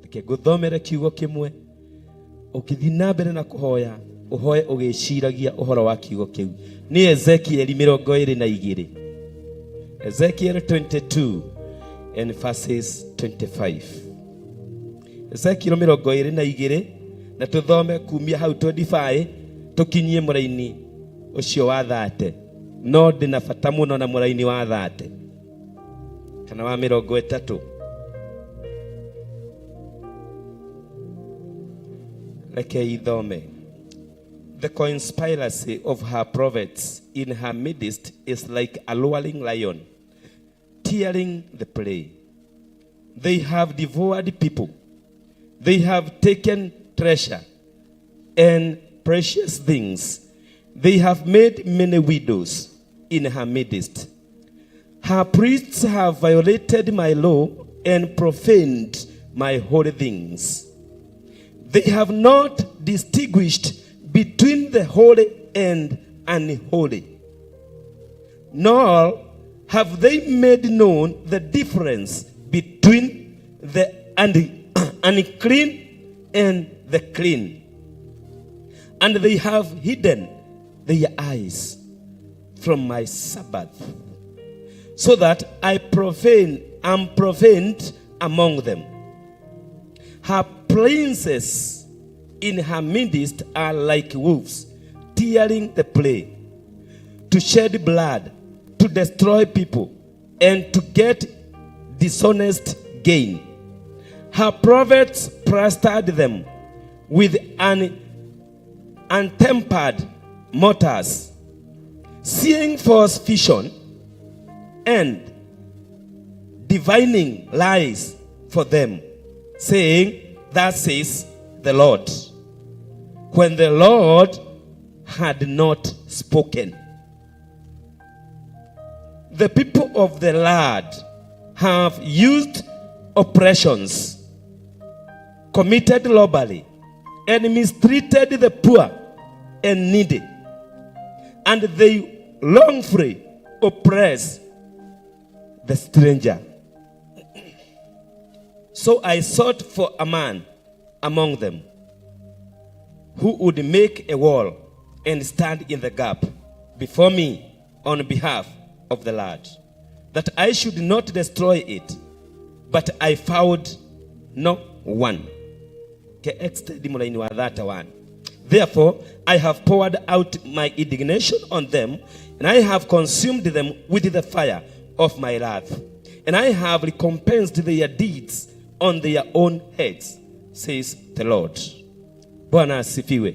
Speaker 8: reke ngũthomere kiugo kĩmwe. Ũgĩthiĩ na mbere na kũhoya, ũhoe ũgĩciragia ũhoro wa kiugo kĩu. Nĩ Ezekieli 22. Ezekiel 22 and verses 25. Ezekiel 22 na tũthome kumia hau 25 tũkinyie mũraini ũcio wa 30. No ndĩna bata mũno na mũraini wa 30 kana wa 30. Reke ithome. The conspiracy of her prophets in her midst is like a roaring lion tearing the prey. They have devoured people. They have taken treasure and precious things. They have made many widows in her midst. Her priests have violated my law and profaned my holy things. They have not distinguished between the holy and unholy, nor have they made known the difference between the unclean and the clean. And they have hidden their eyes from my Sabbath, so that I am profaned among them. Her princes in her midst are like wolves, tearing the prey, to shed blood, to destroy people, and to get dishonest gain. Her prophets plastered them with an untempered mortars, seeing false vision and divining lies for them, saying, Thus says the Lord, when the Lord had not spoken. The people of the land have used oppressions, committed robbery, and mistreated the poor and needy, and they wrongfully oppress the stranger. So I sought for a man among them who would make a wall and stand in the gap before me on behalf of the land, that I should not destroy it, but I found no one. Ke extend mũraini wa 31. Therefore, I have poured out my indignation on them, and I have consumed them with the fire of my wrath. And I have recompensed their deeds on their own heads, says the Lord. Bwana asifiwe.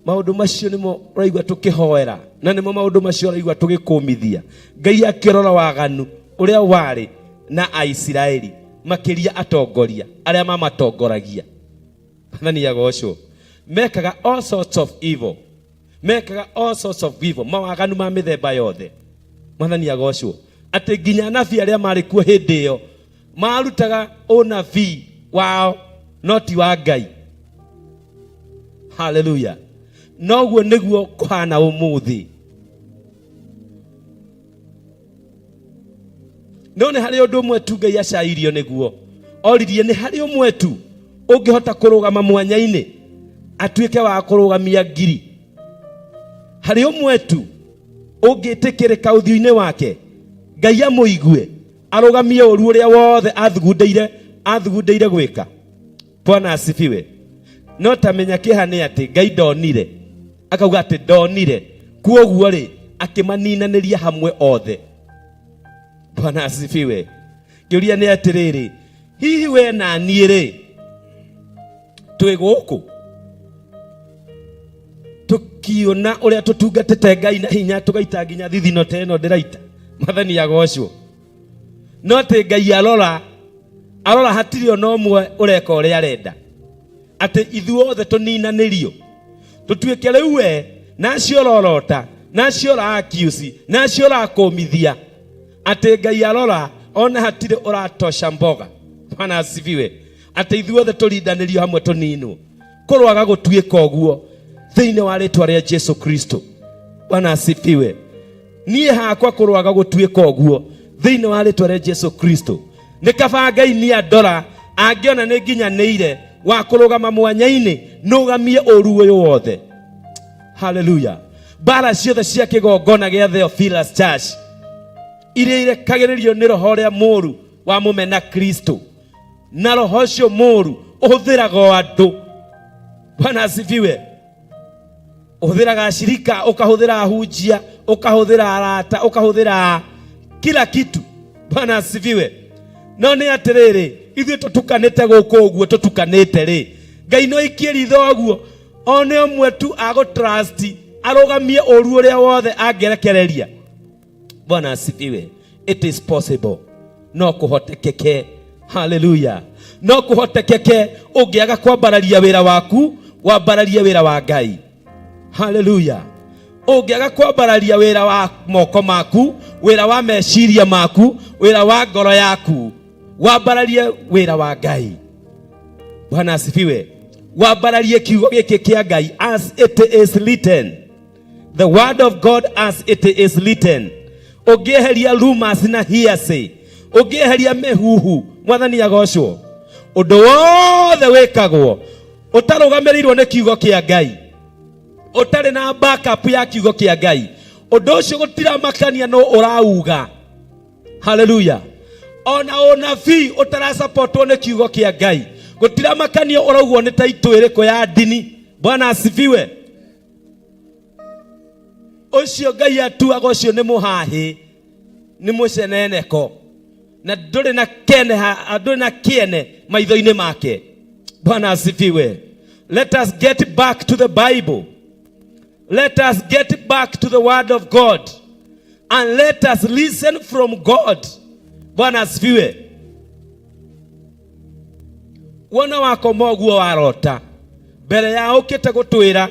Speaker 8: Maũndũ macio nĩmo ũraigua tũkĩhoera na nĩmo maũndũ macio ũraigua tũgĩkũmithia. Ngai akĩrora waganu ũrĩa warĩ na Aisiraeli, makĩria atongoria arĩa mamatongoragia. Mwathani agocwo. Mekaga all sorts of evil, mekaga all sorts of evil, mawaganu ma mĩthemba yothe. Mwathani agocwo. Atĩ nginya anabii arĩa marĩ kuo hĩndĩ ĩyo marutaga ũnabii wao no ti wa Ngai. Haleluya. Noguo nĩguo kũhana ũmũthĩ. No nĩ harĩ ũndũ ũmwe tu Ngai acairio nĩguo. Oririe nĩ harĩ ũmwe tu ũngĩhota kũrũgama mwanya-inĩ atuĩke wa kũrũgamia ngiri. Harĩ ũmwe tu ũngĩtĩkĩrĩka ũthiũ-inĩ wake, Ngai amũigue, arũgamie ũru ũrĩa wothe athugundĩire gwĩka. Bwana asifiwe. No tamenya kĩeha nĩ atĩ Ngai ndonire, akauga atĩ ndonire, kuoguo rĩ akĩmaninanĩria hamwe othe. Bwana asifiwe. Kĩũria nĩ atĩrĩrĩ, hihi we na niĩ rĩ
Speaker 9: Twĩ gũkũ tukiona uria tutungatite Ngai na hinya, tugaita nginya thithino ta ĩno ndĩraita. Mwathani agocwo. No atĩ Ngai arora, arora hatirĩ ona ũmwe ũreka ũrĩa arenda, atĩ ithuothe tũninanĩrio, tũtuĩke rĩu we na acio ũrorota, na acio ũra-accuse, na acio ũrakũmithia, atĩ Ngai arora ona hatirĩ ũratosha mboga. Bwana asifiwe. Atĩ ithuothe tũrindanĩrio hamwe tũninwo. Kũroaga gũtuĩka ũguo thĩinĩ wa rĩtwa rĩa Jesu Kristo. Bwana asifiwe. Niĩ hakwa kũroaga gũtuĩka ũguo thĩinĩ wa rĩtwa rĩa Jesu Kristo. Nĩ kaba Ngai niĩ andora angĩona nĩ nginyanĩire wa kũrũgama mwanya-inĩ nũgamie ũru ũyũ wothe. Haleluya. Mbara ciothe cia kĩgongona gĩa Theophilus Church iria irekagĩrĩrio nĩ roho ũrĩa mũru wa mũmena Kristo, na roho ũcio mũru ũhũthĩraga o andũ. Bwana asifiwe. Ũhũthĩraga ashirika, ũkahũthĩra ahunjia, ũkahũthĩra arata, ũkahũthĩra kila kitu. Bwana asifiwe. No nĩ atĩrĩrĩ, ithuĩ tũtukanĩte gũkũ ũguo tũtukanĩte rĩ, Ngai no aikie ritho ũguo one ũmwe tu agũ trust arũgamie ũru ũrĩa wothe angĩrekereria. Bwana asifiwe. It is possible. No kũhotekeke. Haleluya. No kũhotekeke ũngĩaga kwambararia wĩra waku, wambararie wĩra wa Ngai. Haleluya. Ũngĩaga kwambararia wĩra wa moko maku, wĩra wa meciria maku, wĩra wa ngoro yaku, wambararie wĩra wa Ngai. Bwana asifiwe. Wambararie kiugo gĩkĩ kĩa Ngai as it is written. The word of God as it is written. Ũngĩeheria rumors na hearsay, ũngĩeheria mĩhuhu, Mwathani agocwo. Ũndũ wothe wĩkagwo ũtarũgamĩrĩirwo nĩ kiugo kĩa Ngai, ũtarĩ na backup ya kiugo kĩa Ngai, ũndũ ũcio gũtiramakania no ũrauga. Haleluya. Ona ũnabii ũtarasapotwo nĩ kiugo kĩa Ngai, gũtiramakania ũraugwo nĩ taitũ ĩrĩkũ ya ndini. Bwana asifiwe. Ũcio Ngai atuaga ũcio nĩ mũhahĩ, nĩ mũceneneko, na ndũrĩ na kene, ndũrĩ na kĩene maitho-inĩ make. Bwana asifiwe. Let us get back to the Bible. Let us get back to the word of God and let us listen from God. Bwana asifiwe. Wona wakoma ũguo warota, mbere ya ũkĩte gũtwĩra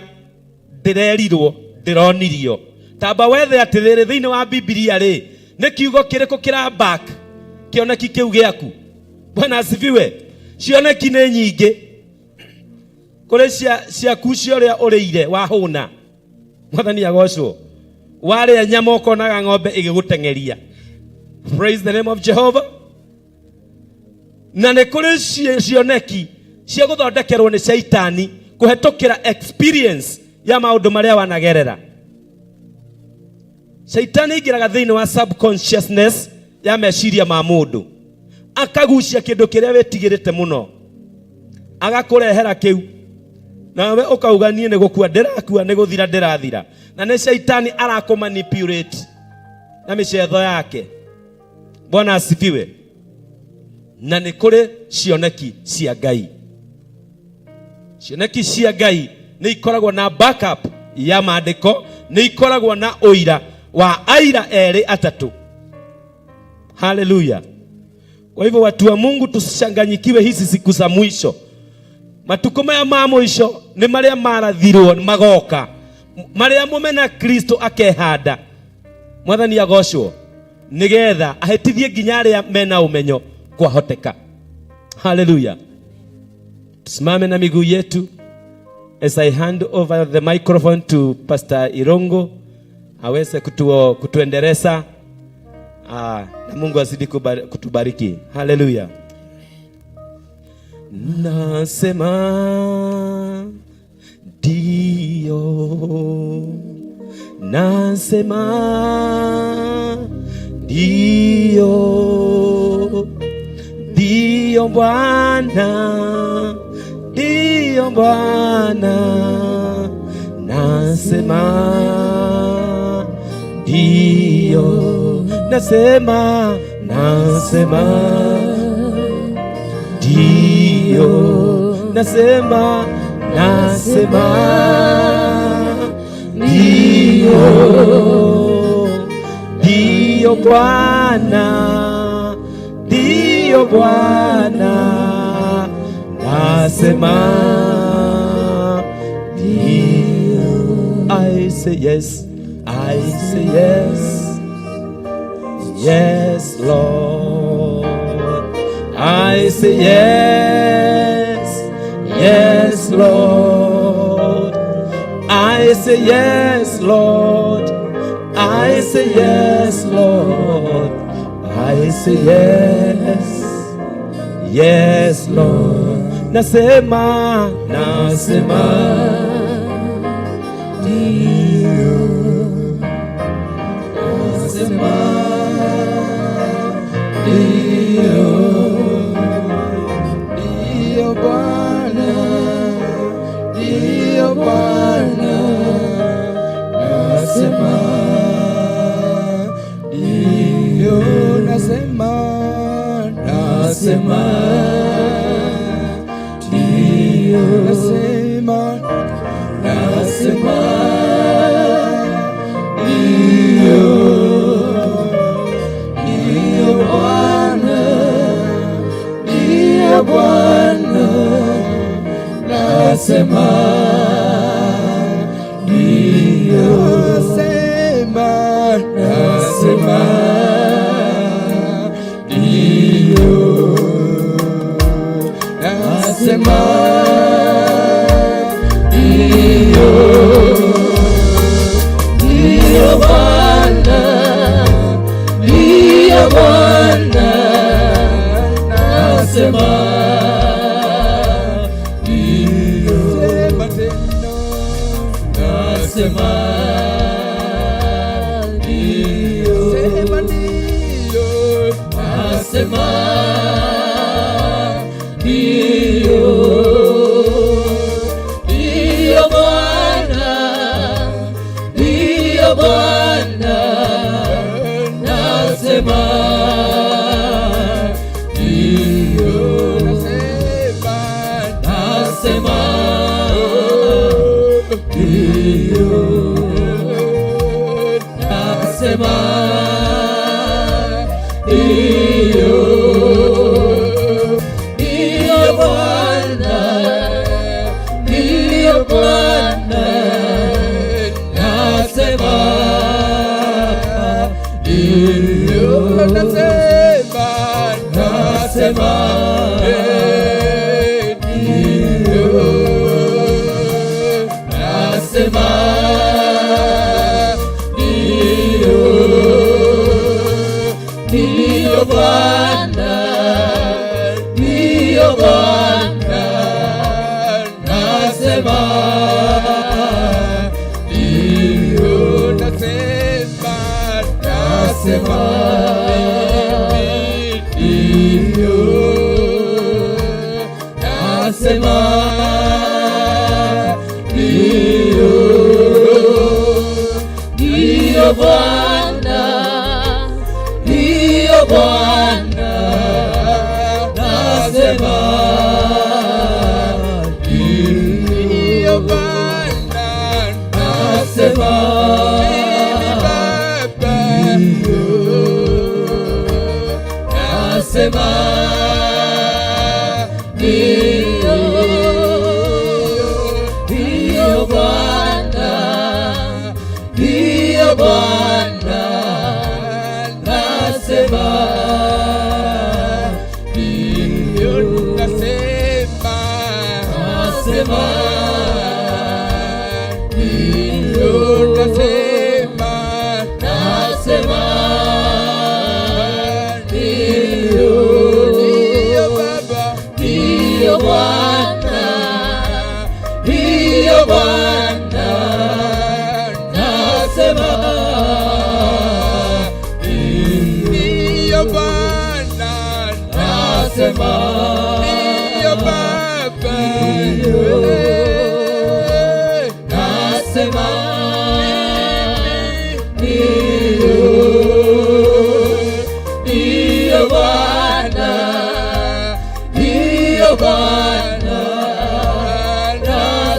Speaker 9: ndĩrerirwo, ndĩronirio, tamba wethe atĩrĩrĩ, thĩinĩ wa Bibilia rĩ, nĩ kiugo kĩrĩkũ kĩra back kĩoneki kĩu gĩaku? Bwana asifiwe. Cioneki nĩ nyingĩ, kũrĩ ciaku cia ũrĩa ũrĩire wahũna. Mwathani agocwo. Warĩa nyama ũkonaga ng'ombe ĩgĩgũteng'eria. Praise the name of Jehovah. Na nĩ kũrĩ cioneki cia gũthondekerwo nĩ caitani kũhetũkĩra experience ya maũndũ marĩa wanagerera. Caitani aingĩraga thĩinĩ wa subconsciousness ya meciria ma mũndũ, akagucia kĩndũ kĩrĩa wĩtigĩrĩte mũno, agakũrehera kĩu, nawe ũkauga niĩ nĩ gũkua ndĩrakua, nĩ gũthira ndĩrathira. Na nĩ caitani arakũmanipulate na mĩcetho yake. Bwana asifiwe. Na nĩ kũrĩ cioneki cia Ngai. Cioneki cia Ngai nĩ ikoragwo na backup ya maandĩko, nĩ ikoragwo na ũira wa aira erĩ atatũ. Haleluya. Kwa hivyo watu wa Mungu, tusichanganyikiwe hizi siku za mwisho. Matukũ maya ma mũico nĩ marĩa marathirwo magoka, marĩa mũmena Kristo akehanda. Mwathani agocwo, nĩgetha ahĩtithie nginya arĩa mena ũmenyo kwahoteka. Haleluya. Tusimame na miguu yetu as I hand over the microphone to Pastor Irongo aweze kutuendeleza. Na Mungu azidi kutubariki. Haleluya. Nasema ndio, nasema ndio, ndio Bwana, ndio Bwana, nasema ndio, nasema, nasema ndio, Nasema, nasema ndio, ndio Bwana, ndio Bwana, nasema ndio. I say yes, I say yes, yes Lord. I say yes, yes Lord. I say yes, Lord. I say yes, Lord. I say yes, yes Lord. Nasema, nasema ndio, nasema ndio,
Speaker 2: Ndiyo Bwana, ndiyo Bwana, nasema ndiyo, nasema, nasema ndiyo, nasema, nasema ndiyo, ndiyo Bwana, ndiyo Bwana, nasema ndiyo, nasema, nasema ndiyo, nasema ndiyo,
Speaker 6: Ndiyo Bwana, ndiyo Bwana, nasema ndiyo,
Speaker 2: sema tena,
Speaker 6: nasema ndiyo,
Speaker 2: sema ndiyo,
Speaker 6: nasema ndiyo, ndiyo Bwana, ndiyo Bwana, nasema ndiyo,
Speaker 2: nasema,
Speaker 6: nasema ndiyo, nasema ndiyo, ndiyo Bwana, ndiyo Bwana, nasema ndiyo,
Speaker 2: nasema,
Speaker 6: nasema
Speaker 2: ndiyo,
Speaker 6: nasema ndiyo, ndiyo Bwana, ndiyo Bwana, nasema ndiyo,
Speaker 2: nasema,
Speaker 6: nasema
Speaker 2: ndiyo,
Speaker 6: nasema ndiyo, ndiyo Bwana, ndiyo Bwana, nasema
Speaker 2: ndiyo Bwana,
Speaker 6: nasema
Speaker 2: mimi Baba,
Speaker 6: nasema ndiyo, ndiyo Bwana, ndiyo Bwana, nasema ndiyo,
Speaker 2: nasema,
Speaker 6: nasema ndiyo,
Speaker 2: nasema,
Speaker 6: nasema ndiyo,
Speaker 2: ndiyo Baba,
Speaker 6: ndiyo Bwana, ndiyo Bwana, nasema
Speaker 2: ndiyo Bwana,
Speaker 6: nasema
Speaker 2: ndiyo Baba,
Speaker 6: nasema ndiyo, ndiyo Bwana, ndiyo Bwana,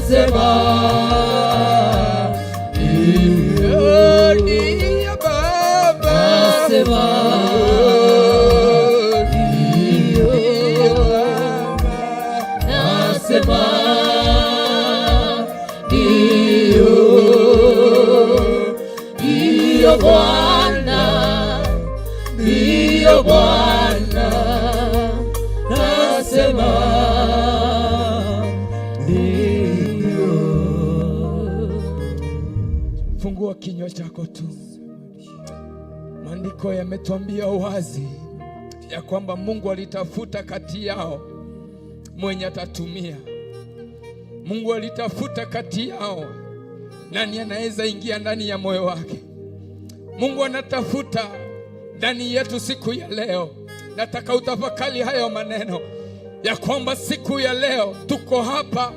Speaker 6: Nasema
Speaker 2: Ndiyo, ndiyo Baba.
Speaker 6: Nasema
Speaker 2: Ndiyo Baba.
Speaker 6: Nasema ndiyo, ndiyo Bwana, ndiyo Bwana, nasema ndiyo.
Speaker 2: Fungua kinywa chako tu. Maandiko yametuambia wazi ya kwamba Mungu alitafuta kati yao mwenye atatumia. Mungu alitafuta kati yao nani anaweza ingia ndani ya moyo wake. Mungu anatafuta ndani yetu siku ya leo. Nataka utafakari hayo maneno ya kwamba siku ya leo tuko hapa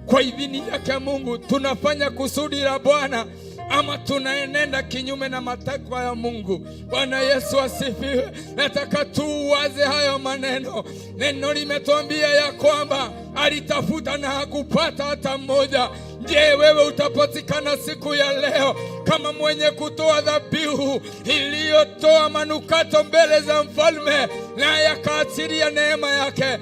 Speaker 2: kwa idhini yake Mungu, tunafanya kusudi la Bwana ama tunaenenda kinyume na matakwa ya Mungu. Bwana Yesu asifiwe. Nataka tu uwaze hayo maneno. Neno limetuambia ya kwamba alitafuta na hakupata hata mmoja. Je, wewe utapatikana siku ya leo kama mwenye kutoa dhabihu iliyotoa manukato mbele za mfalme, naye akaachilia neema yake?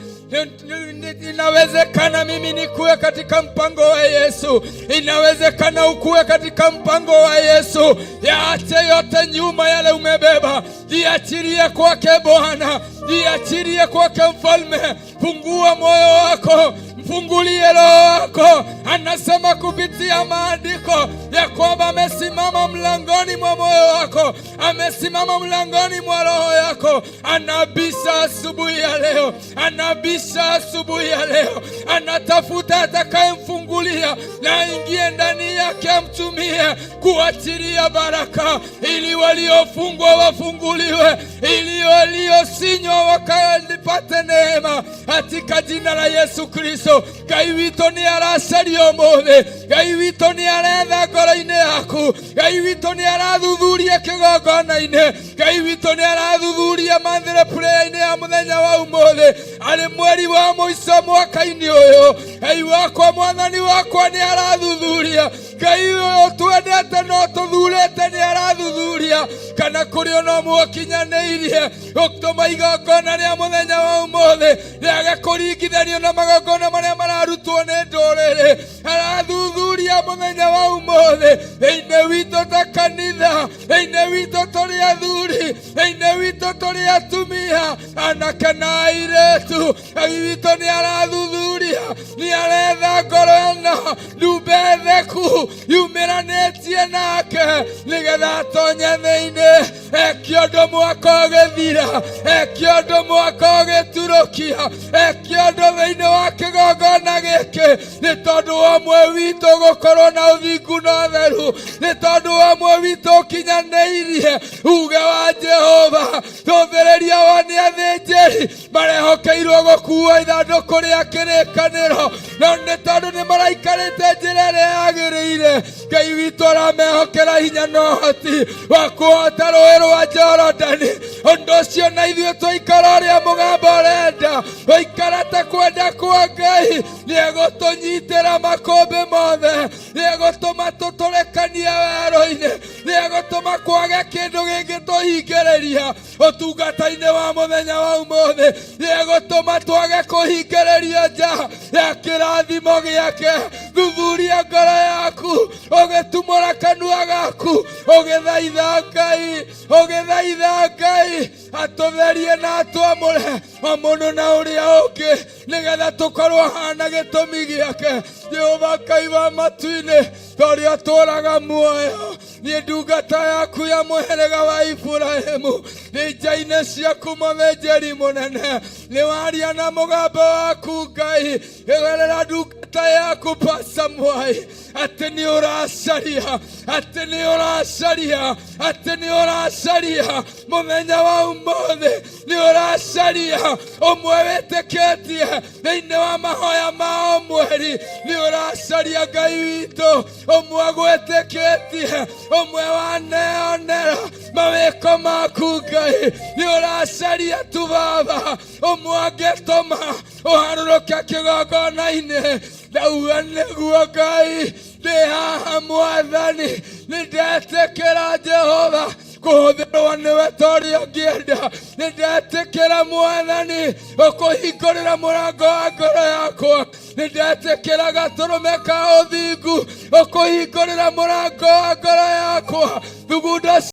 Speaker 2: Inawezekana mimi nikuwe katika mpango wa Yesu, inawezekana ukuwe katika mpango wa Yesu. Yaache yote nyuma yale umebeba, jiachilie kwake Bwana, jiachilie kwake mfalme. Fungua moyo wako, mfungulie roho wako. Anasema kupitia maandiko ya kwamba amesimama mlangoni mwa moyo wako, amesimama mlangoni mwa roho yako, anabisha asubuhi ya leo, anabisha asubuhi ya leo, anatafuta atakayemfungulia na aingie ndani yake, amtumie kuachilia baraka, ili waliofungwa wafunguliwe, ili waliosinywa wakapate neema katika jina la Yesu Kristo. Ngai witũ nĩ aracaria ũmũthĩ, Ngai witũ nĩ aretha ngoro-inĩ yaku, Ngai witũ nĩ arathuthuria kĩgongona-inĩ, Ngai witũ nĩ arathuthuria monthly prayer-inĩ ya mũthenya wa ũmũthĩ, arĩ mweri wa mũico mwaka-inĩ ũyũ. Ngai wakwa, mwathani wakwa nĩ arathuthuria. Ngai ũyũ twendete no tũthurĩte nĩ arathuthuria kana kũrĩ ona ũmwe ũkinyanĩirie gũtũma igongona rĩa mũthenya wa ũmũthĩ rĩage kũringithanio na magongona marĩa mararutwo nĩ ndũrĩrĩ. Arathuthuria mũthenya wa ũmũthĩ thĩinĩ witũ ta kanitha, thĩinĩ witũ tũrĩ athuri, thĩinĩ witũ tũrĩ atumia, anake na airĩtu. Ngai witũ nĩ arathuthuria, nĩ aretha ngoro ĩno ndumbe theku yumĩranĩtie nake nĩgetha atonye thĩinĩ, eke ũndũ mwaka ũgĩthira, eke ũndũ mwaka ũgĩturũkia, eke ũndũ thĩinĩ wa kĩgongona gĩkĩ, nĩ tondũ wa ũmwe witũ gũkorwo na ũthingu na ũtheru, nĩ tondũ wa ũmwe witũ ũkinyanĩirie uge wa Jehova. Tũthĩrĩria wa nĩ athĩnjĩri marehokeirwo gũkua ithandũkũ rĩa kĩrĩkanĩro, no nĩ tondũ nĩ maraikarĩte njĩra ĩrĩa yagĩrĩire, Ngai witũ aramehokera hinya na ũhoti wa kũhota rũĩ rwa Jorodani. Ũndũ ũcio na ithuĩ twaikara ũrĩa mũgambo ũrenda, twaikara ta kwenda kwa Ngai, nĩ egũtũnyitĩra makũmbĩ mothe, nĩ egũtũma tũtũrekanie werũ-inĩ, nĩ egũtũma kwage kĩndũ gĩngĩtũhingĩrĩria ũtungata-inĩ wa mũthenya wa ũmũthĩ, nĩ egũtũma twage kũhingĩrĩrio nja ya kĩrathimo gĩake. Thuthuria ngoro yaku, ũgĩtumũra kanua gaku, ũgĩthaitha Ngai, ũgĩthaitha Ngai atũtherie na atwamũre o mũndũ na ũrĩa ũngĩ, nĩgetha tũkorwo hana gĩtũmi gĩake. Jehova Ngai wa matu-inĩ, ta ũrĩa ũtũũraga muoyo, niĩ ndungata yaku ya mũhĩrĩga wa Iburahĩmu, nĩ nja-inĩ ciaku mũthĩnjĩri mũnene, nĩ waria na mũgambo waku Ngai ĩgerera ndungata yaku Pastor Mwai, atĩ nĩ ũracaria, atĩ nĩ ũracaria, atĩ nĩ ũracaria mũthenya wa ũmũthĩ, nĩ ũracaria ũmwe wĩtĩkĩtie thĩinĩ wa mahoya ma o mweri, nĩ ũracaria Ngai witũ ũmwe gwĩtĩkĩtie, ũmwe waneonera mawĩko maku Ngai, nĩ ũracaria tu Baba ũmwe angĩtũma ũharũrũke kĩgongona-inĩ. Ndauga nĩguo Ngai, ndĩ haha Mwathani, nĩ ndetĩkĩra Jehova kũhũthĩrwo nĩwe ta ũrĩa ũngĩenda. Nĩ ndetĩkĩra Mwathani ũkũhingũrĩra mũrango wa ngoro yakwa. Nĩ ndetĩkĩra gatũrũme ka ũthingu ũkũhingũrĩra mũrango wa ngoro yakwa. Thugunda.